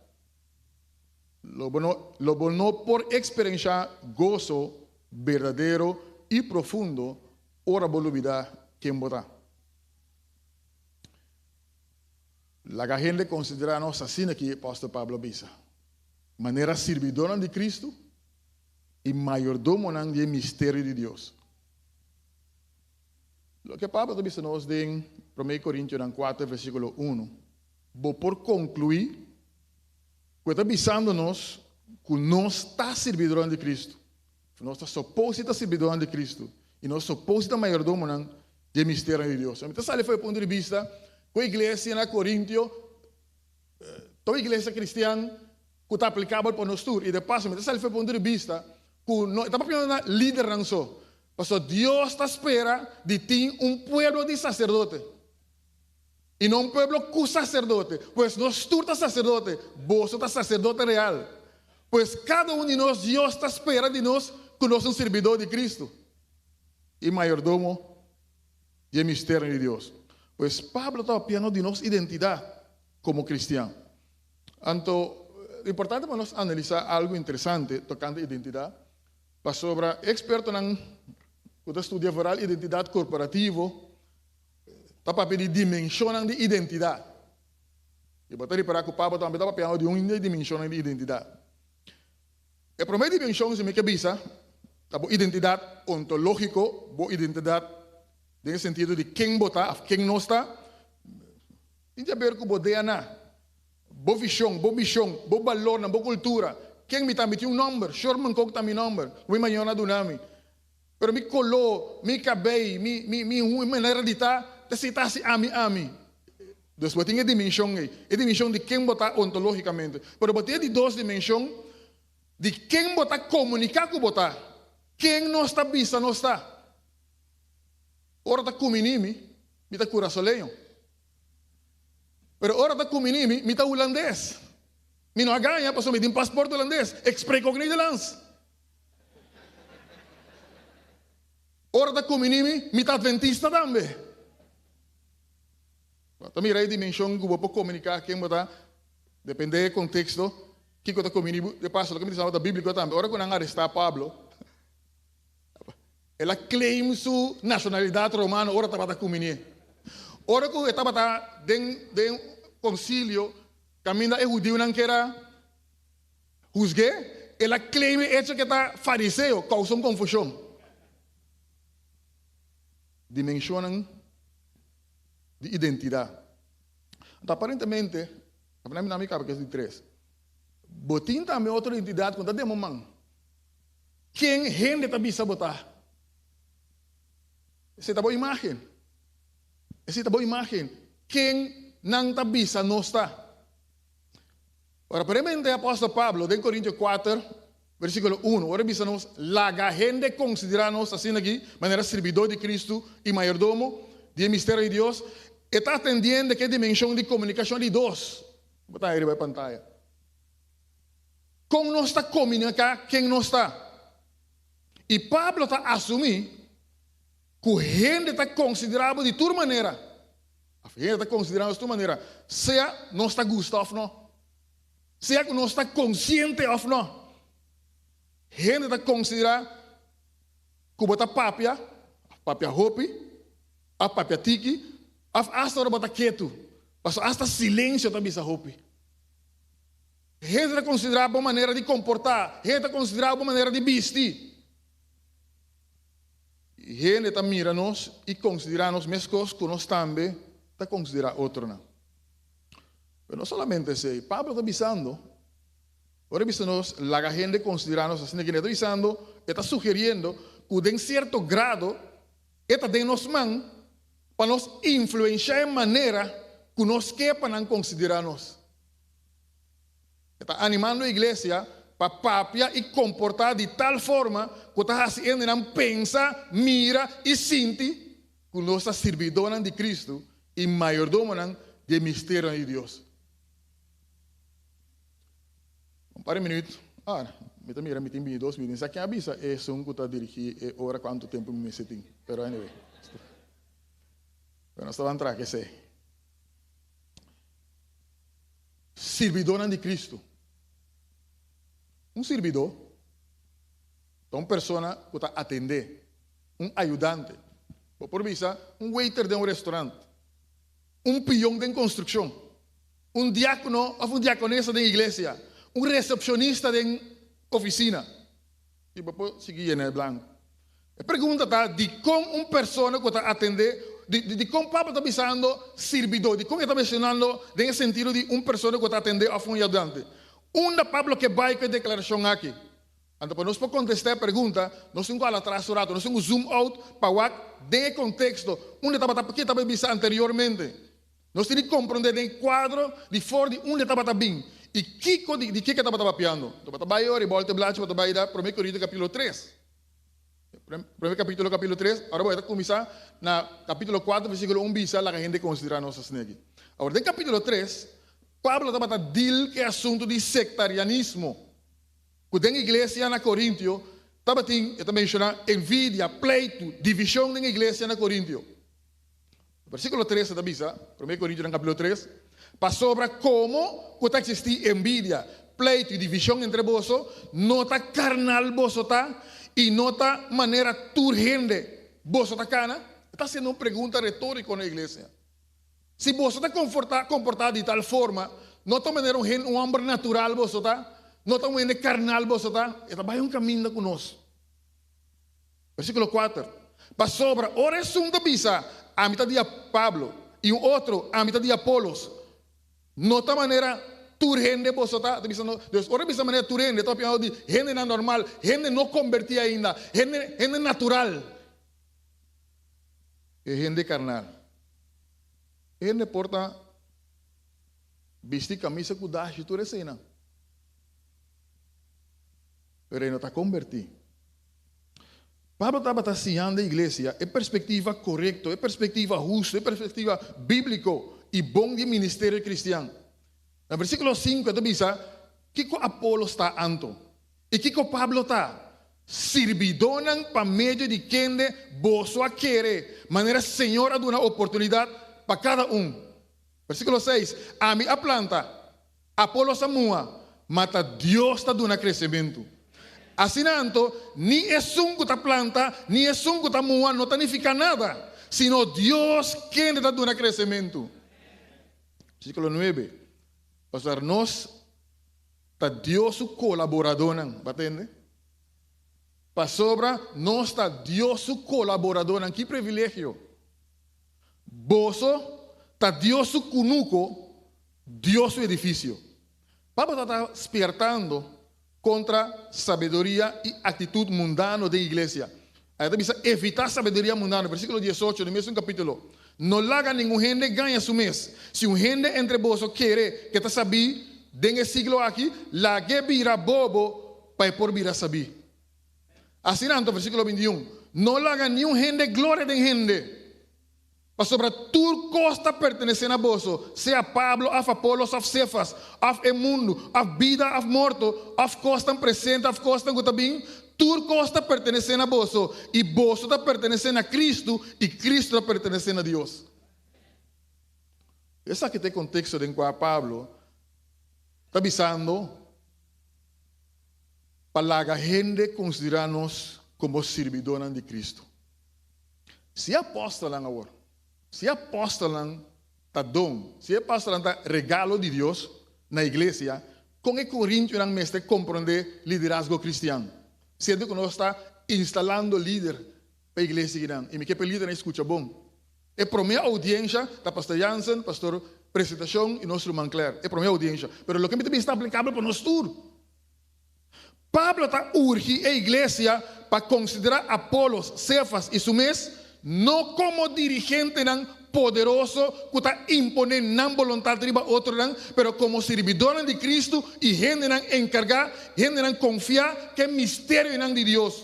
Lo bo no lo bo no por eksperenshá goso berdadero i profundo ora bo lubidá ken bo ta. Laga hende konsiderá nos asina ki apòstel Pablo a bisa, manera sirbidónan di Kristu i mayordomonan di e misterio di Dios. Loke Pablo ta bisa nos den Promé Korintionan kuater versíkulo unu, bo por konkluí ku e ta bisando nos ku nos ta sirbidornan di Kristu. Nos ta sopos di ta sirbidornan di Kristu i nos sopos di ta mayordomonan di e misterionan di Dios. Mi ta sali for e punto di bista ku e iglesia na Korintio ta un iglesia kristian ku ta aplikabel pa nos tur. I de paso mi ta sali for e punto di bista ku no e ta papia na lidernan so, Pasobra Dios ta spera di tin un pueblo di saserdote, i no un pueblo ku saserdote. Pues nos tur ta saserdote, boso ta saserdote real. Pues kada un di nos, Dios ta spera di nos ku nos un sirbidó di Kristu i mayordomo di e misterio di Dios. Pues Pablo ta papiando di nos identidat komo kristian. Anto, importante pa nos analisá algu interesante tokante identidat. Pasobra ekspertonan ku ta studia vooral identidat korporativo ta papia di dimenshonnan di identidat. I bo ta ripará ku Pablo tambe ta papiando di un di e dimenshonnan di identidat. E promé dimenshon, si mi ke bisa, ta bo identidat ontológiko, bo identidat den e sentido di ken bo ta òf ken nos ta, tin di aber ku bo DNA. Bo vishon, bo mishon, bo balornan, bo kultura. Ken mi ta? Mi tin un nòmber. Shorman Kok ta mi nòmber. Ku mi mayornan a duna mi. Pero mi koló, mi kabei, mi, mi, mi mi manera di ta, ta si ta hasi ami ami. Dus bo tin e dimenshon ei. E dimenshon di ken bo ta ontológikamente. Pero bo tin e di dos dimenshon di ken bo ta komuniká ku bo ta. Ken nos ta bisa nos ta. Ora ta kuminí mi, mi ta kurasoleño. Pero ora ta cuminí mi, mi ta hulandes. Mi no a gaña pasobra mi tin paspoort hulandes. Ik spreek ook Nederlands. Ora ta cuminí mi, mi ta adventista tambe. Bo ta mira e dimension cu bo por comunica ken bo ta, depende e contexto, kico ta cuminí bo. De paso, loke mi ta bisa ta biblico tambe. Ora cu nan aresta Pablo, El a claim su nacionalidad romano ora tabata cuminie. Ora cu e tabata den den concilio caminda e hudiunan kier a huzgue, el a claim e hecho cu e ta fariseo, causa un confusion. Dimensionnan di identidad. Anto aparentemente, na mi caba cu es di tres, bo tin tambe otro identidad cu no ta den bo man. Ken hende ta bisa bo ta? Esei ta bo imágen. Esei ta bo imágen. Ken nan ta bisa nos ta? Ora, primeramente apòstel Pablo den Korintio kuater, versíkulo unu, ora e bisa nos, Laga hende konsiderá nos asina aki, manera sirbidó di Kristu i mayordomo di e misterio di Dios, e ta atendiendo ku e dimenshon di komunikashon di dos. Bo ta riba pantaya. Kon nos ta komuniká ken nos ta. I Pablo ta asumí ku hende ta konsiderá bo di tur manera. Hende ta konsiderá nos di tur manera. Sea nos ta gusta òf no. Sea ku nos ta konsiente òf no. Hende ta konsiderá ku bo ta papia, papia hopi, òf papia tiki, òf asta ora bo ta ketu. Pasobra asta silensio ta bisa hopi. Hende ta konsiderá bo manera di komportá, hende ta konsiderá bo manera di bisti. I hende ta mira nos i konsiderá nos meskos ku nos tambe ta konsiderá otronan. Pero no solamente esei, Pablo ta bisando, ora e bisa nos laga hende konsiderá nos asina, kende e ta bisando, e ta sugeriendo ku den sierto grado e ta den nos man pa nos influenshá e manera ku nos ke pa nan konsiderá nos. E ta animando e iglesia pa papia i komportá di tal forma ku ta hasi hendenan pensa, mira i sinti ku nos ta sirbidónan di Kristu i mayordomonan di e misterionan di Dios. Un par di minüt, ah, mi ta mira mi tin bini dos minüt. Sa ken a bisa esun ku ta dirigí e ora kuantu tempu mi mester tin. Pero anyway, pero nos ta ban traha esei. Sirbidónan di Kristu. Un sirbidó ta un persona ku ta atendé, un ayudante. Bo por bisa un waiter den un restorant, un pion den konstrukshon, un diákono òf un diakonesa den iglesia, un resepshonista den ofisina. I bo por sigui yena e blanku. E pregunta ta, dikon un persona ku ta atendé, dikon Pablo ta bisando sirbidó? Dikon e ta menshonando den e sentido di un persona ku ta atendé òf un ayudante? Unda Pablo ke bai ku e deklarashon aki? Anto pa nos por kontestá e pregunta, nos tin ku hala atras un ratu, nos tin ku zoom out pa wak den e konteksto unda e tabata, ke e tabata bisa anteriormente. Nos tin di komprondé den e kuadro di for di unda e tabata bin i kiko di kiko e tabata papiando. Tabata bai ora i bòlta e blachi bo ta bai da Promé Korintio kapítulo tres. Promé kapítulo kapítulo tres, ora bo ta kuminsá na kapítulo kuater versíkulo un bisa laga hende konsiderá nos asin'aki. Awor den kapítulo tres Pablo tabata dil ku e asuntu di sektarianismo ku den iglesia na Korintio tabatin, e ta menshoná envidia, pleitu, divishon den iglesia na Korintio. Versíkulo tres ta bisa, Promé Korintionan kapítulo tres, Pasobra komo ku ta eksistí envidia, pleitu i divishon entre boso, no ta karnal boso ta i no ta manera tur hende boso ta kana? E ta hasiendo un pregunta retóriko na iglesia. Si boso ta komportá di tal forma, no ta manera un hende, un hòmber natural boso ta? No ta un hende karnal boso ta? E ta bai un kaminda ku nos. Versíkulo kuater, Pasobra ora esun ta bisa, Ami ta di Pablo, i un otro, Ami ta di Apolos, no ta manera tur hende boso ta? Ta bisa no. Dus ora bisa manera tur hende, ta papiando di hendenan normal, hende no kombertí ainda, hende hende natural. E hende karnal. E hende por ta bisti kamisa ku dashi tur eseinan, pero e no ta kombertí. Pablo tabata siñando e iglesia e perspektiva korekto, e perspektiva hustu, e perspektiva bíbliko i bon di e ministerio kristian. Na versíkulo sinku e ta bisa, Kiko Apolos ta anto? I kiko Pablo ta? Sirbidónan pa medio di kende boso a kere, manera Señor a duna oportunidat pa kada un. Versíkulo seis, Ami a planta, Apolos a muha, ma ta Dios ta duna kresementu. Asina anto, ni esun ku ta planta ni esun ku ta muha no ta nifiká nada, sino Dios kende ta duna kresementu. Versíkulo nuebe, Pasobra nos ta Dios su kolaboradónan. Bo a tende? Pasobra nos ta Dios su kolaboradónan. Ki privilegio! Boso ta Dios su kunuko, Dios su edifisio. Pablo tabata spiertando kontra sabiduria i aktitut mundano den iglesia. E ta bisa evitá sabiduria mundano. Versíkulo diesocho di mesun kapítulo, No laga ningun hende gaña su mes. Si un hende entre boso kere ke ta sabí den e siglo aki, lag'é bira bobo pa e por bira sabí. Asina anto, versíkulo bintiun, No laga niun hende gloria den hende. Pasobra tur kos ta pertenesé na boso, sea Pablo òf Apolos òf Sefas, òf e mundu, òf bida òf morto, òf kosnan presente òf kosnan ku ta bin, tur kos ta pertenesé na boso, i boso ta pertenesé na Kristu, i Kristu ta pertenesé na Dios. Esaki ta e konteksto den kua Pablo ta bisando pa laga hende konsiderá nos komo sirbidónan di Kristu. Si e apòstelnan awor, si e apòstelnan ta don, si e apòstelnan ta regalo di Dios na iglesia, kon e korintionan mester komprondé liderazgo kristian? Siendo ku nos ta instalando lider pa iglesia kinan, i mi ke pa e lidernan skucha bon. E promé oudiensha ta Pastor Jansen, Pastor Presentacion i nos ruman Claire, e promé oudiensha. Pero loke mi ta bisa ta aplikabel pa nos tur. Pablo ta urgi e iglesia pa konsiderá Apolos, Sefas i su mes no komo dirigentenan poderoso ku ta imponé nan boluntat riba otronan, pero komo sirbidónan di Kristu i hendenan enkargá, hendenan konfiá ku e misterionan di Dios.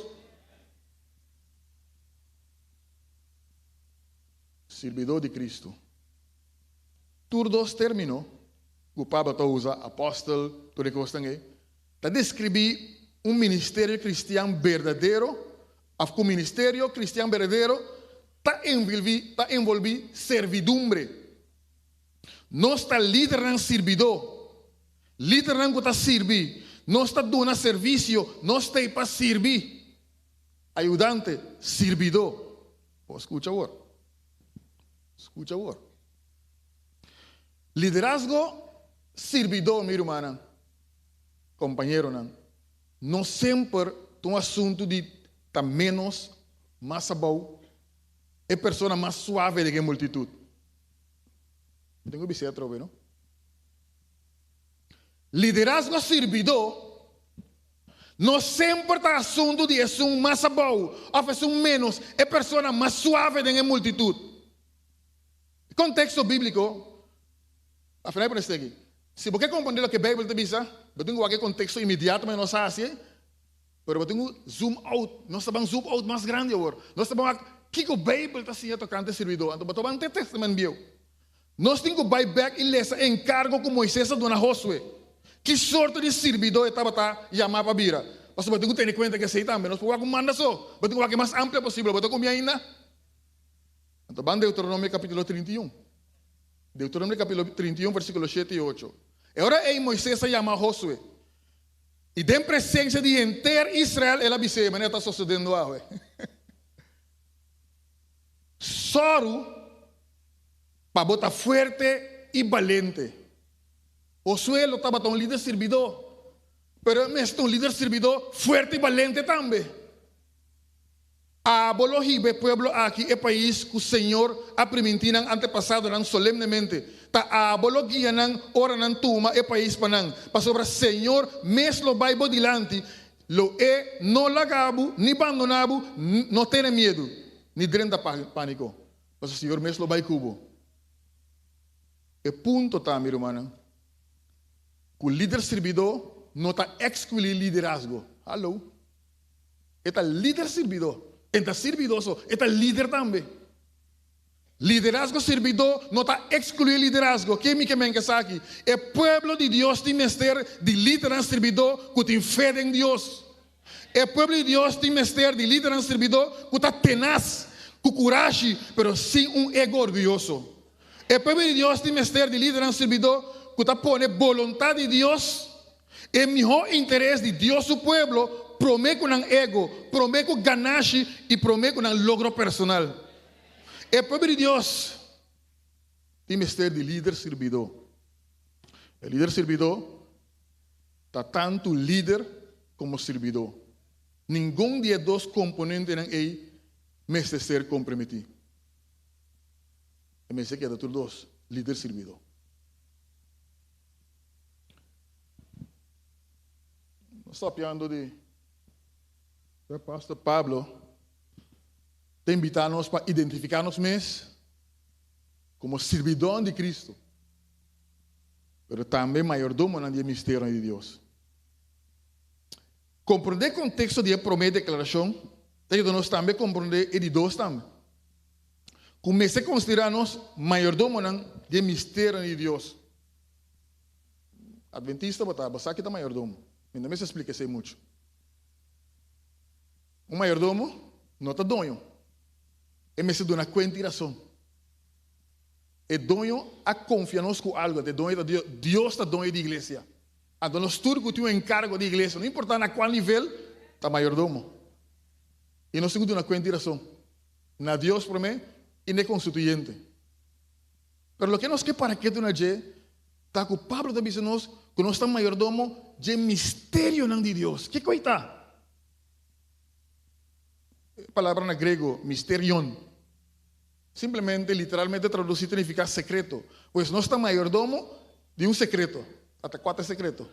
Sirbidó di Kristu. Tur dos término ku Pablo ta usa, apòstel, tur e kosnan ei, ta deskribí un ministerio kristian berdadero òf ku ministerio kristian berdadero ta envolví ta envolví servidumbre. Nos ta lidernan sirbidó, lidernan ku ta sirbi, nos ta duna servisio, nos ta ei pa sirbi. Ayudante, sirbidó. Bo skucha awor. Skucha awor. Liderazgo sirbidó, mi rumannan, kompañeronan, no semper ta un asuntu di ta ménos, mas abou, e persona mas suave den e multitut. Mi tin ku bis'é atrobe, no? Liderazgo sirbidó no semper ta asuntu di esun mas abou òf esun ménos, e persona mas suave den e multitut. Konteksto bíbliko, Afinal e pone esaki, Si bo ke komprondé loke Beibel ta bisa, bo tin ku wak e konteksto inmediato manera nos a hasi, pero bo tin ku zoom out. Nos ta ban zoom out mas grandi awor. Nos ta ban wak kiko Beibel ta siña tokante sirbidó. Anto bo ta ban te Tèstamènt Bieu. Nos tin ku bai bèk i lesa e enkargo ku Moises a duna Hosue. Ki sorto di sirbidó e tabata yamá pa bira? Pasobra bo tin ku tene kuenta ku esei tambe. Nos por wak un manda so. Bo tin ku wak e mas amplio posibel. Bo ta kumia ainda? Anto ban Deuteronomio capítulo 31. Deuteronomio capítulo 31 versículo 7 y 8. E ora ei Moisés a yama Josué. I den presencia di henter Israel el a bis'é, manera ta sosodendo awe. Sòru pa bo ta fuerte i balente. Josué lo tabata un lider sirbidó, pero e mester ta un lider sirbidó fuerte i balente tambe. Abo lo hiba e pueblo aki e pais ku Señor a primintí nan antepasadonan solemnemente. Ta abo lo guia nan ora nan tuma e pais pa nan, pasobra Señor mes lo bai bo dilanti, lo e no laga bo ni bandoná bo. No tene miedu ni drenta pániko, pasobra Señor mes lo bai ku bo. E punto ta, mi rumannan, ku lider sirbidó no ta ekskluí liderazgo. Hallo! E ta lider sirbidó. E ta sirbidó so, e ta lider tambe. Liderazgo sirbidó no ta ekskluí liderazgo. Ke mi ke men ku esaki? E pueblo di Dios tin mester di lidernan sirbidó ku tin fe den Dios. E pueblo di Dios tin mester di lidernan sirbidó ku ta tenas, ku kurashi, pero sin un ego orguyoso. E pueblo di Dios tin mester di lidernan sirbidó ku ta pone boluntat di Dios E mihó interes di Dios su pueblo promé ku nan ego, promé ku ganashi i promé ku nan logro personal. E pueblo di Dios tin mester di lider sirbidó. E lider sirbidó ta tantu lider komo sirbidó. Ningun di e dos komponentenan ei mester ser komprometí. E mester keda tur dos, lider sirbidó. Nos ta papiando di e Pastor Pablo ta invitá nos pa identifiká nos mes komo sirbidónan di Cristo, pero tambe mayordomonan di e misterionan di Dios. Komprondé e konteksto di e promé deklarashon ta yuda nos tambe komprondé e di dos tambe. Ku mester konsiderá nos mayordomonan di e misterio di Dios. Adventista bo ta, bo sa ki ta mayordomo. Mi no mester splika esei muchu. Un mayordomo no ta doño. E mester duna kuenta i rason. E doño a konfia nos ku algu, anto e doño ta Dios. Dios ta doño di iglesia. Anto nos tur ku tin un enkargo di iglesia, no importá na kua nivel, ta mayordomo. I nos tin ku duna kuenta i rason na Dios promé i na e konstituyente. Pero loke nos ke para ketu na dje ta ku Pablo ta bisa nos ku nos ta mayordomo dje misterionan di Dios. Kiko ei ta? E palabra na grego, mysterion, simplemente, literalmente tradusí ta nifiká sekreto. Pues nos ta mayordomo di un sekreto. Ata kua ta e sekreto?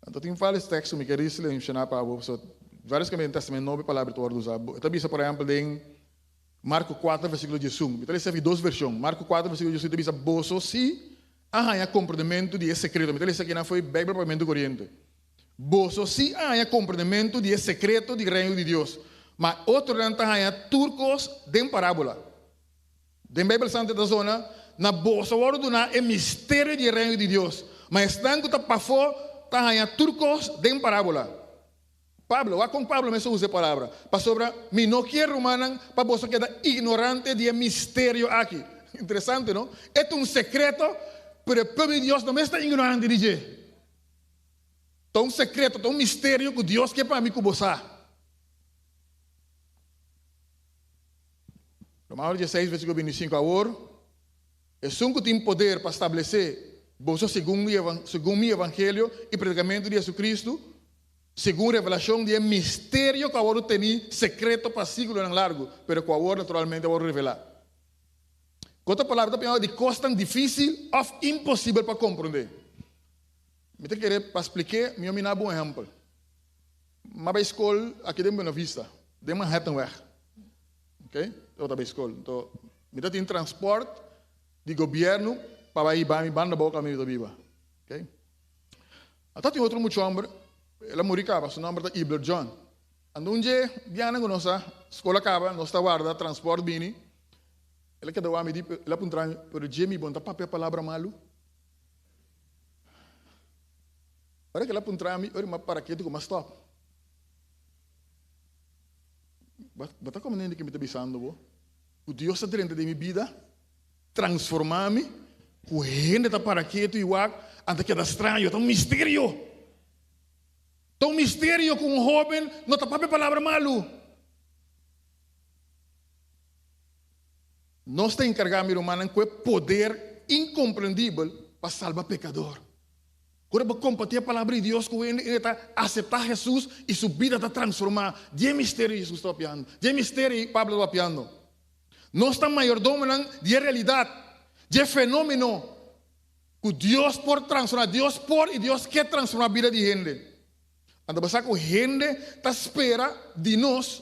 Anto tin vários teksto mi ke risle menshoná pa bo, pasobra vários kaminda den Tèstamènt Nobo e palabra ta wòrdu usá. E ta bisa, por ehèmpel, den Marko kuater versíkulo diesun. Mi ta lesa aki dos vershon. Marko kuater versíkulo diesun ta bisa, Boso sí a haña komprendementu di e sekreto. Mi ta lesa akinan fo'i Beibel Papiamentu Koriente. Boso sí a haña komprendementu di e sekreto di Reino di Dios, ma otronan ta haña tur kos den parábola. Den Beibel Santu ta zona, Na boso wòrdu duná e misterio di e Reino di Dios, ma esnan ku ta pafó ta haña tur kos den parábola. Pablo, wak kon Pablo mes a usa e palabra, Pasobra mi no kier, rumannan, pa boso keda ignorante di e misterio aki. Interesante, no? E ta un sekreto, pero e pueblo di Dios no mes ta ignorante di dje. Ta un sekreto, ta un misterio ku Dios ke pa mi ku bo sa. Romanos dieseis versíkulo bintisinko Awor, esun ku tin poder pa stablesé boso segun segun mi evangelio i predikamentu di Jesucristo, segun revelashon di e misterio ku a wòrdu tení sekreto pa siglonan largu, pero ku awor naturalmente a wòrdu revelá. Ku otro palabra ta piña di kosnan difísil òf imposibel pa komprondé. Mi ta kere pa splik'é, mi a mina bo un ehèmpel. M'a bai skol aki den Buena Vista, den Manhattanweg. Ok, tabata bai skol. Anto mi ta tin transport di gobièrnu pa bai hiba mi banda bou kaminda mi ta biba. Ok. Anto tin otro mucha hòmber, el a muri kaba, su nòmber ta Ibler John. Anto un dje bianan ku nos a skol a kaba, nos ta warda transport bini, el a keda wak mi di, el a puntra mi, pero Jimmy, bo no ta papia palabra malu? Ora ku el a puntra mi, ora mi a para ketu ku mi a stòp. Bo ta komprende ke mi ta bisando bo? Ku Dios ta drenta den mi bida, transformá mi, ku hende ta para ketu i wak, anto keda straño. Ta un misterio! Ta un misterio ku un hóben no ta papia palabra malu. Nos ta enkargá, mi rumannan, ku e poder inkomprendibel pa salba pekador. Ora bo kompartí e Palabra di Dios ku hende, hende ta aseptá Hesus i su bida ta transformá. Di e misterio Hesus ta papiando. Di e misterio Pablo ta papiando. Nos ta mayordomonan di e realidat, di e fenómeno ku Dios por transformá. Dios por i Dios ke transformá bida di hende. Anto bo sa ku hende ta spera di nos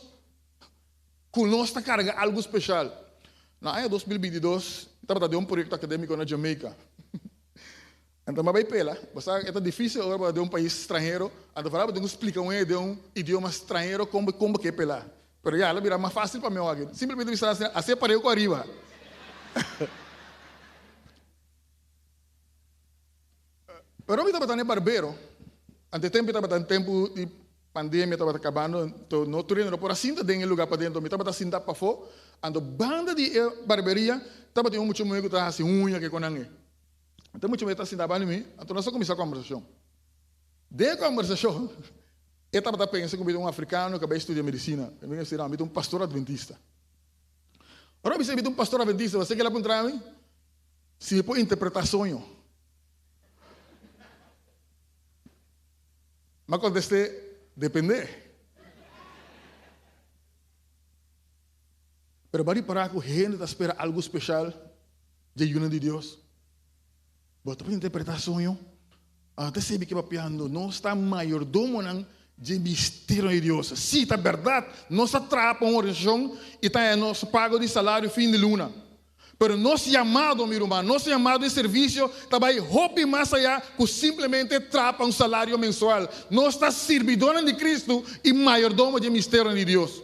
ku nos ta karga algu speshal. Na aña 2022 mi tabata den un proyekto akadémiko na Jamaica. Anto mi a bai pela. Bo sa e ta difísil ora bo ta den un pais stranhero, anto foral bo tin ku splika un hende den un idioma stranhero kon bo kon bo ke pela. Pero ya, lo bira mas fásil pa mi awor. Simplemente mi sa asina, hasi e pareu ku ariba. Pero mi tabata na e barbero, anto e tempu tabata tempu di pandemia tabata kabando, anto no tur hende no por a sinta den e lugar padentro, mi tabata sinta pafó, anto banda di e barberia tabatin un mucha muhé ku ta hasi uña ke konan ei. Anto e mucha muhé ta sinta banda di mi, anto nos a kuminsá kòmbersashon. Den e kòmbersashon e tabata pensa ku mi ta un afrikano ku a bai studia medisina. Mi a bisa, no, mi ta un pastor adventista. Ora mi bisa mi ta un pastor adventista, bo sa ke el a puntra mi? Si mi por interpretá soño. Mi a kontest'é, Dependé. Pero bo a ripará ku hende ta spera algu speshal dje yunan di Dios? Bo ta por interpretá soño? Ta sebi ke papiando, nos ta mayordomonan dje misterio di Dios. Sí, ta bèrdat, nos ta traha pa un organisashon i ta haña nos pago di salario fin di luna. Pero nos yamado, mi ruman, nos yamado di servisio ta bai hopi mas ayá ku simplemente traha pa un salario mensual. Nos ta sirbidónan di Kristu i mayordomo di e misterionan di Dios.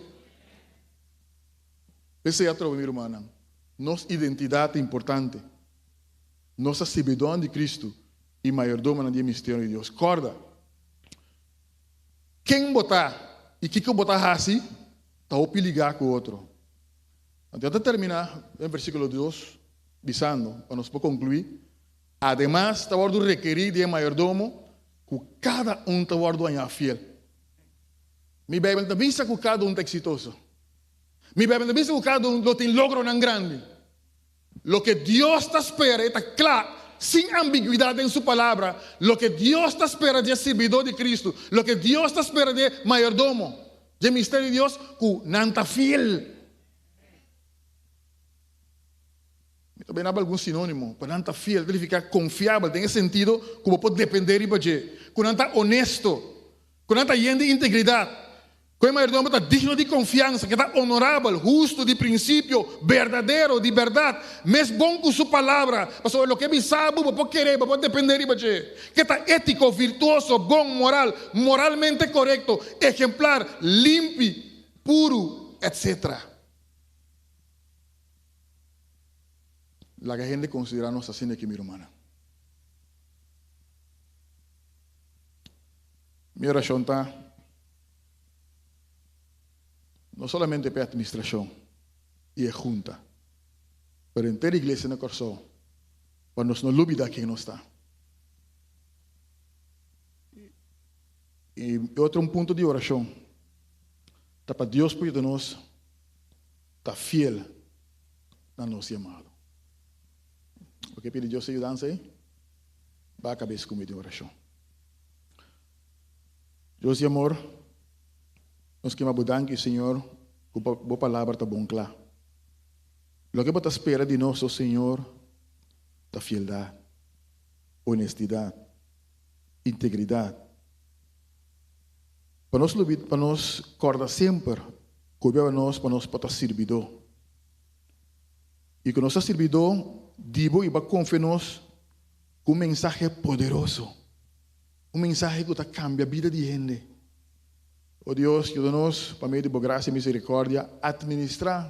P'esei atrobe, mi rumannan, nos identidat ta importante. Nos ta sirbidónan di Kristu i mayordomonan di e misterio di Dios. Kòrda, ken bo ta i kiko bo ta hasi ta hopi ligá ku otro. Anto ta terminá den versíkulo dos bisando, pa nos por konkluí, Ademas ta wòrdu rekerí di e mayordomo ku kada un ta wòrdu hañá fiel. Mi Beibel ta bisa ku kada un ta eksitoso. Mi Beibel ta bisa ku kada un lo tin logronan grandi. Loke Dios ta spera, e ta kla, sin ambiguidat den su Palabra, loke Dios ta spera di e sirbidó di Kristu, loke Dios ta spera di e mayordomo dje misterio di Dios, ku nan ta fiel. Mi ta bena algun sinónimo pa nan ta fiel, ta nifiká konfiabel den e sentido ku bo por dependé riba dje, ku nan ta onesto, ku nan ta yen di integridat, ku e mayordomo ta digno di konfiansa, ku e ta onorabel, hustu, di prinsipio, berdadero, di bèrdat, mes bon ku su palabra, pasobra loke e bisa bo, bo por keré, bo por dependé riba dje, ku e ta étiko, virtuoso, bon, moral, moralmente korekto, ehemplar, limpi, puru, etcétera. Laga hende konsiderá nos asina aki, mi rumannan. Mi orashon ta no solamente pa e atministrashon i e hunta, pero henter iglesia na Kòrsou, pa nos no lubidá ken nos ta. I otro un punto di orashon ta pa Dios por yuda nos ta fiel na nos yamado. Bo ke pidi Dios e yudansa ei? Ba kabes ku mi den orashon. Dios di amor, nos kima bo danki, Señor, ku bo palabra ta bon kla. Loke bo ta spera di nos, o Señor, ta fieldat, honestidat, integridat. Pa nos lubida, pa nos kòrda semper ku beba nos pa nos por ta sirbidó. I ku nos ta sirbidó di bo i bo a konfia nos ku un mensahe poderoso, un mensahe ku ta kambia bida di hende. O Dios, yuda nos pa medio di bo grasia i miserikòrdia atministrá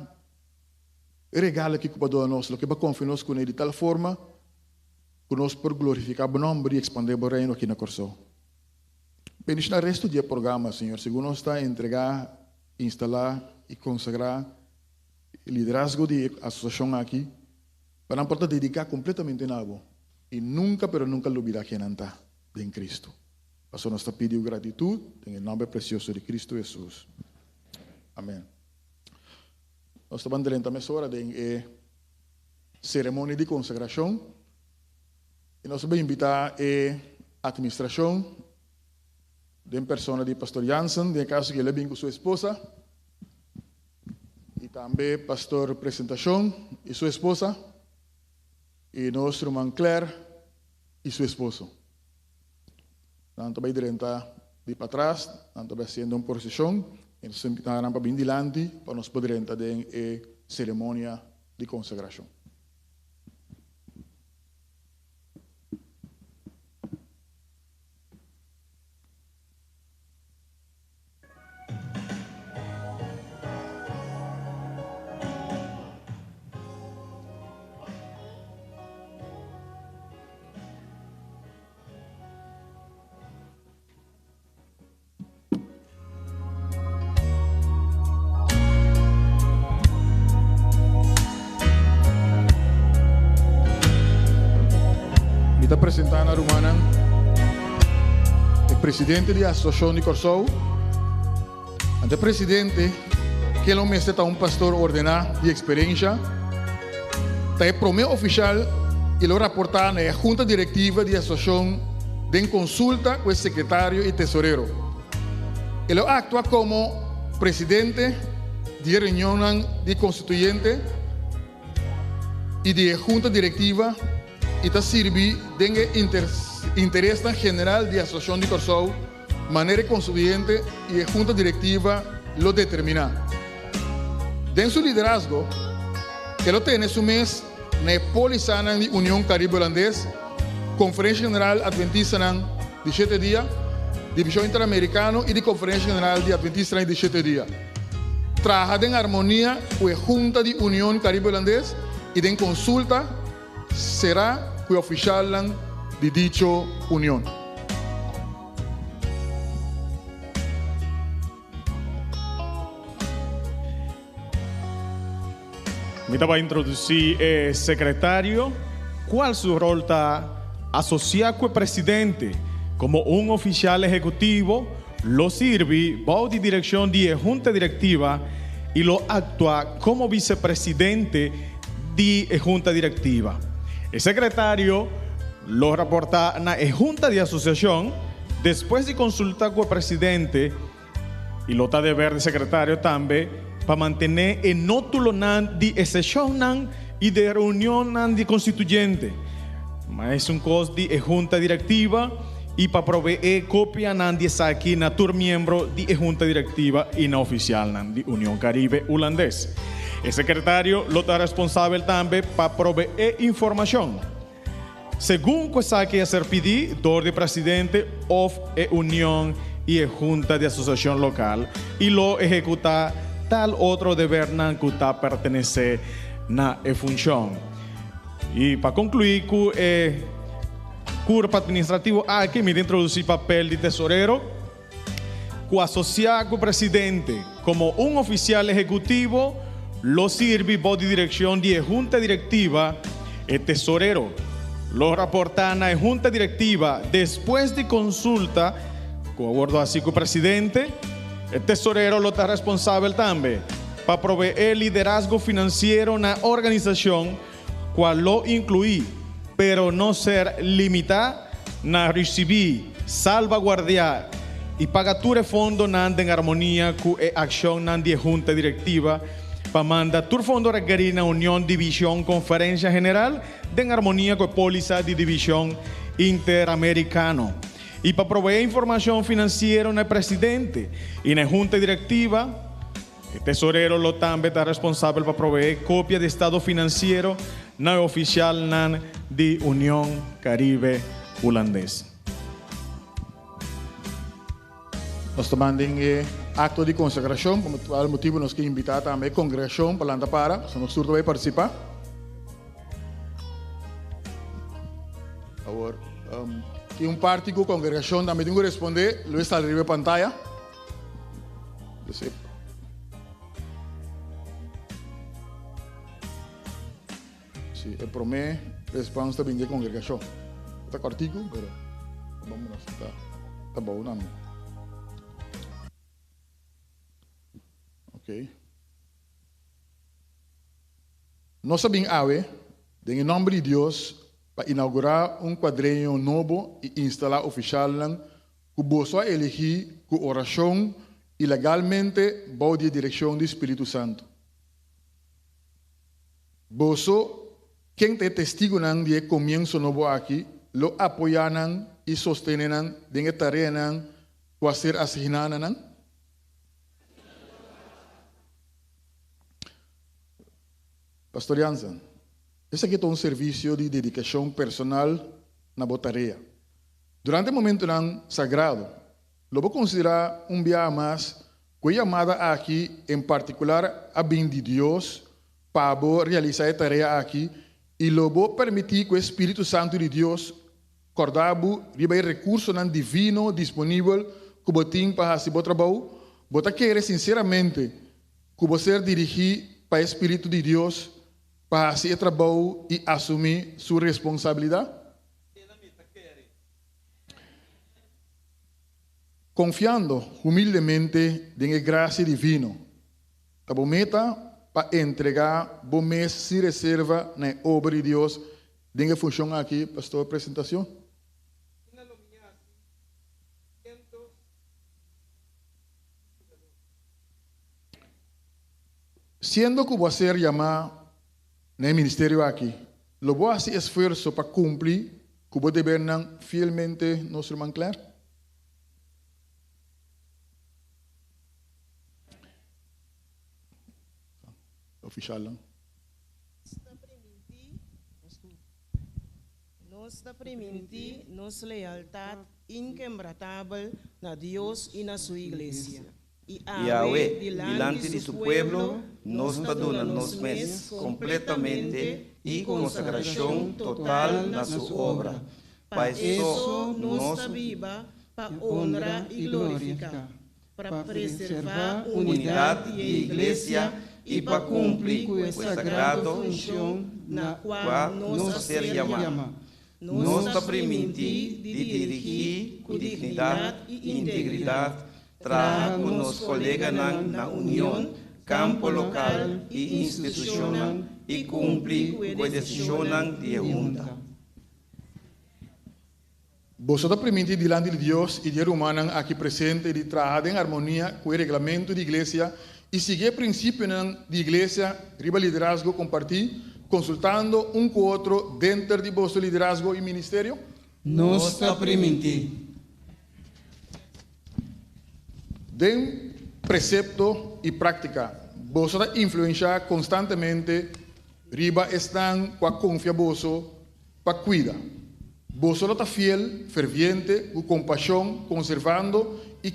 e regalo aki ku bo a duna nos, loke bo a konfia nos kuné di tal forma ku nos por glorifiká bo nòmber i ekspandé bo Reino aki na Kòrsou. Bendiciona resto di e programa, Señor, segun nos ta entrega, instala y consagra e liderazgo di e asociacion aki, pa nan por ta dedica completamente na Bo y nunca pero nunca lubida ken nan ta den Cristo. Pasobra nos ta pidi gratitud den e nomber precioso di Cristo Jesus. Amen. Nos ta ban drenta mesora den e ceremonia di consagracion. I nos ta invitá e atministrashon den persona di Pastor Jansen, den e kaso ku el a bin ku su esposa, i tambe Pastor Presentashon i su esposa, i nos ruman Claire i su esposo. Nan ta bai drenta di patras, nan ta bai hasiendo un proseshon, i nos ta invitá nan pa bin dilanti pa nos por drenta den e seremonia di konsagrashon. Mi ta presentá na rumannan e presidente di Asosiashon di Kòrsou. Ante e presidente, ken lo mester ta un pastor ordená di eksperensha, ta e promé ofishal i lo raportá na e hunta direktiva di asosiashon den konsulta ku e sekretario i tesorero. E lo aktua komo presidente di e reunionnan di konstituyente i di e hunta direktiva i ta sirbi den e interesnan general di Asosiashon di Kòrsou manera e konstituyente i e hunta direktiva lo determiná. Den su liderazgo, e lo tene su mes na e pólisanan di Union Karibe Holandes, Konferensha General Adventistanan di Shete Dia, Divishon Interamerikano i di Konferensha General di Adventistanan di Shete Dia. Traha den armonia ku e Hunta di Union Karibe Hulandes i den konsulta será ku e ofishalnan di dicho union. Mi ta bai introdusí e sekretario, kual su ròl ta asosiá ku e presidente komo un ofisial ehekutivo, lo sirbi bou di direkshon di e Hunta Direktiva i lo aktua komo visepresidente di e Hunta Direktiva. E sekretario lo raportá na e Hunta di Asosiashon despues di konsultá ku e presidente. I lo ta deber di sekretario tambe pa mantené e nótulonan di e seshonnan i di e reunionnan di konstituyente, ma esun kos di e hunta direktiva i pa proveé kopianan di esaki na tur miembro di e hunta direktiva i na ofisialnan di Union Karibe Hulandes. E sekretario lo ta responsabel tambe pa proveé informashon. Segun ku esaki a ser pidí dor di presidente òf e union i e hunta di asosiashon lokal i lo ehekutá tal otro debernan ku ta pertenesé na e funshon. I pa konkluí ku e kurpa atministrativo aki mi ta introdusí papel di tesorero ku asosiá ku presidente komo un ofisial ehekutivo lo sirbi bou di direkshon di e hunta direktiva. E tesorero lo raportá na e hunta direktiva despues di konsulta ku a wordo hasi ku presidente. E tesorero lo ta responsabel tambe pa proveé liderazgo finansiero na organisashon kua lo inkluí, pero no ser limitá na risibí, salbaguardiá i paga tur e fondonan den armonia ku e akshonnan di e Hunta Direktiva pa manda tur fondo rekerí na Union Divishon Konferensia General den armonia ku e pólisa di Divishon Interamerikano i pa proveé informashon finansiero na e presidente i na e Hunta Direktiva. E tesorero lo tambe ta responsabel pa proveé kopia di estado finansiero na e ofisialnan di Union Karibe Hulandes. Nos ta manda den e akto di konsagrashon, pa tal motibu nos ke invitá tambe e kongregashon pa lanta para, pasobra nos tur ta bai partisipá. Awor, tin un parti ku kongregashon tambe tin ku respondé, lo e sali riba e pantaya. Si, e promé respons ta bin di e kongregashon. E ta kòrtiku, pero vámonos, ta ta bou tambe. Oké. Nos a bin awe den e nòmber di Dios pa inaugurá un kuadreño nobo i instalá ofishalnan ku boso a eligí ku orashon i legalmente bou di e direkshon di Spiritu Santu. Boso, ken ta e testigunan di e komienso nobo aki, lo apoyá nan i sostené nan den e tareanan ku a ser asigná na nan? Pastor Jansen, esaki ta un servisio di dedikashon personal na bo tarea. Durante e momentunan sagrado, lo bo konsiderá un biaha mas ku e yamada aki en partikular a bin di Dios pa bo realisá e tarea aki i lo bo permití ku e spiritu santu di Dios kòrda bo riba e rekursonan divino disponibel ku bo tin pa hasi bo trabou? Bo ta kere sinseramente ku bo ser dirigí pa e spiritu di Dios pa hasi e trabou i asumí su responsabilidat? Konfiando humildemente den e grasia divino, ta bo meta pa entregá bo mes sin reserva na e obra di Dios den e funshon aki, Pastor Presentacion? Siendo ku bo a ser yamá na e ministerio aki, lo bo hasi esfuerso pa kumpli ku bo debernan fielmente, nos ruman Claire? Ofishalnan. Nos ta primintí nos lealtat inkebrantabel na Dios i na su Iglesia. I awe, dilanti di su pueblo, nos ta duna nos mes kompletamente i konsagrashon total na su obra, pa e so nos ta biba pa honra i glorifiká, pa preservá unidat di e iglesia i pa kumpli ku e sagrado funshon na kua nos a ser yamá. Nos ta primintí di dirigí ku dignidat i integridat, traha ku nos koleganan na union, kampo lokal i institushonnan i kumpli ku e desishonnan di e hunta. Boso ta primintí dilanti di Dios i di e rumannan aki presente di traha den armonia ku e reglamentu di Iglesia i sigui e prinsipionan di Iglesia riba liderazgo kompartí, konsultando un ku otro denter di boso liderazgo i ministerio? Nos ta primintí. Den presepto i práktika, boso ta influenshá konstantemente riba esnan ku a konfia boso pa kuida. Boso lo ta fiel, ferviente, ku kompashon, konservando i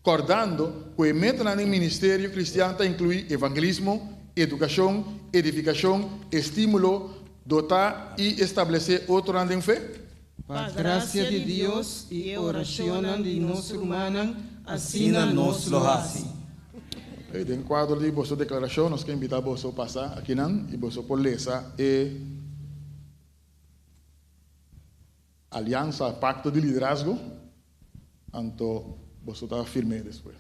kòrdando ku e metanan den ministerio kristian ta inkluí evangelismo, edukashon, edifikashon, estímulo, dotá i establesé otronan den fe? Pa grasia di Dios i e orashonnan di nos rumannan, asina nos lo hasi. Den kuadro di boso deklarashon nos ke invitá boso pasa akinan i boso por lesa e aliansa, pakto di liderazgo, anto boso ta firm'é despues.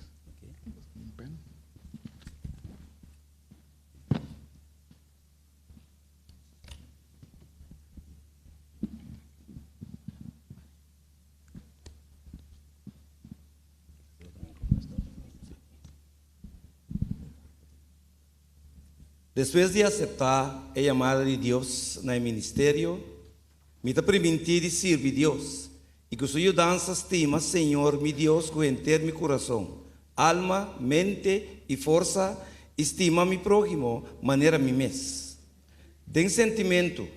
Despues di aseptá e yamada di Dios na e ministerio, mi ta primintí di sirbi Dios i ku su yudansa stima Señor mi Dios ku henter mi kurason, alma, mente i forsa i stima mi próhimo manera mi mes. Den sentimentu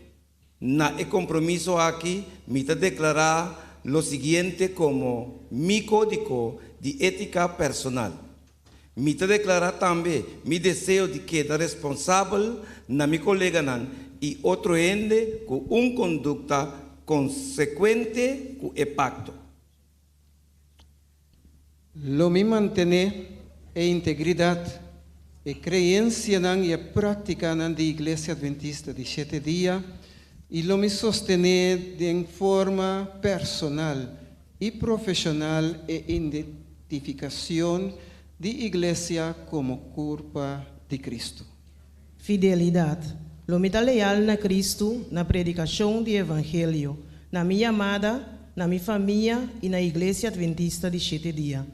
na e kompromiso aki mi ta deklará lo siguiente komo mi kódigo di étika personal. Mi ta deklará tambe mi deseo di keda responsabel na mi koleganan i otro hende ku un kondukta konsekuente ku e pakto. Lo mi mantené e integridat, e kreensianan i e práktikanan di Iglesia Adventista di Shete Dia i lo mi sostené den forma personal i profeshonal e identifikashon di Iglesia komo kurpa di Kristu. Fidelidat. Lo mi ta leal na Kristu, na predikashon di evangelio, na mi yamada, na mi famia i na Iglesia Adventista di Shete Dia.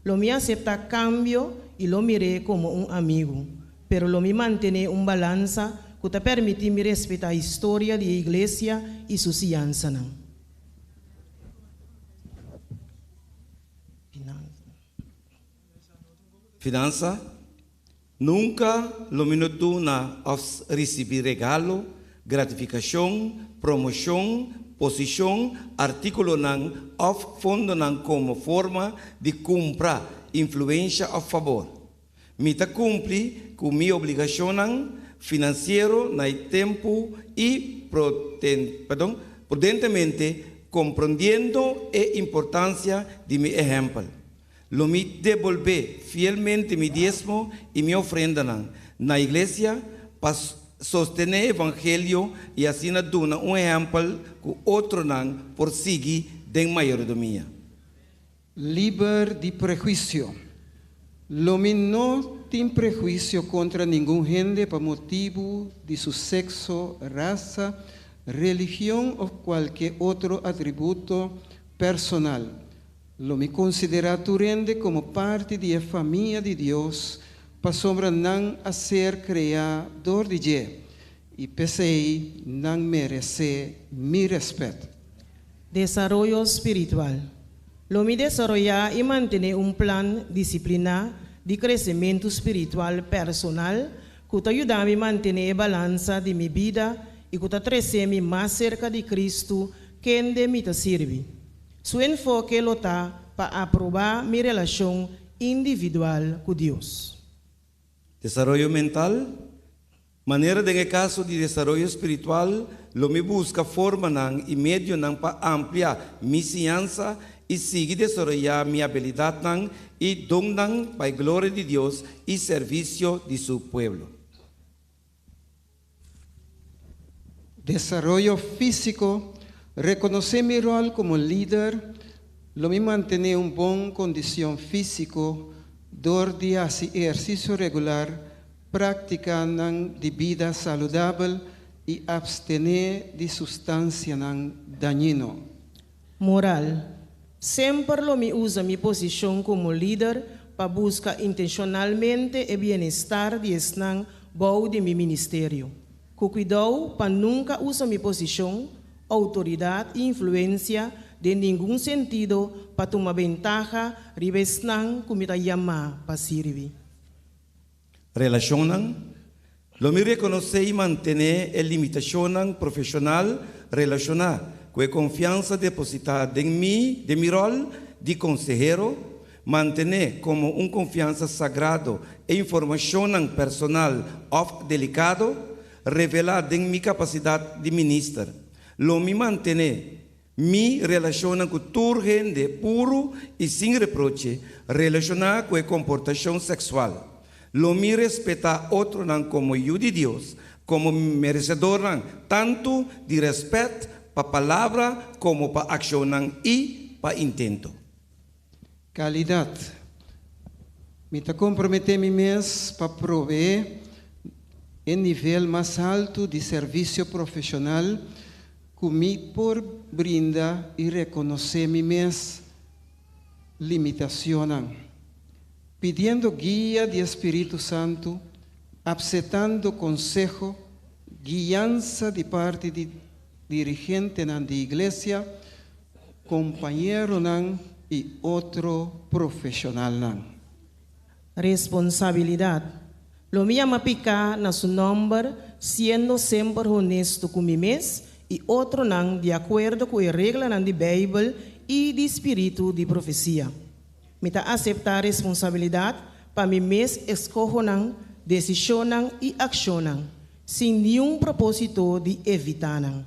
Lo mi aseptá kambio i lo mir'é komo un amigu, pero lo mi mantené un balansa ku ta permití mi respetá historia di e Iglesia i su siñansanan. Finansa, Nunka lo mi no duna òf risibí regalo, gratifikashon, promoshon, posishon, artíkulonan òf fondonan komo forma di kumpra influensha òf fabor. Mi ta kumpli ku mi obligashonnan finansiero na e tempu i prudentemente komprondiendo e importansia di mi ehèmpel. Lo mi debolbé fielmente mi diesmo i mi ofrendanan na iglesia pa sostené evangelio i asina duna un ehèmpel ku otronan por sigui den mayordomia. Liber di prehuisio. Lo mi no tin prehuisio kontra ningun hende pa motibu di su sekso, rasa, religion òf kualke otro atributo personal. Lo mi konsiderá tur hende komo parti di e famia di Dios pasobra nan a ser kreá dor di dje, i p'esei nan meresé mi rèspèt. Desaroyo spiritual. Lo mi desaroyá i mantené un plan disipliná di kresementu spiritual personal ku ta yuda mi mantené e balansa di mi bida i ku ta trese mi mas serka di Kristu kende mi ta sirbi. Su enfoke lo ta pa aprobá mi relashon individual ku Dios. Desaroyo mental, Manera den e kaso di desaroyo spiritual, lo mi buska formanan i medionan pa amplia mi siñansa i sigui desaroyá mi abilidatnan i donnan pa e gloria di Dios i servisio di su pueblo. Desaroyo físiko, Rekonosé mi ròl komo lider, lo mi mantené un bon kondishon físiko dor di hasi ehersisio regular, práktikanan di bida saludabel i apstené di sustansianan dañino. Moral, Semper lo mi usa mi posishon komo lider pa buska intenshonalmente e bienestar di esnan bou di mi ministerio. Ku kuidou pa nunka usa mi posishon, outoridat i influensia den ningun sentido pa tuma bentaha riba esnan ku mi ta yamá pa sirbi. Relashonnan, Lo mi rekonosé i mantené e limitashonnan profeshonal relashoná ku e konfiansa depositá den mi den mi ròl di konsehero, mantené komo un konfiansa sagrado e informashonnan personal òf delikado revelá den mi kapasidat di minister. Lo mi mantené mi relashonnan ku tur hende puru i sin reproche relashoná ku e komportashon seksual. Lo mi respetá otronan komo yu di Dios, komo meresedornan tantu di rèspèt pa palabra komo pa akshonnan i pa intento. Kalidat. Mi ta komprometé mi mes pa proveé e nivel mas haltu di servisio profeshonal ku mi por brinda i rekonosé mi mes limitacionnan, pidiendo guia di e Spiritu Santu, apsetando konseho, guiansa di parti di dirigentenan di Iglesia, kompañeronan i otro profeshonalnan. Responsabilidat. Lo mi yama piká na su nòmber, siendo semper honesto ku mi mes i otronan di akuerdo ku e reglanan di Beibel i di spiritu di profesia. Mi ta aseptá responsabilidat pa mi mes eskohonan, desishonnan i akshonnan, sin niun propósito di evitá nan.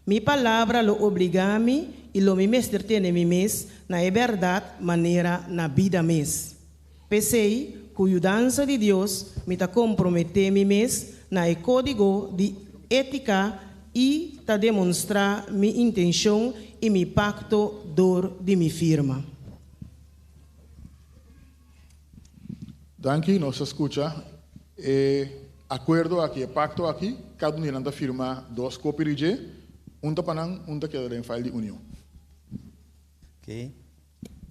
Mi palabra lo obligá mi i lo mi mester tene mi mes na e bèrdat manera na bida mes. P'esei, ku yudansa di Dios, mi ta komprometé mi mes na e kódigo di étika i ta demonstrá mi intenshon i mi pakto dor di mi firma. Danki, nos a skucha e akuerdo aki, e pakto aki, kada un di nan ta firma dos kopi di dje, un ta pa nan, un ta keda den file di union. Ok.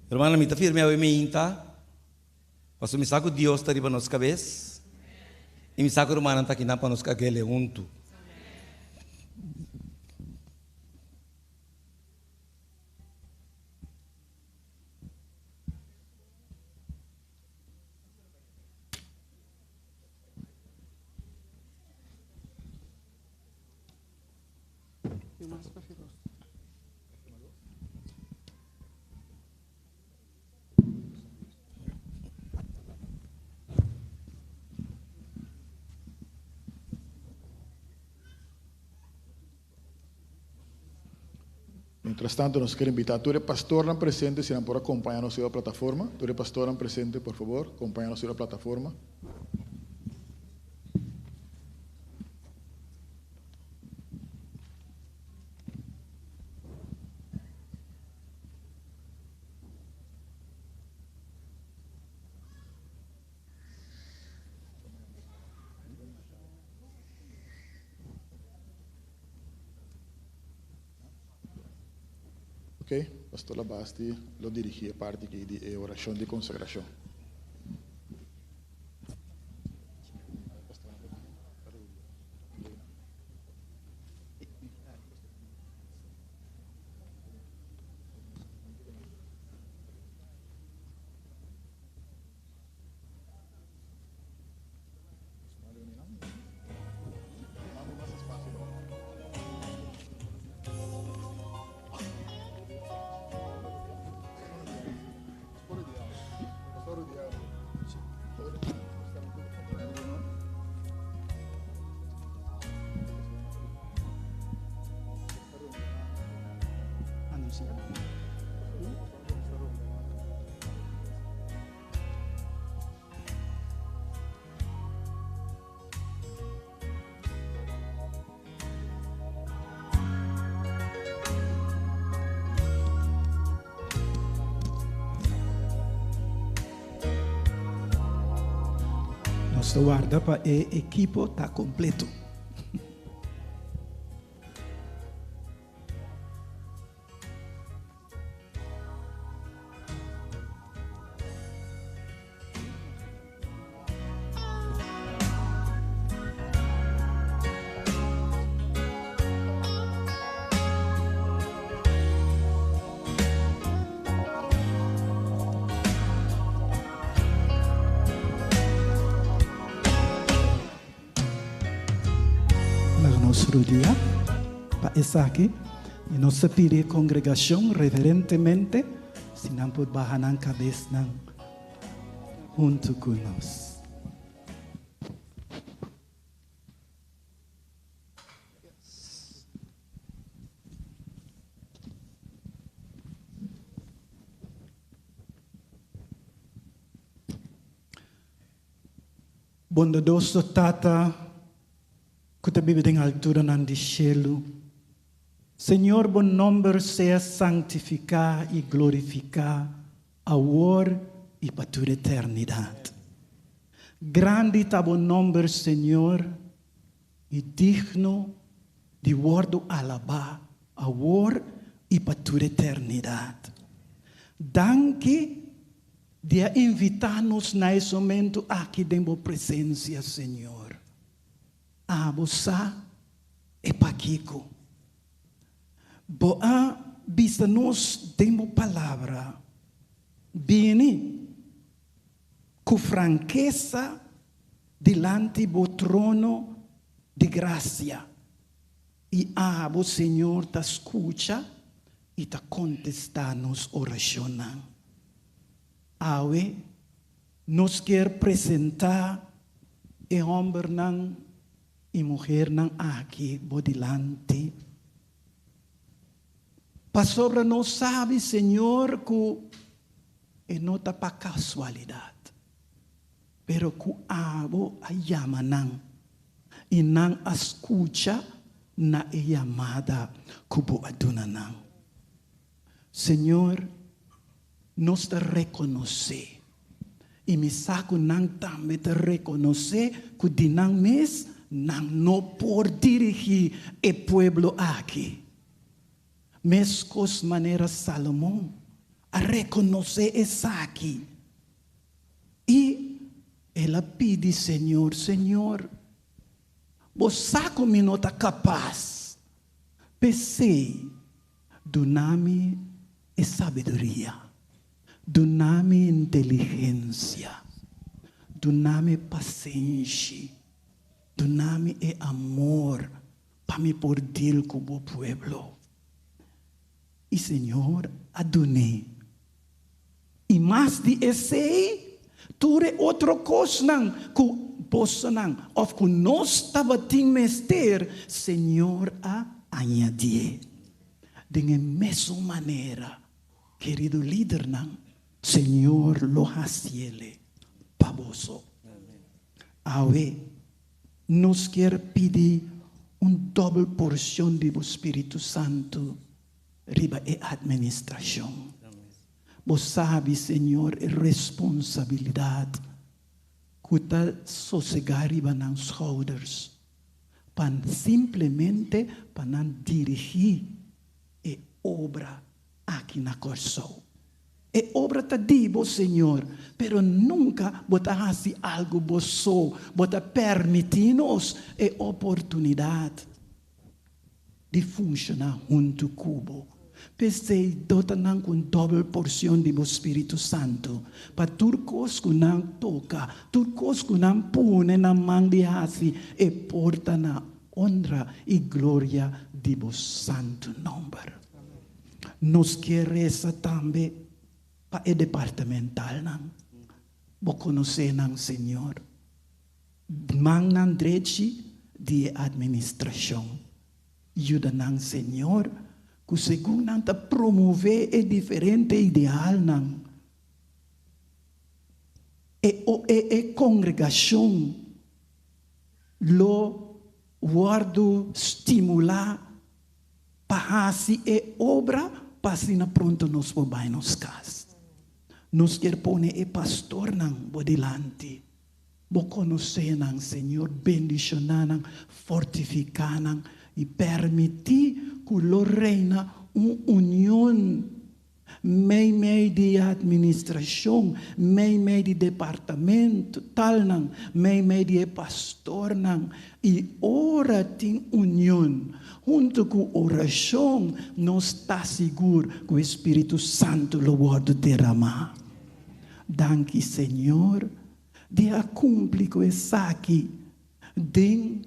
Hermano, mi ta firme awe meinta, pasobra mi sa ku Dios ta riba nos kabes, i mi sa ku rumannan ta akinan pa nos kagele huntu. Mientras tanto, nos quiere invitar a tur e pastornan presente si nan por acompaña nos riba plataforma. Tur e pastornan presente, por favor, acompaña nos riba plataforma. Ok, Pastor Labasti lo dirigí e parti aki di e orashon di konsagrashon. Nos ta warda pa e ekipo ta kompleto. Laga nos rudia pa esaki i nos ta pidi e kongregashon reverentemente si nan por baha nan kabesnan huntu ku nos. Bondadoso Tata ku ta biba den alturanan di shelu, Señor bo nomber sea sanktifiká i glorifiká awor i pa tur eternidat. Grandi ta bo nomber Señor i digno di wòrdu alabá awor i pa tur eternidat. Danki di a invitá nos na es momentu aki den bo presensia, Señor. Abo sa e pakiko. Bo a bisa nos den bo Palabra, Bini ku frankesa dilanti bo trono di grasia, i abo, Señor, ta skucha i ta kontestá nos orashonnan. Awe nos kier presentá e hòmbernan i muhernan aki bo dilanti, pasobra nos sabi, Señor, ku e no ta pa kasualidat, pero ku abo a yama nan i nan a skucha na e yamada ku bo a duna nan. Señor, nos ta rekonosé, i mi sa ku nan tambe ta rekonosé ku di nan mes nan no por dirigí e pueblo aki. Meskos manera Salomon a rekonosé esaki i el a pidi Señor, Señor, bo sa ku mi no ta kapas, p'esei Duna mi e sabiduria, duna mi inteligensia, duna mi pasenshi, duna mi e amor pa mi por deal ku bo pueblo. I Señor a dun'é. I mas di esei, tur e otro kosnan ku bosonan òf ku nos tabatin mester, Señor a añadié. Den e mesun manera, kerido lidernan, Señor lo hasiele pa boso. Awe, nos kier pidi un dòbel porshon di bo Spiritu Santu riba e administrashon. Bo sabi, Señor, e responsabilidad cu ta sosega riba nan schouders pa simplemente pa nan dirigi e obra aki na Corsou. E obra ta di bo, Señor, pero nunca bo ta haci algo bo so, bo ta permiti nos e oportunidad. di funshoná huntu ku bo. P'esei, dota nan ku un dòbel porshon di bo spiritu santu, pa tur kos ku nan toka, tur kos ku nan pone nan man di hasi, e por ta na onra i gloria di bo santu nòmber. Nos ke resa tambe pa e departamentalnan. Bo konosé nan, Señor. Mannan drechi di e administrashon. Yuda nan, Señor, ku segun nan ta promové e diferente idealnan, e e e kongregashon lo wòrdu stimulá pa hasi e obra pa asina pronto nos por bai nos kas. Nos kier pone e pastornan bo dilanti. Bo konosé nan, Señor, bendishoná nan, fortifiká nan i permití ku lo reina un union meimei di atministrashon, meimei di departamento talnan, meimei di e pastornan. I ora tin union, huntu ku orashon, nos ta sigur ku e Spiritu Santu lo wòrdu deramá. Danki Señor di a kumpli ku esaki den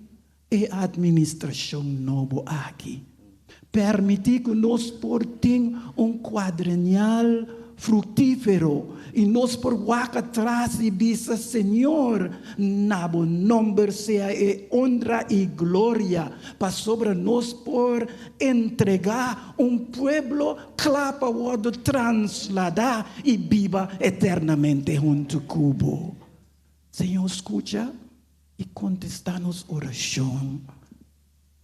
e atministrashon nobo aki. Permití ku nos por tin un kuadrenial fruktífero i nos por wak atras i bisa, Señor, na bo nòmber sea e onra i gloria, pasobra nos por entregá un pueblo kla pa wòrdu transladá i biba eternamente huntu ku bo. Señor, skucha i kontestá nos orashon.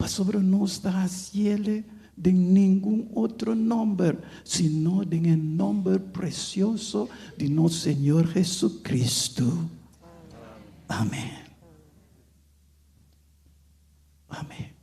Pasobra nos ta hasiele den ningun otro nòmber, sino den e nòmber presioso di nos Señor Jesucristo. Amèn. Amèn.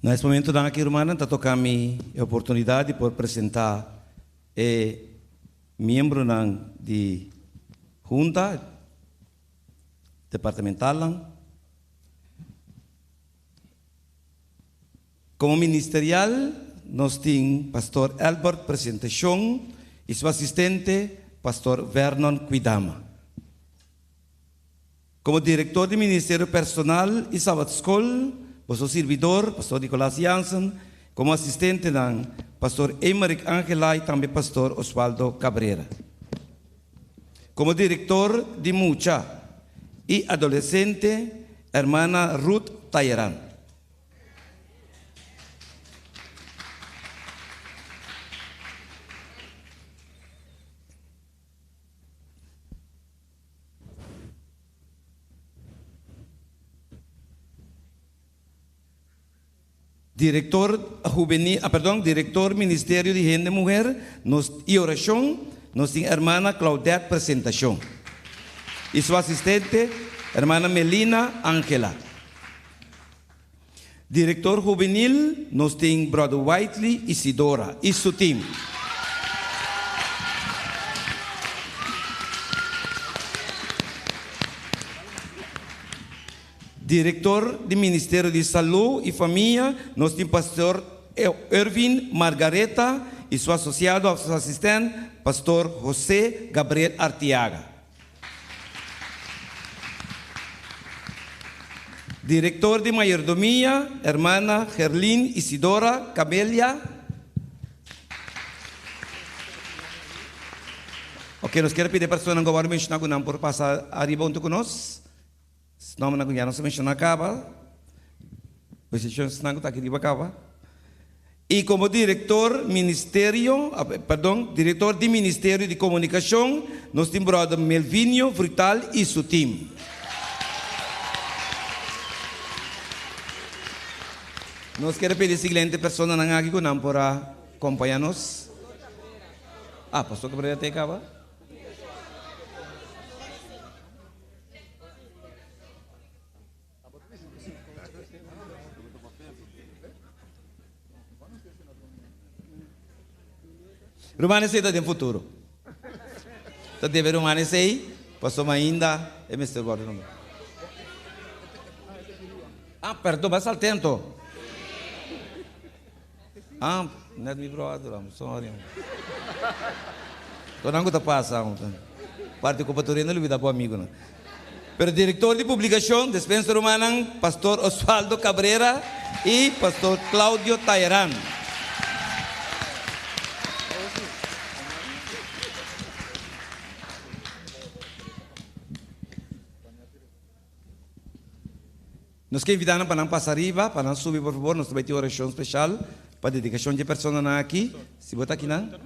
Na es momentonan aki rumannan ta toca mi e oportunidad di por presenta e miembronan di Junta Departamentalnan. Komo ministerial nos tin Pastor Elbert Presentacion i su asistente Pastor Vernon Kwidama. Komo direktor di Ministerio Personal i Sabat Skol, boso sirbidor, Pastor Nicolas Jansen, komo asistentenan Pastor Emerick Angela i tambe Pastor Oswaldo Cabrera. Komo direktor di Mucha i Adolesente, Hermana Ruth Talleran. Director Juvenil, ah, perdon, Director Ministerio di Hende Muher nos, y Oracion, nos tin Hermana Claudette Presentacion y su asistente, Hermana Melina Angela. Director Juvenil, nos tin Brother Whiteley Isidora y su team. Director di Ministerio di Salú y Famia, nos tin Pastor Ervin Margaretha y su asociado of su asistent, Pastor José Gabriel Artiaga. Director di Mayordomia, Hermana Gerlin Isidora Camelia. Ok, nos kier pidi e personanan ku a wòrdu menshoná ku nan por pasa ariba huntu ku nos. Nòmbernan ku ya nos a menshoná kaba, posishon esnan ku ta aki riba kaba. I komo direktor ministerio, perdon, direktor di Ministerio di Komunikashon, nos tin bròder Melvinio Vrutaal i su tim. Nos kier a pidi e siguiente personanan aki ku nan por a kompañá nos. Ah, Pastor Cabrera ta e kaba? Ruman esei ta den futuro. Ta debe ruman esei pasobra ainda e mester wòrdu nombrá. Ah, perdon, bas al tento. Ah, net mi brother, I'm sorry. Kon ku ta pasa. Parte ku patorena lubidá bo amigunan. Pero direktor di publikashon, despensa rumannan, Pastor Osvaldo Cabrera i Pastor Claudio Tayeran. Nos ke invitá nan pa nan pasa ariba, pa nan subi por fabor, nos ta bai tin orashon speshal pa dedikashon dje personanan aki. Si bo ta akinan.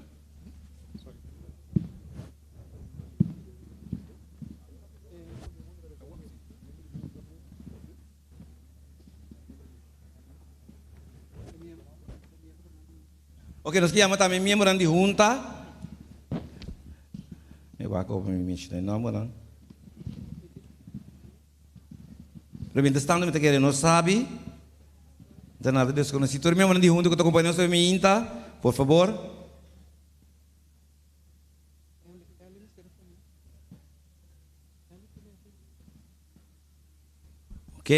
Ok, nos ke yama tambe miembronan di hunta. Mi wak open mi menshona e nombernan. Pero mientras tanto mi ta kere nos sabi, no ta nada deskonosí. Tur miembronan di hunta ku ta kompaña nos hoy mainta, por fabor. Ok.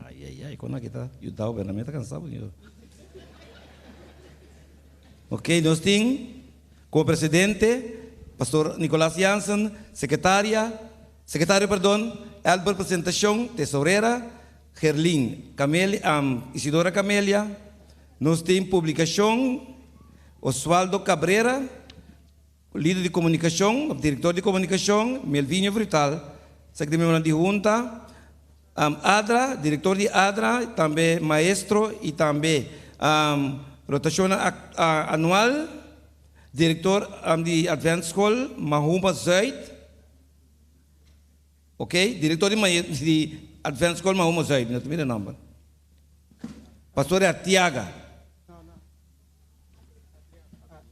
Ai, ai, ai, kon aki ta yudao, pero mi ta cansado. Ok, nos tin como presidente Pastor Nicolas Jansen, secretaria, secretario, perdón, Albert Presentación, tesorera, Gerlin Camelia, um, Isidora Camelia, nos tin publicación, Oswaldo Cabrera, líder di komunikashon, direktor di komunikashon, Melvinio Frutal, esaki ta miembronan di hunta, um, Adra, direktor di Adra, tambe maestro i tambe um, rotashon anual, direktor um, di Advent School, Mahuma Zuid, ok, direktor di, di Advent School Mahuma Zuid, no ta mira nomber. Pastor Artiaga.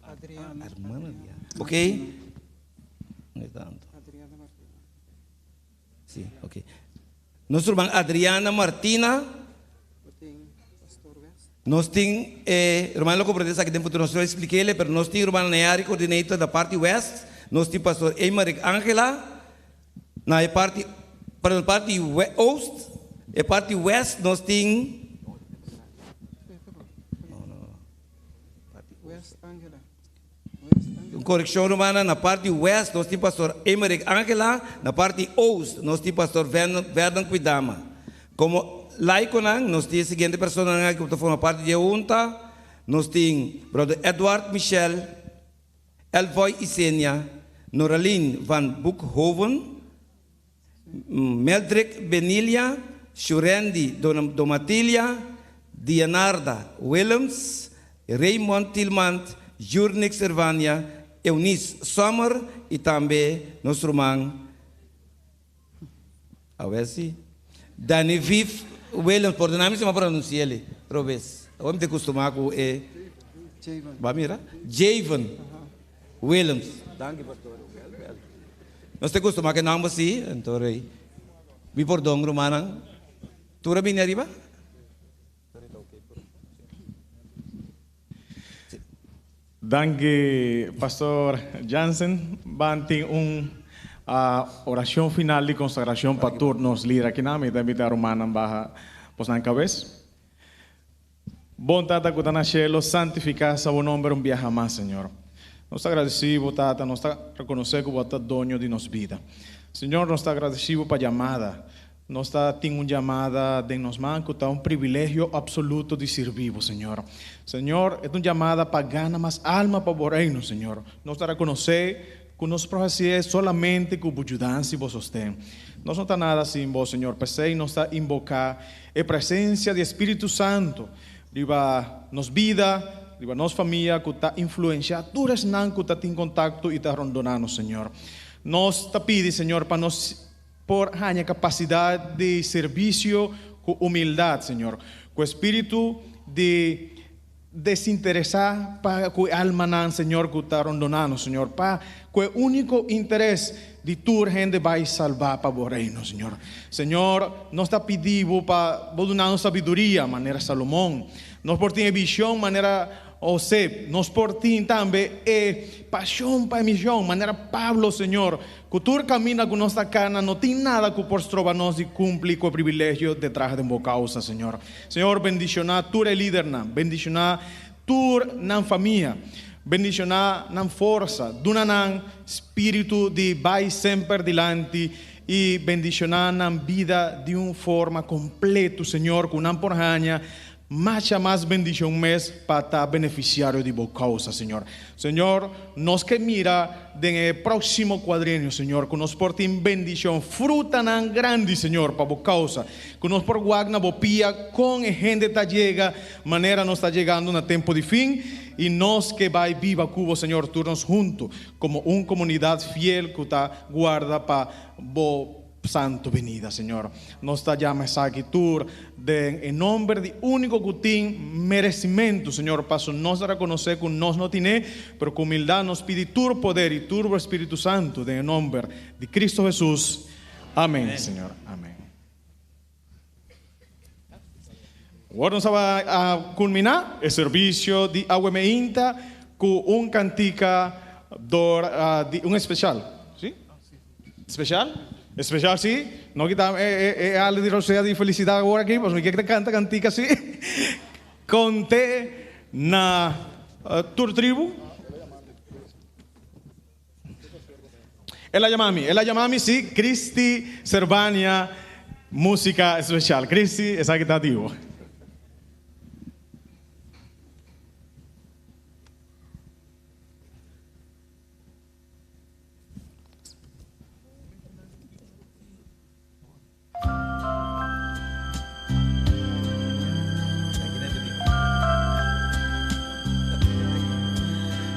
Adriana. Hermana Adriana. Ok. No tanto. Adriana Martina. Sí, ok. Nos hermana Adriana Martina. Nos tin, eh, hermano lo comprende aquí den futuro, nos lo expliquele, pero nos tin hermana Neari, coordinator da party West, nos tin pastor Emerick Angela, na e parti, perdon, parti Oost, e parti West nos tin West Angela. Un korekshon rumana, na parti West nos tin pastor Emerick Angela, na parti Oost nos tin pastor Vernon Kuidama. Komo laikonan nos tin e siguiente personanan aki ku ta forma parti di e hunta, nos tin brother Edward Michel, Elvoy Isenia, Noraline van Boekhoven, Meldrick Benilia, Shurendi Domatilia, Dianarda Willems, Raymond Tilmant, Jurnick Servania, Eunice Sommer i tambe nos ruman awe si Danny Viv Willems, pordona mi si mi a pronunsi'el robes, awe mi ta kustumá ku e Ba mira Javen Willems. Danki pastor. Nos ta kustumá ku e nòmber si, anto rei. Mi pordon rumannan. Tur a bini ariba? Danki Pastor Jansen. Ban tin un orashon final di konsagrashon pa tur nos lider akinan. Mi ta invitá rumannan baha bosnan kabes. Bon Tata ku ta na shelu, santifiká sa bo nomber un biaha mas, Señor. Nos ta agradesí bo, Tata, nos ta rekonosé ku bo ta doño di nos bida. Señor, nos ta agradesí bo pa yamada. Nos ta tin un yamada den nos man ku ta un privilegio apsoluto di sirbí bo, Señor. Señor, e ta un yamada pa gana mas alma pa bo Reino, Señor. Nos ta rekonosé ku nos por hasié solamente ku bo yudansa i bo sosten. Nos no ta nada sin bo, Señor. P'esei nos ta inboká E presencia di e Spiritu Santo riba nos bida, riba nos famia cu ta influencia tur esnan cu ta tin contacto y ta rondona nos, Señor. Nos ta pidi, Señor, pa nos por haña capacidad di servicio cu humildad, Señor, cu e spiritu di desinteresá pa ku e almanan, Señor, ku ta rondoná nos, Señor, pa ku e úniko interes di tur hende bai salbá pa Bo Reino, Señor. Señor, nos ta pidi Bo pa Bo duna nos sabiduria manera Salomon. Nos por tin e vishon manera. José, nos por tin tambe e pasion pa mision, manera Pablo, Señor, ku tur kaminda ku nos ta kana, no tin nada ku por stroba nos di kumpli ku e privilegio di traha den bo kausa, Señor. Señor, bendishoná tur e lidernan, bendishoná tur nan famia, bendishoná nan forsa, duna nan spiritu di bai semper dilanti i bendishoná nan bida di un forma kompletu, Señor, ku nan por haña Masha mas bendishon mes pa ta benefisiario di bo kousa, Señor. Señor, nos ke mira den e próksimo kuadrenio, Señor, ku nos por tin bendishon, frutanan grandi, Señor, pa bo kousa, ku nos por wak na bo pia kon e hende ta yega manera nos ta yegando na tempu di fin, i nos ke bai biba ku bo, Señor, tur nos huntu, komo un komunidat fiel ku ta guarda pa bo. Santo benida, Señor. Nos ta yama esaki tur den e nomber di úniko ku tin meresimentu, Señor, paso nos ta rekonosé ku nos no tin'é, pero ku humildat nos pidi tur poder i tur bo Spiritu Santu den e nomber di Cristo Hesus. Amén, Señor. Amén. Awor nos a bai a kulminá e servisio di awe meinta ku un kantika dor di un espesial. Sí? Espesial? Espesial sí. No kita e ale di rosea di felisidat awor aki, pasobra mi ke kanta kantika sí. Konte na tur tribu. El a yama mi, el a yama mi, sí, Christy Servania, música especial. Christy, esaki ta di bo.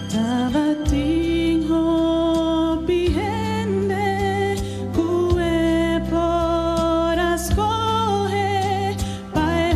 Tabatin hopi hende ku e por a skohe pa e.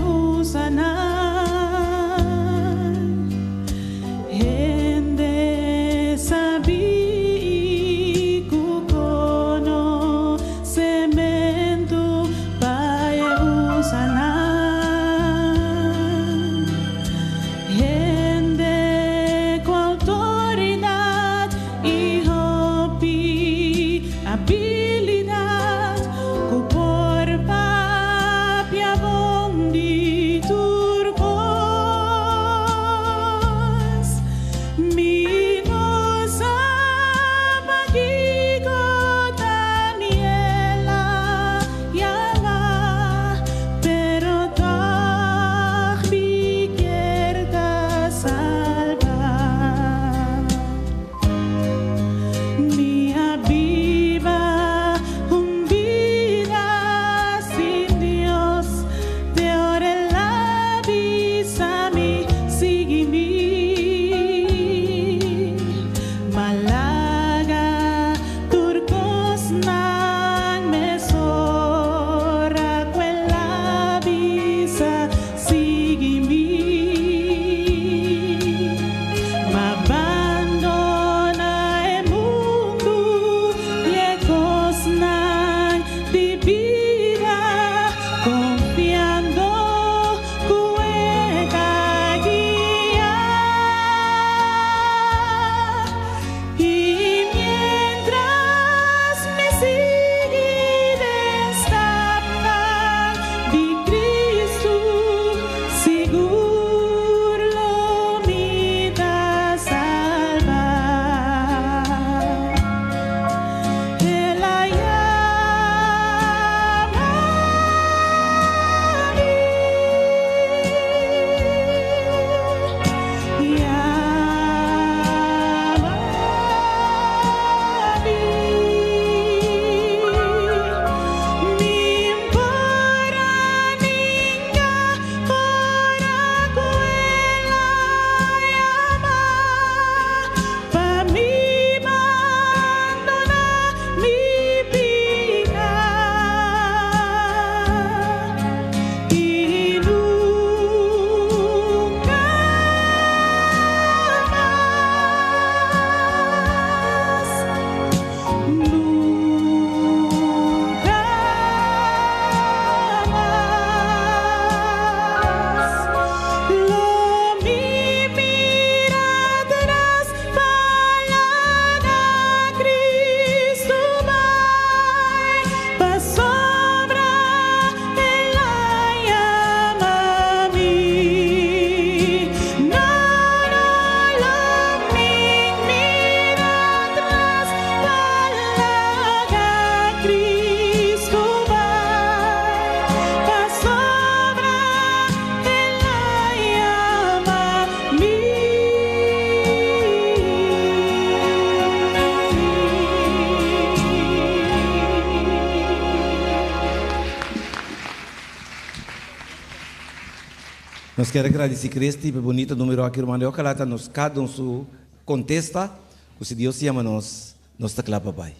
Nos kier a gradici Christy pa e bunita numero aki ruman. Ojalá ta nos cada un su contesta cu si Dios yama nos, nos ta cla pa bay.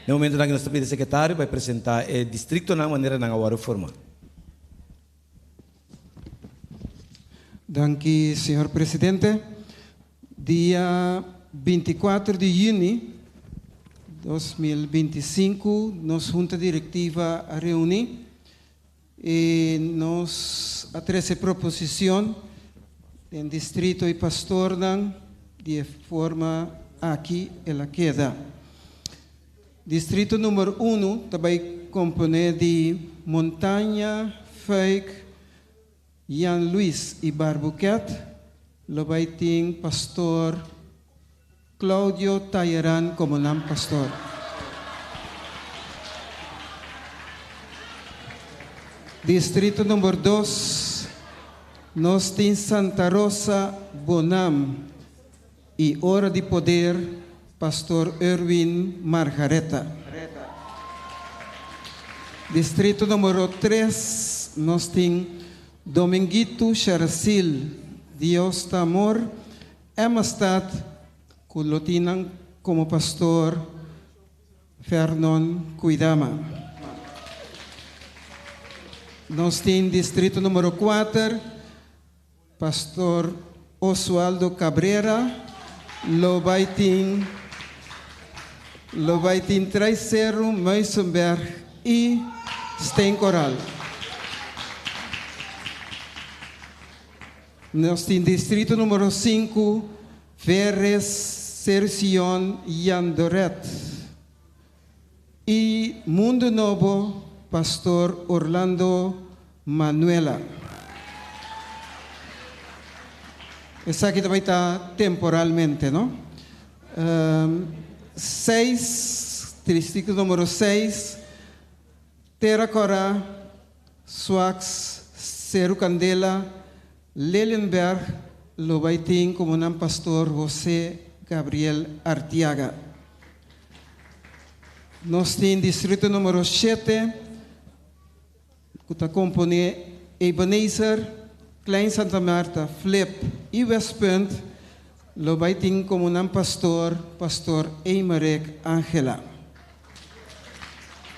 Na e momentonan aki nos ta pidi e secretario pa e presenta e districtonan manera nan a worde forma. Danki señor presidente. Dia bintikuater di yüni 2025 nos hunta direktiva a reuní i nos a trese proposishon den distrito i pastornan di e forma aki el a keda. Distrito number unu ta bai komponé di Montaña, Fuik, Jan Luis i Barbuquet. Lo bai tin pastor Claudio Talleran komo nan pastor. Distrito number dos, nos tin Santa Rosa, Bonam i Ora di Poder, pastor Erwin Margareta. Distrito numero tres, nos tin Dominguito Sharacil, Dios ta Amor, Emmastad, ku lo tin nan komo pastor Vernon Kuidama. Nos tin distrito numero kuater, Pastor Oswaldo Cabrera lo bai tin lo bai tin Traiseru, Muizenberg y Steenkoral. Nos tin distrito numero sinku, Veres, Sercion, Jandoret y Mundo Nobo, Pastor Orlando Manuela. Esaki ta bai ta temporalmente, no? Seis, distrito numero seis, Tera Kòrá, Swax, Seru Kandela, Lelienberg lo bai tin komo nan pastor José Gabriel Artiaga. Nos tin distrito numero shete ku ta komponé Ebenezer, Klein Santa Marta, Flip i Westpunt lo bai tin komo nan pastor Pastor Eymerick Angela.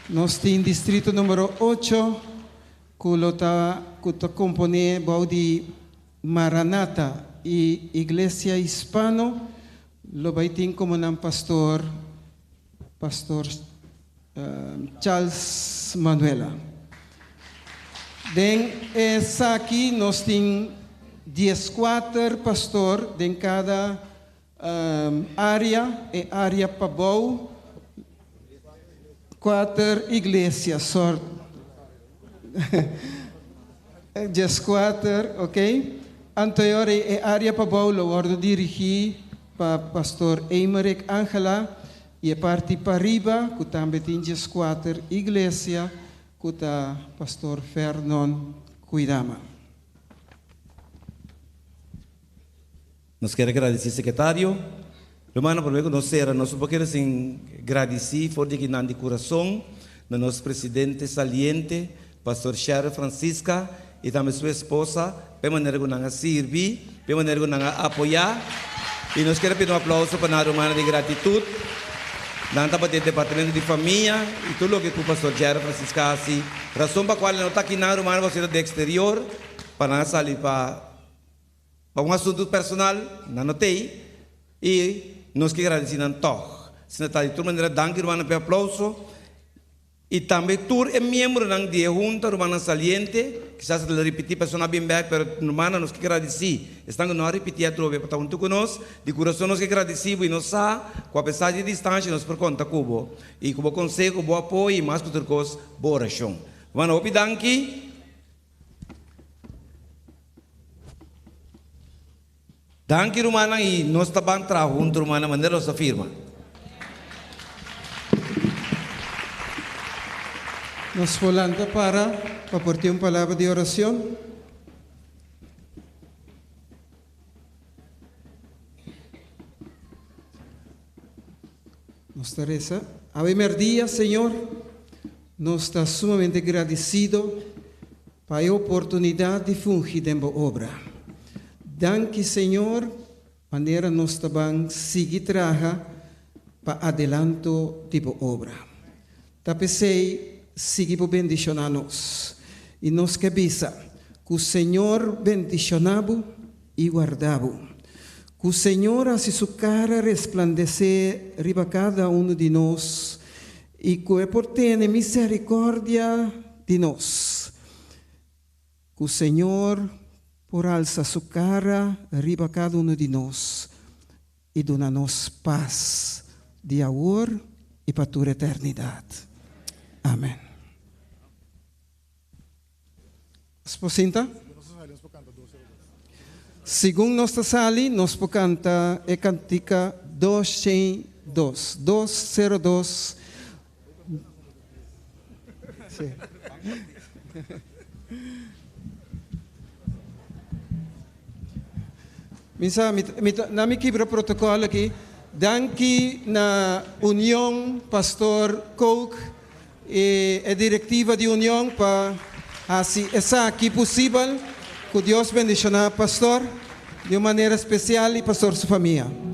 Nos tin distrito numero ocho ku lo ta ku ta komponé bou di Maranata i Iglesia Hispano lo bai tin komo nan pastor Pastor Charles Manuela. Den esaki nos tin dieskuater pastor den kada área, e área pabou kuater iglesia, sort dieskuater, ok. Anto e ora e área pabou lo wòrdu dirigí pa Pastor Eymerick Angela i e parti pariba ku tambe tin dieskuater iglesia ku ta Pastor Vernon Kuidama. Nos kier a gradisí sekretario. Rumannan, promé ku nos sera, nos no por keda sin gradisí for di kinan di kurason na nos presidente saliente, Pastor Sherry Francisca, i tambe su esposa, pa e manera ku nan a sirbi, pa e manera ku nan a apoyá. I nos kier a pidi un aplauso pa nan rumannan di gratitut. Nan tabata e departamento di famia i tur loke ku Pastor Sherry Francisca a hasi. Rason pa kual e no ta akinan, rumannan, pasobra e ta di eksterior, pa nan a sali pa. Pa un asuntu personal, nan no t'ei i nos ke gradisí nan tòg. Asina ta, di tur manera danki rumannan p'e aplauso i tambe tur e miembronan di e hunta, rumannan saliente, kisas ta ripití pasobra nan a bin bèk, pero rumannan nos ke gradisí esnan ku no a ripití atrobe pa ta huntu ku nos. Di kurason nos ke gradisí bo i nos sa ku apesar di distansha nos por konta ku bo i ku bo konseho, bo apoyo i mas ku tur kos bo orashon. Rumannan hopi danki. Danki rumannan y nos ta ban traha hunto rumannan manera nos ta firma. Nos por lanta para pa por tin un palabra di oracion. Nos ta reza. Awe merdia, Señor, nos ta sumamente gradecido. Pa e oportunidat di fungi den bo obra. Danki Señor manera nos ta ban sigui traha pa adelanto di bo obra. Ta p'esei sigui bo bendishoná nos. I nos ke bisa ku Señor bendishoná bo i warda bo. Ku Señor hasi su kara resplandesé riba kada unu di nos i ku e por tene miserikòrdia di nos. Ku Señor por alsa su kara riba kada unu di nos i duna nos pas di awor i pa tur eternidat. Amen. Nos por sinta? Segun nos ta sali, nos por kanta e kantika 202. 202. Sí. Mi sa, mi, mi, na mi kibra protocol aki. Danki na Union Pastor Kook i e direktiva di Union pa hasi esaki posibel. Ku Dios bendishoná Pastor di un manera spesial i Pastor su famia.